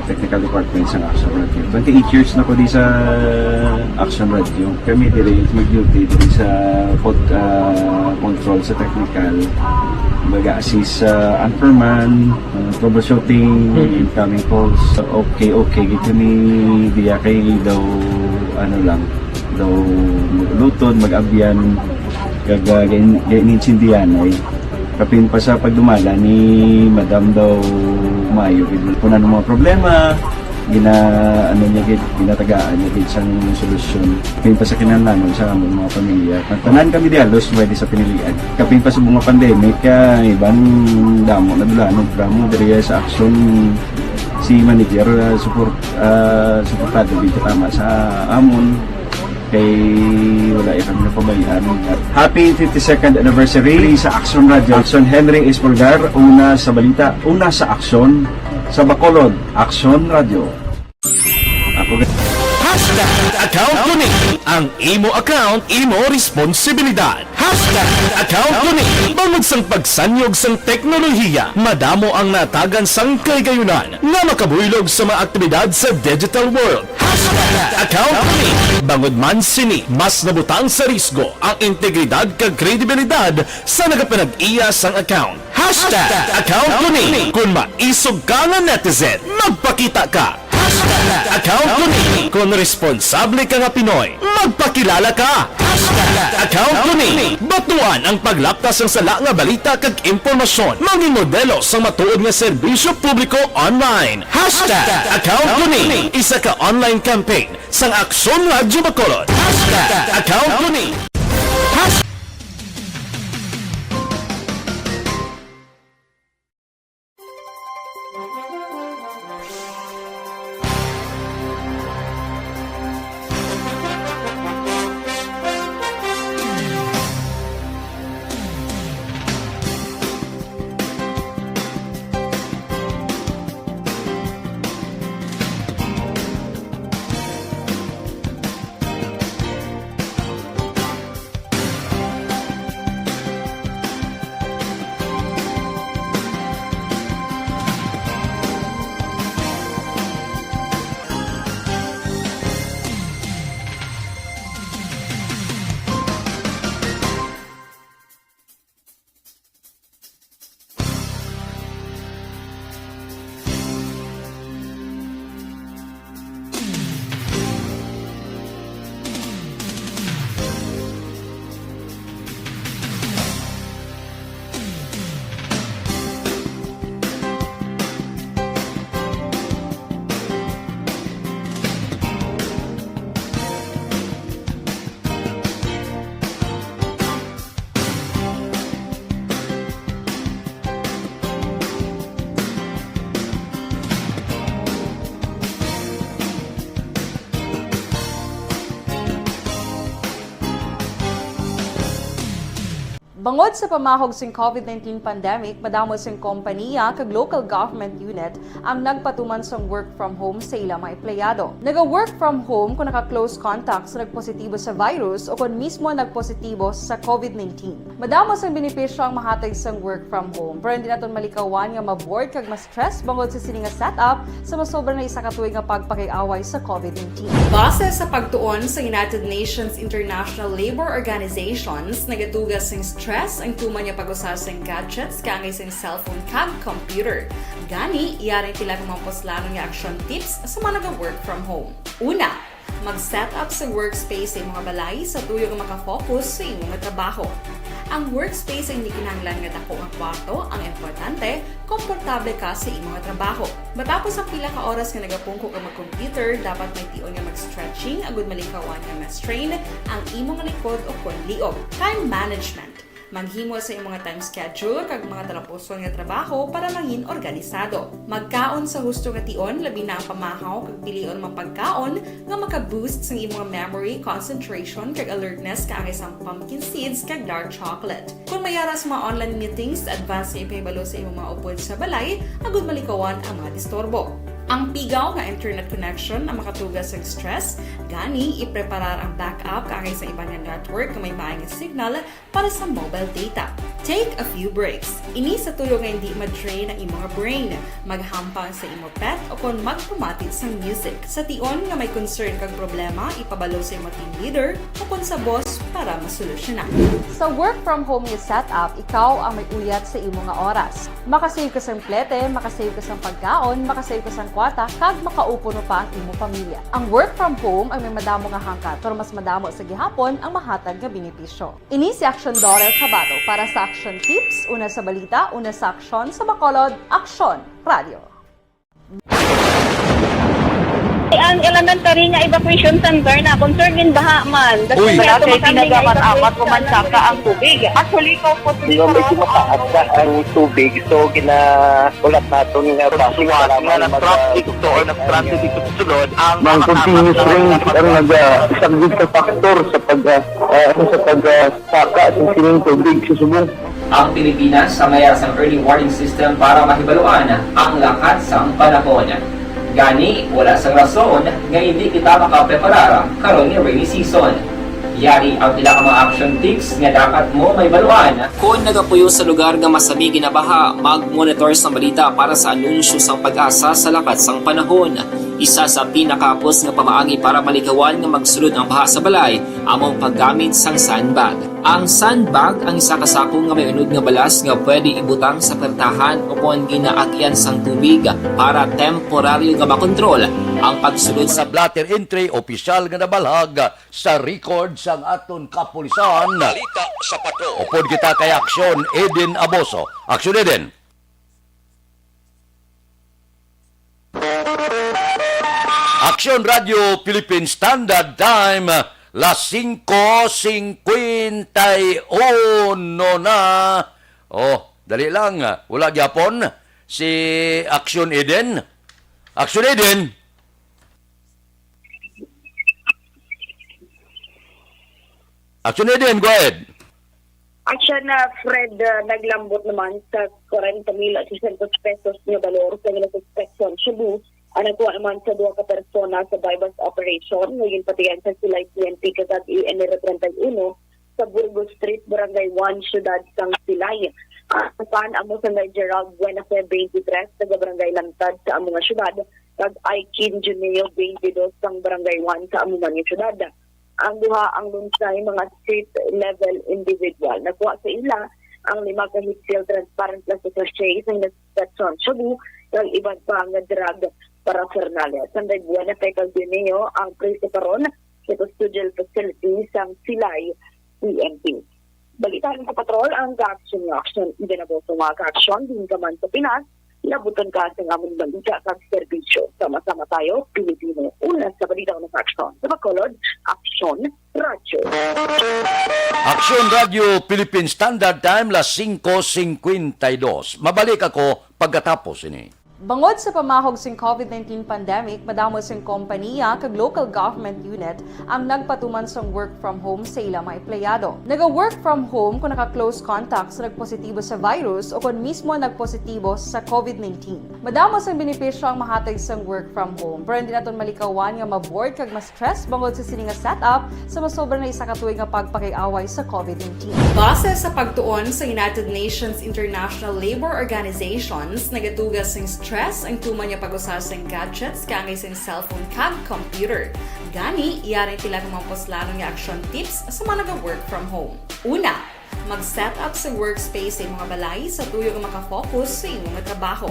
Technical Department sa Action Radio. Twenty-eight years na ko di sa Action Radio. Kami diri mag-duty diri sa pod-, ah, control sa technical. Baga assist sa anchorman, ah, troubleshooting, incoming calls. Okay, okay, gid kami diya kay daw, ano lang, daw luton, mag-abyan, kag, ah, gain-, gain-, intindihan ay. Kapin pa sa pagdumala ni Madam daw maayo gid. Kung ano mga problema, Gina-, ano niya gid, ginatagaan niya gid sang solusyon. Kapin pa sa kinahanglanon sa among mga pamilya. Tanan kami di halos pwede sa pinilian. Kapin pa sa mga pandemic, ah, iban damo na dulanon, damo diri sa aksyon si manager, ah, support, ah, suportado gid tama sa amon. Kay wala ya kami napabayaan. Happy fifty-second anniversary sa Aksyon Radio. Aksyon Henry Espolgar, una sa balita, una sa aksyon, sa Bacolod, Aksyon Radio. Ako ga- Hashtag account ko ni. Ang imo account, imo responsibilidad. Hashtag account ko ni. Bangod sang pagsanyog sang teknolohiya, madamo ang natagan sang kahigayonan nga makabuylog sa mga aktibidad sa digital world. Hashtag account ko ni. Bangod man sini, mas nabutang sa risgo ang integridad kag kredibilidad sa nagapanag-iya sang account. Hashtag account ko ni. Kung maisog ka nga netizen, magpakita ka. Hashtag account ko ni. Kung responsable ka nga Pinoy, magpakilala ka. Hashtag account ko ni. Batuan ang paglapta sang sala nga balita kag impormasyon. Mangin modelo sang matuod nga serbisyo publiko online. Hashtag account ko ni. Isa ka online campaign sang Aksyon Radyo Bacolod. Hashtag account ko ni. Hash- Bangod sa pamahog sing covid nineteen pandemic, madamo sing kompaniya kag local government unit ang nagpatuman sang work from home sa ila mga empleyado. Naga-work from home kon naka-close contact sa nagpositibo sa virus o kon mismo nagpositibo sa covid nineteen. Madamo sang benepisyo ang mahatag sang work from home, pero hindi naton malikawan nga ma-bored kag ma-stress bangod sa sini nga setup sa masobra na isa ka tuig nga pagpakig-away sa covid nineteen. Base sa pagtuon sa United Nations International Labor Organizations, nagatuga sing stress ang tuman nga pag-usa sing gadgets kaangay sing cellphone kag computer. Gani, yari ang pila ka mga puslanon nga action tips sa mga naga-work from home. Una, mag-set up sa workspace sa imo nga balay sa tuyo nga maka-focus sa imo nga trabaho. Ang workspace ay hindi kinahanglan nga dako nga kwarto, ang importante, komportable ka sa imo nga trabaho. Matapos ang pila ka oras nga nagapungko ka mag-computer, dapat may tion nga mag-stretching agud malikawan nga ma-strain ang imo nga likod o kon liog. Time management. Maghimo sa imo nga time schedule kag mga talapuson nga trabaho para mangin organisado. Magkaon sa husto nga tion, labi na ang pamahaw kag pilion mga pagkaon nga maka-boost sang imo nga memory, concentration, kag alertness kaangay sang pumpkin seeds kag dark chocolate. Kon may ara sa mga online meetings, advance nga ipahibalo sa imo mga upod sa balay agud malikawan ang mga disturbo. Ang pigaw nga internet connection ang makatuga sa stress, gani ipreparar ang backup kaangay sa iban nga network nga may maay nga signal para sa mobile data. Take a few breaks. Ini sa tuyo nga hindi ma-drain ang imo nga brain. Maghampang sa imo pet o kon magpamati sang music. Sa tion nga may concern kag problema, ipabalo sa imo team leader o kon sa boss para masolusyonan. Sa work from home nga setup, ikaw ang may uyat sa imo nga oras. Makasave ka sang plete, makasave ka sang pagkaon, makasave ka sang kwarta, kag makaupo pa ang imo pamilya. Ang work from home ay may madamo nga hangkat, pero mas madamo sa gihapon ang mahatag nga benepisyo. Ini si Aksyon Dorel Cabato para sa Aksyon Tips, una sa balita, una sa aksyon, sa Bacolod, Aksyon Radio. Ang elementary nga evacuation center na concern in baha man. Uy. Wala kay pinagamat-amat, umansaka ang tubig. Actually, ikaw po, di ba, medyo mataas na ang tubig, so ginakulat naton nga basi nga nag-traffic to or nag-transit ito sa sulod ang mga continuous rain ang nag-, ah, isang sa factor sa pag, ah, ah, ano, sa pag, ah, saka sa sining tubig sa subong. Ang Pilipinas sa mayara sang early warning system para mahibaluan ang lakat sang panahon. Gani, wala sang rason nga hindi kita makapreparar karon nga rainy season. Yari ang pila ka mga action tips nga dapat mo mahibaluan. Kon nagapuyo sa lugar nga masami ginabaha, mag-monitor sang balita para sa anunsyo sang PAGASA sa lakat sang panahon. Isa sa pinakahapos nga pamaagi para malikawan nga magsulod ang baha sa balay amo ang paggamit sang sandbag. Ang sandbag ang isa ka sako nga may unod nga balas nga pwede ibutang sa pertahan o kon ginaagyan sang tubig para temporaryo nga makontrol ang pagsulod sa Sa blotter entry, opisyal nga nabalhag sa record sang aton kapulisan. Balita sa Patrol. Upod kita kay Aksyon Eden Aboso. Aksyon Eden. Aksyon Radio Philippine Standard Time, las singko singkwenta y uno na. Oh, dali lang, wala gyapon si Aksyon Eden. Aksyon Eden. Aksyon Eden, go ahead. Aksyon na Fred, ah, naglambot naman sa kwarenta mil at sesenta pesos nga balor sa ginasuspek sa Cebu. Ang nakuha naman sa duha ka persona sa buy-bust operation nga ginpatigan sa Silay P N P kagab-i, Enero treinta y uno, sa Burgos Street, Barangay one, Siyudad sang Silay. Ang pan amo sang Gerald Buenafe, twenty-three, taga Barangay Lantad sa amo nga siyudad, kag Aikin Juneo, twenty-two, sang Barangay one sa amo man nga siyudad. Ang duha ang lunsay mga street level individual. Nakuha sa ila ang lima ka Hipsil transparent plastic sachet sa Inaspection Shabu, kag iban pa nga drug paraphernalia. Sanday Buenafe kag Juneo ang preso karon sa custodial facility sang Silay P N P. Balita sa Patrol, ang ka-action nga action. Ida na po sa mga ka-action, din ka man sa Pinas, labuton ka sa amon balita kag serbisyo. Sama-sama tayo, Pilipino. Una sa balita, una sa aksyon. Sa Bacolod, Aksyon Radyo. Aksyon Radyo Philippine Standard Time, las singko singkwenta y dos. Mabalik ako pagkatapos ini. Bangod sa pamahog sing covid nineteen pandemic, madamo sing kompaniya kag local government unit ang nagpatuman sang work from home sa ila mga empleyado. Naga-work from home kung naka-close contact sa nagpositibo sa virus o kon mismo nagpositibo sa covid nineteen. Madamo sang benepisyo ang mahatag sang work from home, pero hindi naton malikawan nga ma-bored kag ma-stress bangod sa sini nga setup sa masobra na isa ka tuig nga pagpakig-away sa covid nineteen. Base sa pagtuon sa United Nations International Labour Organizations, nagatuga sing stress ang tuman nga pag-usa sing gadgets kaangay sing cellphone kag computer. Gani, yari pila ka mga puslanon nga action tips sa mga naga-work from home. Una, mag-set up sa workspace sa imong balay sa tuyo nga maka-focus sa imong trabaho.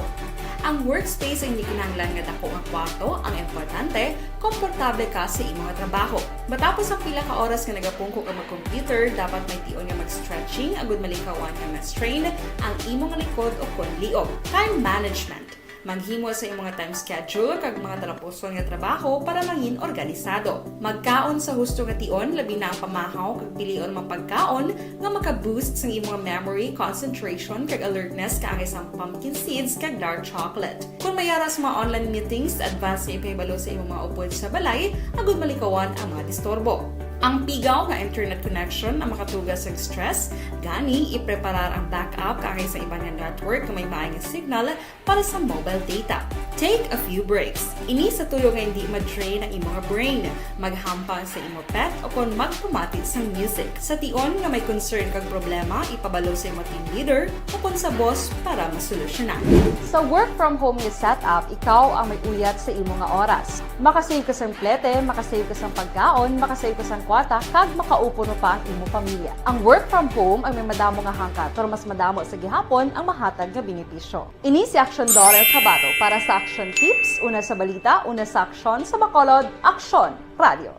Ang workspace ay hindi kinahanglan nga dako nga kwarto, ang importante, komportable ka sa imong trabaho. Matapos ang pila ka oras nga nagapungko ka mag-computer, dapat may tion nga mag-stretching agud malikawan nga ma-strain ang imong likod o kon liog. Time management. Maghimo sa imong time schedule kag mga talapuson nga trabaho para mangin organisado. Magkaon sa husto nga tion, labi na ang pamahaw, kag pilion ang mga pagkaon nga maka-boost sang imong memory, concentration, kag alertness, kaangay sang pumpkin seeds kag dark chocolate. Kung may ara sa mga online meetings, advance nga ipahibalo sa imong mga upod sa balay agud malikawan ang mga disturbo. Ang pigaw nga internet connection ang makatuga sa stress, gani ipreparar ang backup kaangay sa iban nga network nga may maay nga signal para sa mobile data. Take a few breaks. Ini sa tuyo nga hindi ma-drain ang imong brain. Maghampang sa imo pet o kon magpamati sang music. Sa tion nga may concern kag problema, ipabalo sa imo team leader o kon sa boss para masolusyonan. Sa work from home nga setup, ikaw ang may uyat sa imo nga oras. Makasave ka sang plete, makasave ka sang pagkaon, makasave ka sang kwarta, kag makaupo pa ang imo pamilya. Ang work from home ang may madamo nga hangkat, pero mas madamo sa gihapon ang mahatag nga benepisyo. Ini si Aksyon Dorel Cabato para sa Aksyon Tips, una sa balita, una sa aksyon, sa Bacolod, Aksyon Radio.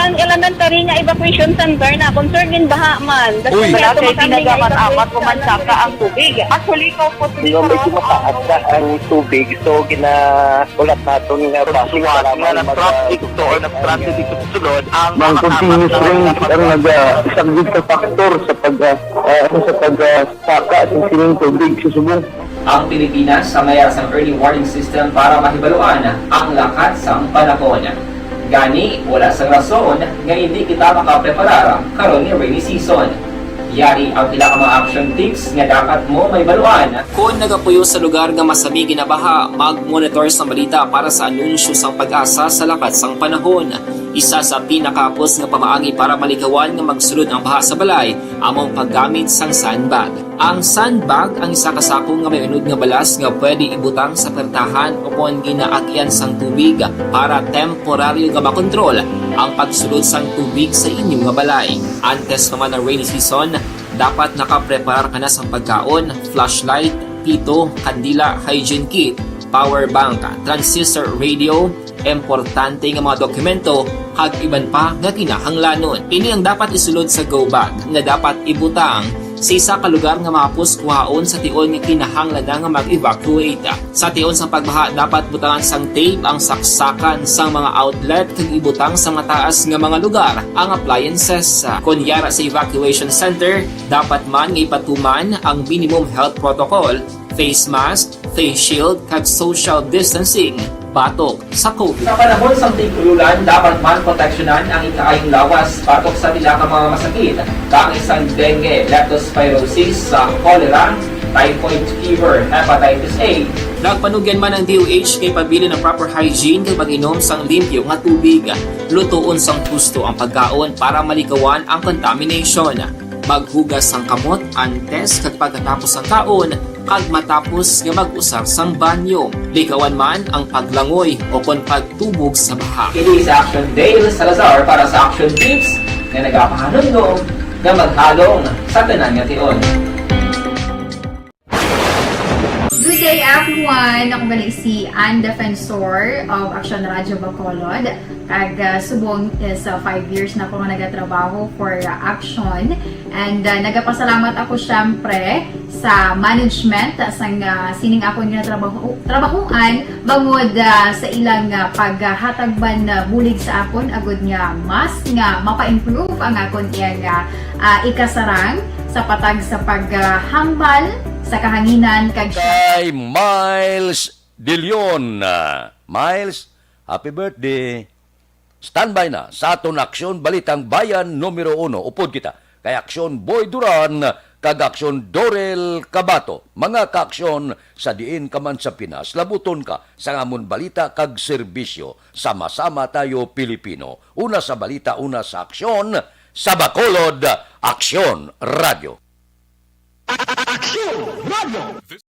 Ang elementary nga evacuation center na concern din baha man. Uy. Wala kay tinaga man amat o mansaka ang tubig. Actually, ko po Yung medyo mataas na ang tubig, so ginaulat naton nga basi Suwat nga nag-traffic to or nag-transit dito sa sulod ang Mang mga continuous apat na rain ang nagsagbit sa factor sa pag, ah, ah, sa pag, ah, saka sa sining tubig sa subong. Ang Pilipinas sa mayar sang early warning system para mahibaluan ang lakat sang panahon. Gani, wala sang rason nga hindi kita makapreparar karon nga rainy season. Yari ang pila ka mga action tips nga dapat mo mahibaluan. Kon nagapuyo sa lugar nga masami ginabaha, mag-monitor sa balita para sa anunsyo sang PAGASA sa lakat sang panahon. Isa sa pinakahapos nga pamaagi para malikawan nga magsulod ang baha sa balay amo ang paggamit sang sandbag. Ang sandbag ang isa ka sako nga may unod nga balas nga pwede ibutang sa pertahan o kon ginaagian sang tubig para temporaryo nga makontrol ang pagsulod sang tubig sa inyo nga balay. Antes pa man ang rainy season, dapat nakapreparar ka na sang pagkaon, flashlight, pito, kandila, hygiene kit, power bank, transistor radio, importante nga mga dokumento, kag iban pa nga kinahanglanon. Ini ang dapat isulod sa go bag nga dapat ibutang sa isa ka lugar nga mahapos kuhaon sa tion nga kinahanglan na nga mag-evacuate. Sa tion sang pagbaha, dapat butangan sang tape ang saksakan sang mga outlet kag ibutang sa mataas nga mga lugar ang appliances. Kon yara sa evacuation center, dapat man nga ipatuman ang minimum health protocol, face mask, face shield, kag social distancing batok sa COVID. Sa panahon sang tig-ululan, dapat man proteksyonan ang ikaayong lawas batok sa pila ka mga masakit, kaangay sang dengue, leptospirosis, sa cholera, typhoid fever, hepatitis A. Nagpanugyan man ang D O H kay pabilin ang proper hygiene kag pag-inom sang limpyo nga tubig. Lutoon sang husto ang pagkaon para malikawan ang contamination. Maghugas sang kamot antes kag pagkatapos sang kaon, kag matapos nga mag-usar sang banyo. Likawan man ang paglangoy o kon pagtubog sa baha. Kini si Action Dale Salazar para sa Action Tips nga nagapahanumdom nga maghalong sa tanan nga tion. Good day, everyone! Ako gali si Ann Defensor of Action Radio Bacolod. Kag, ah, subong is, ah, five years na ako nga nagatrabaho for, ah, Action. And, ah, nagapasalamat ako, syempre, sa management sang, ah, sining akon nga trabaho, trabahuan bangod, ah, sa ilang, ah, paghatag man, ah, bulig sa akon agud nga mas nga mapa-improve ang akon iyang, ah, ah, ikasarang sa patag sa paghambal sa kahanginan kag Kay Miles De Leon. Ah, Miles, happy birthday. Standby na sa aton Aksyon Balitang Bayan numero uno. Upod kita kay Aksyon Boy Duran kag Aksyon Dorel Cabato. Mga kaaksyon, sa diin ka man sa Pinas, labuton ka sa amon balita kag serbisyo. Sama-sama tayo, Pilipino. Una sa balita, una sa aksyon, sa Bacolod, Aksyon Radio. Aksyon Radio.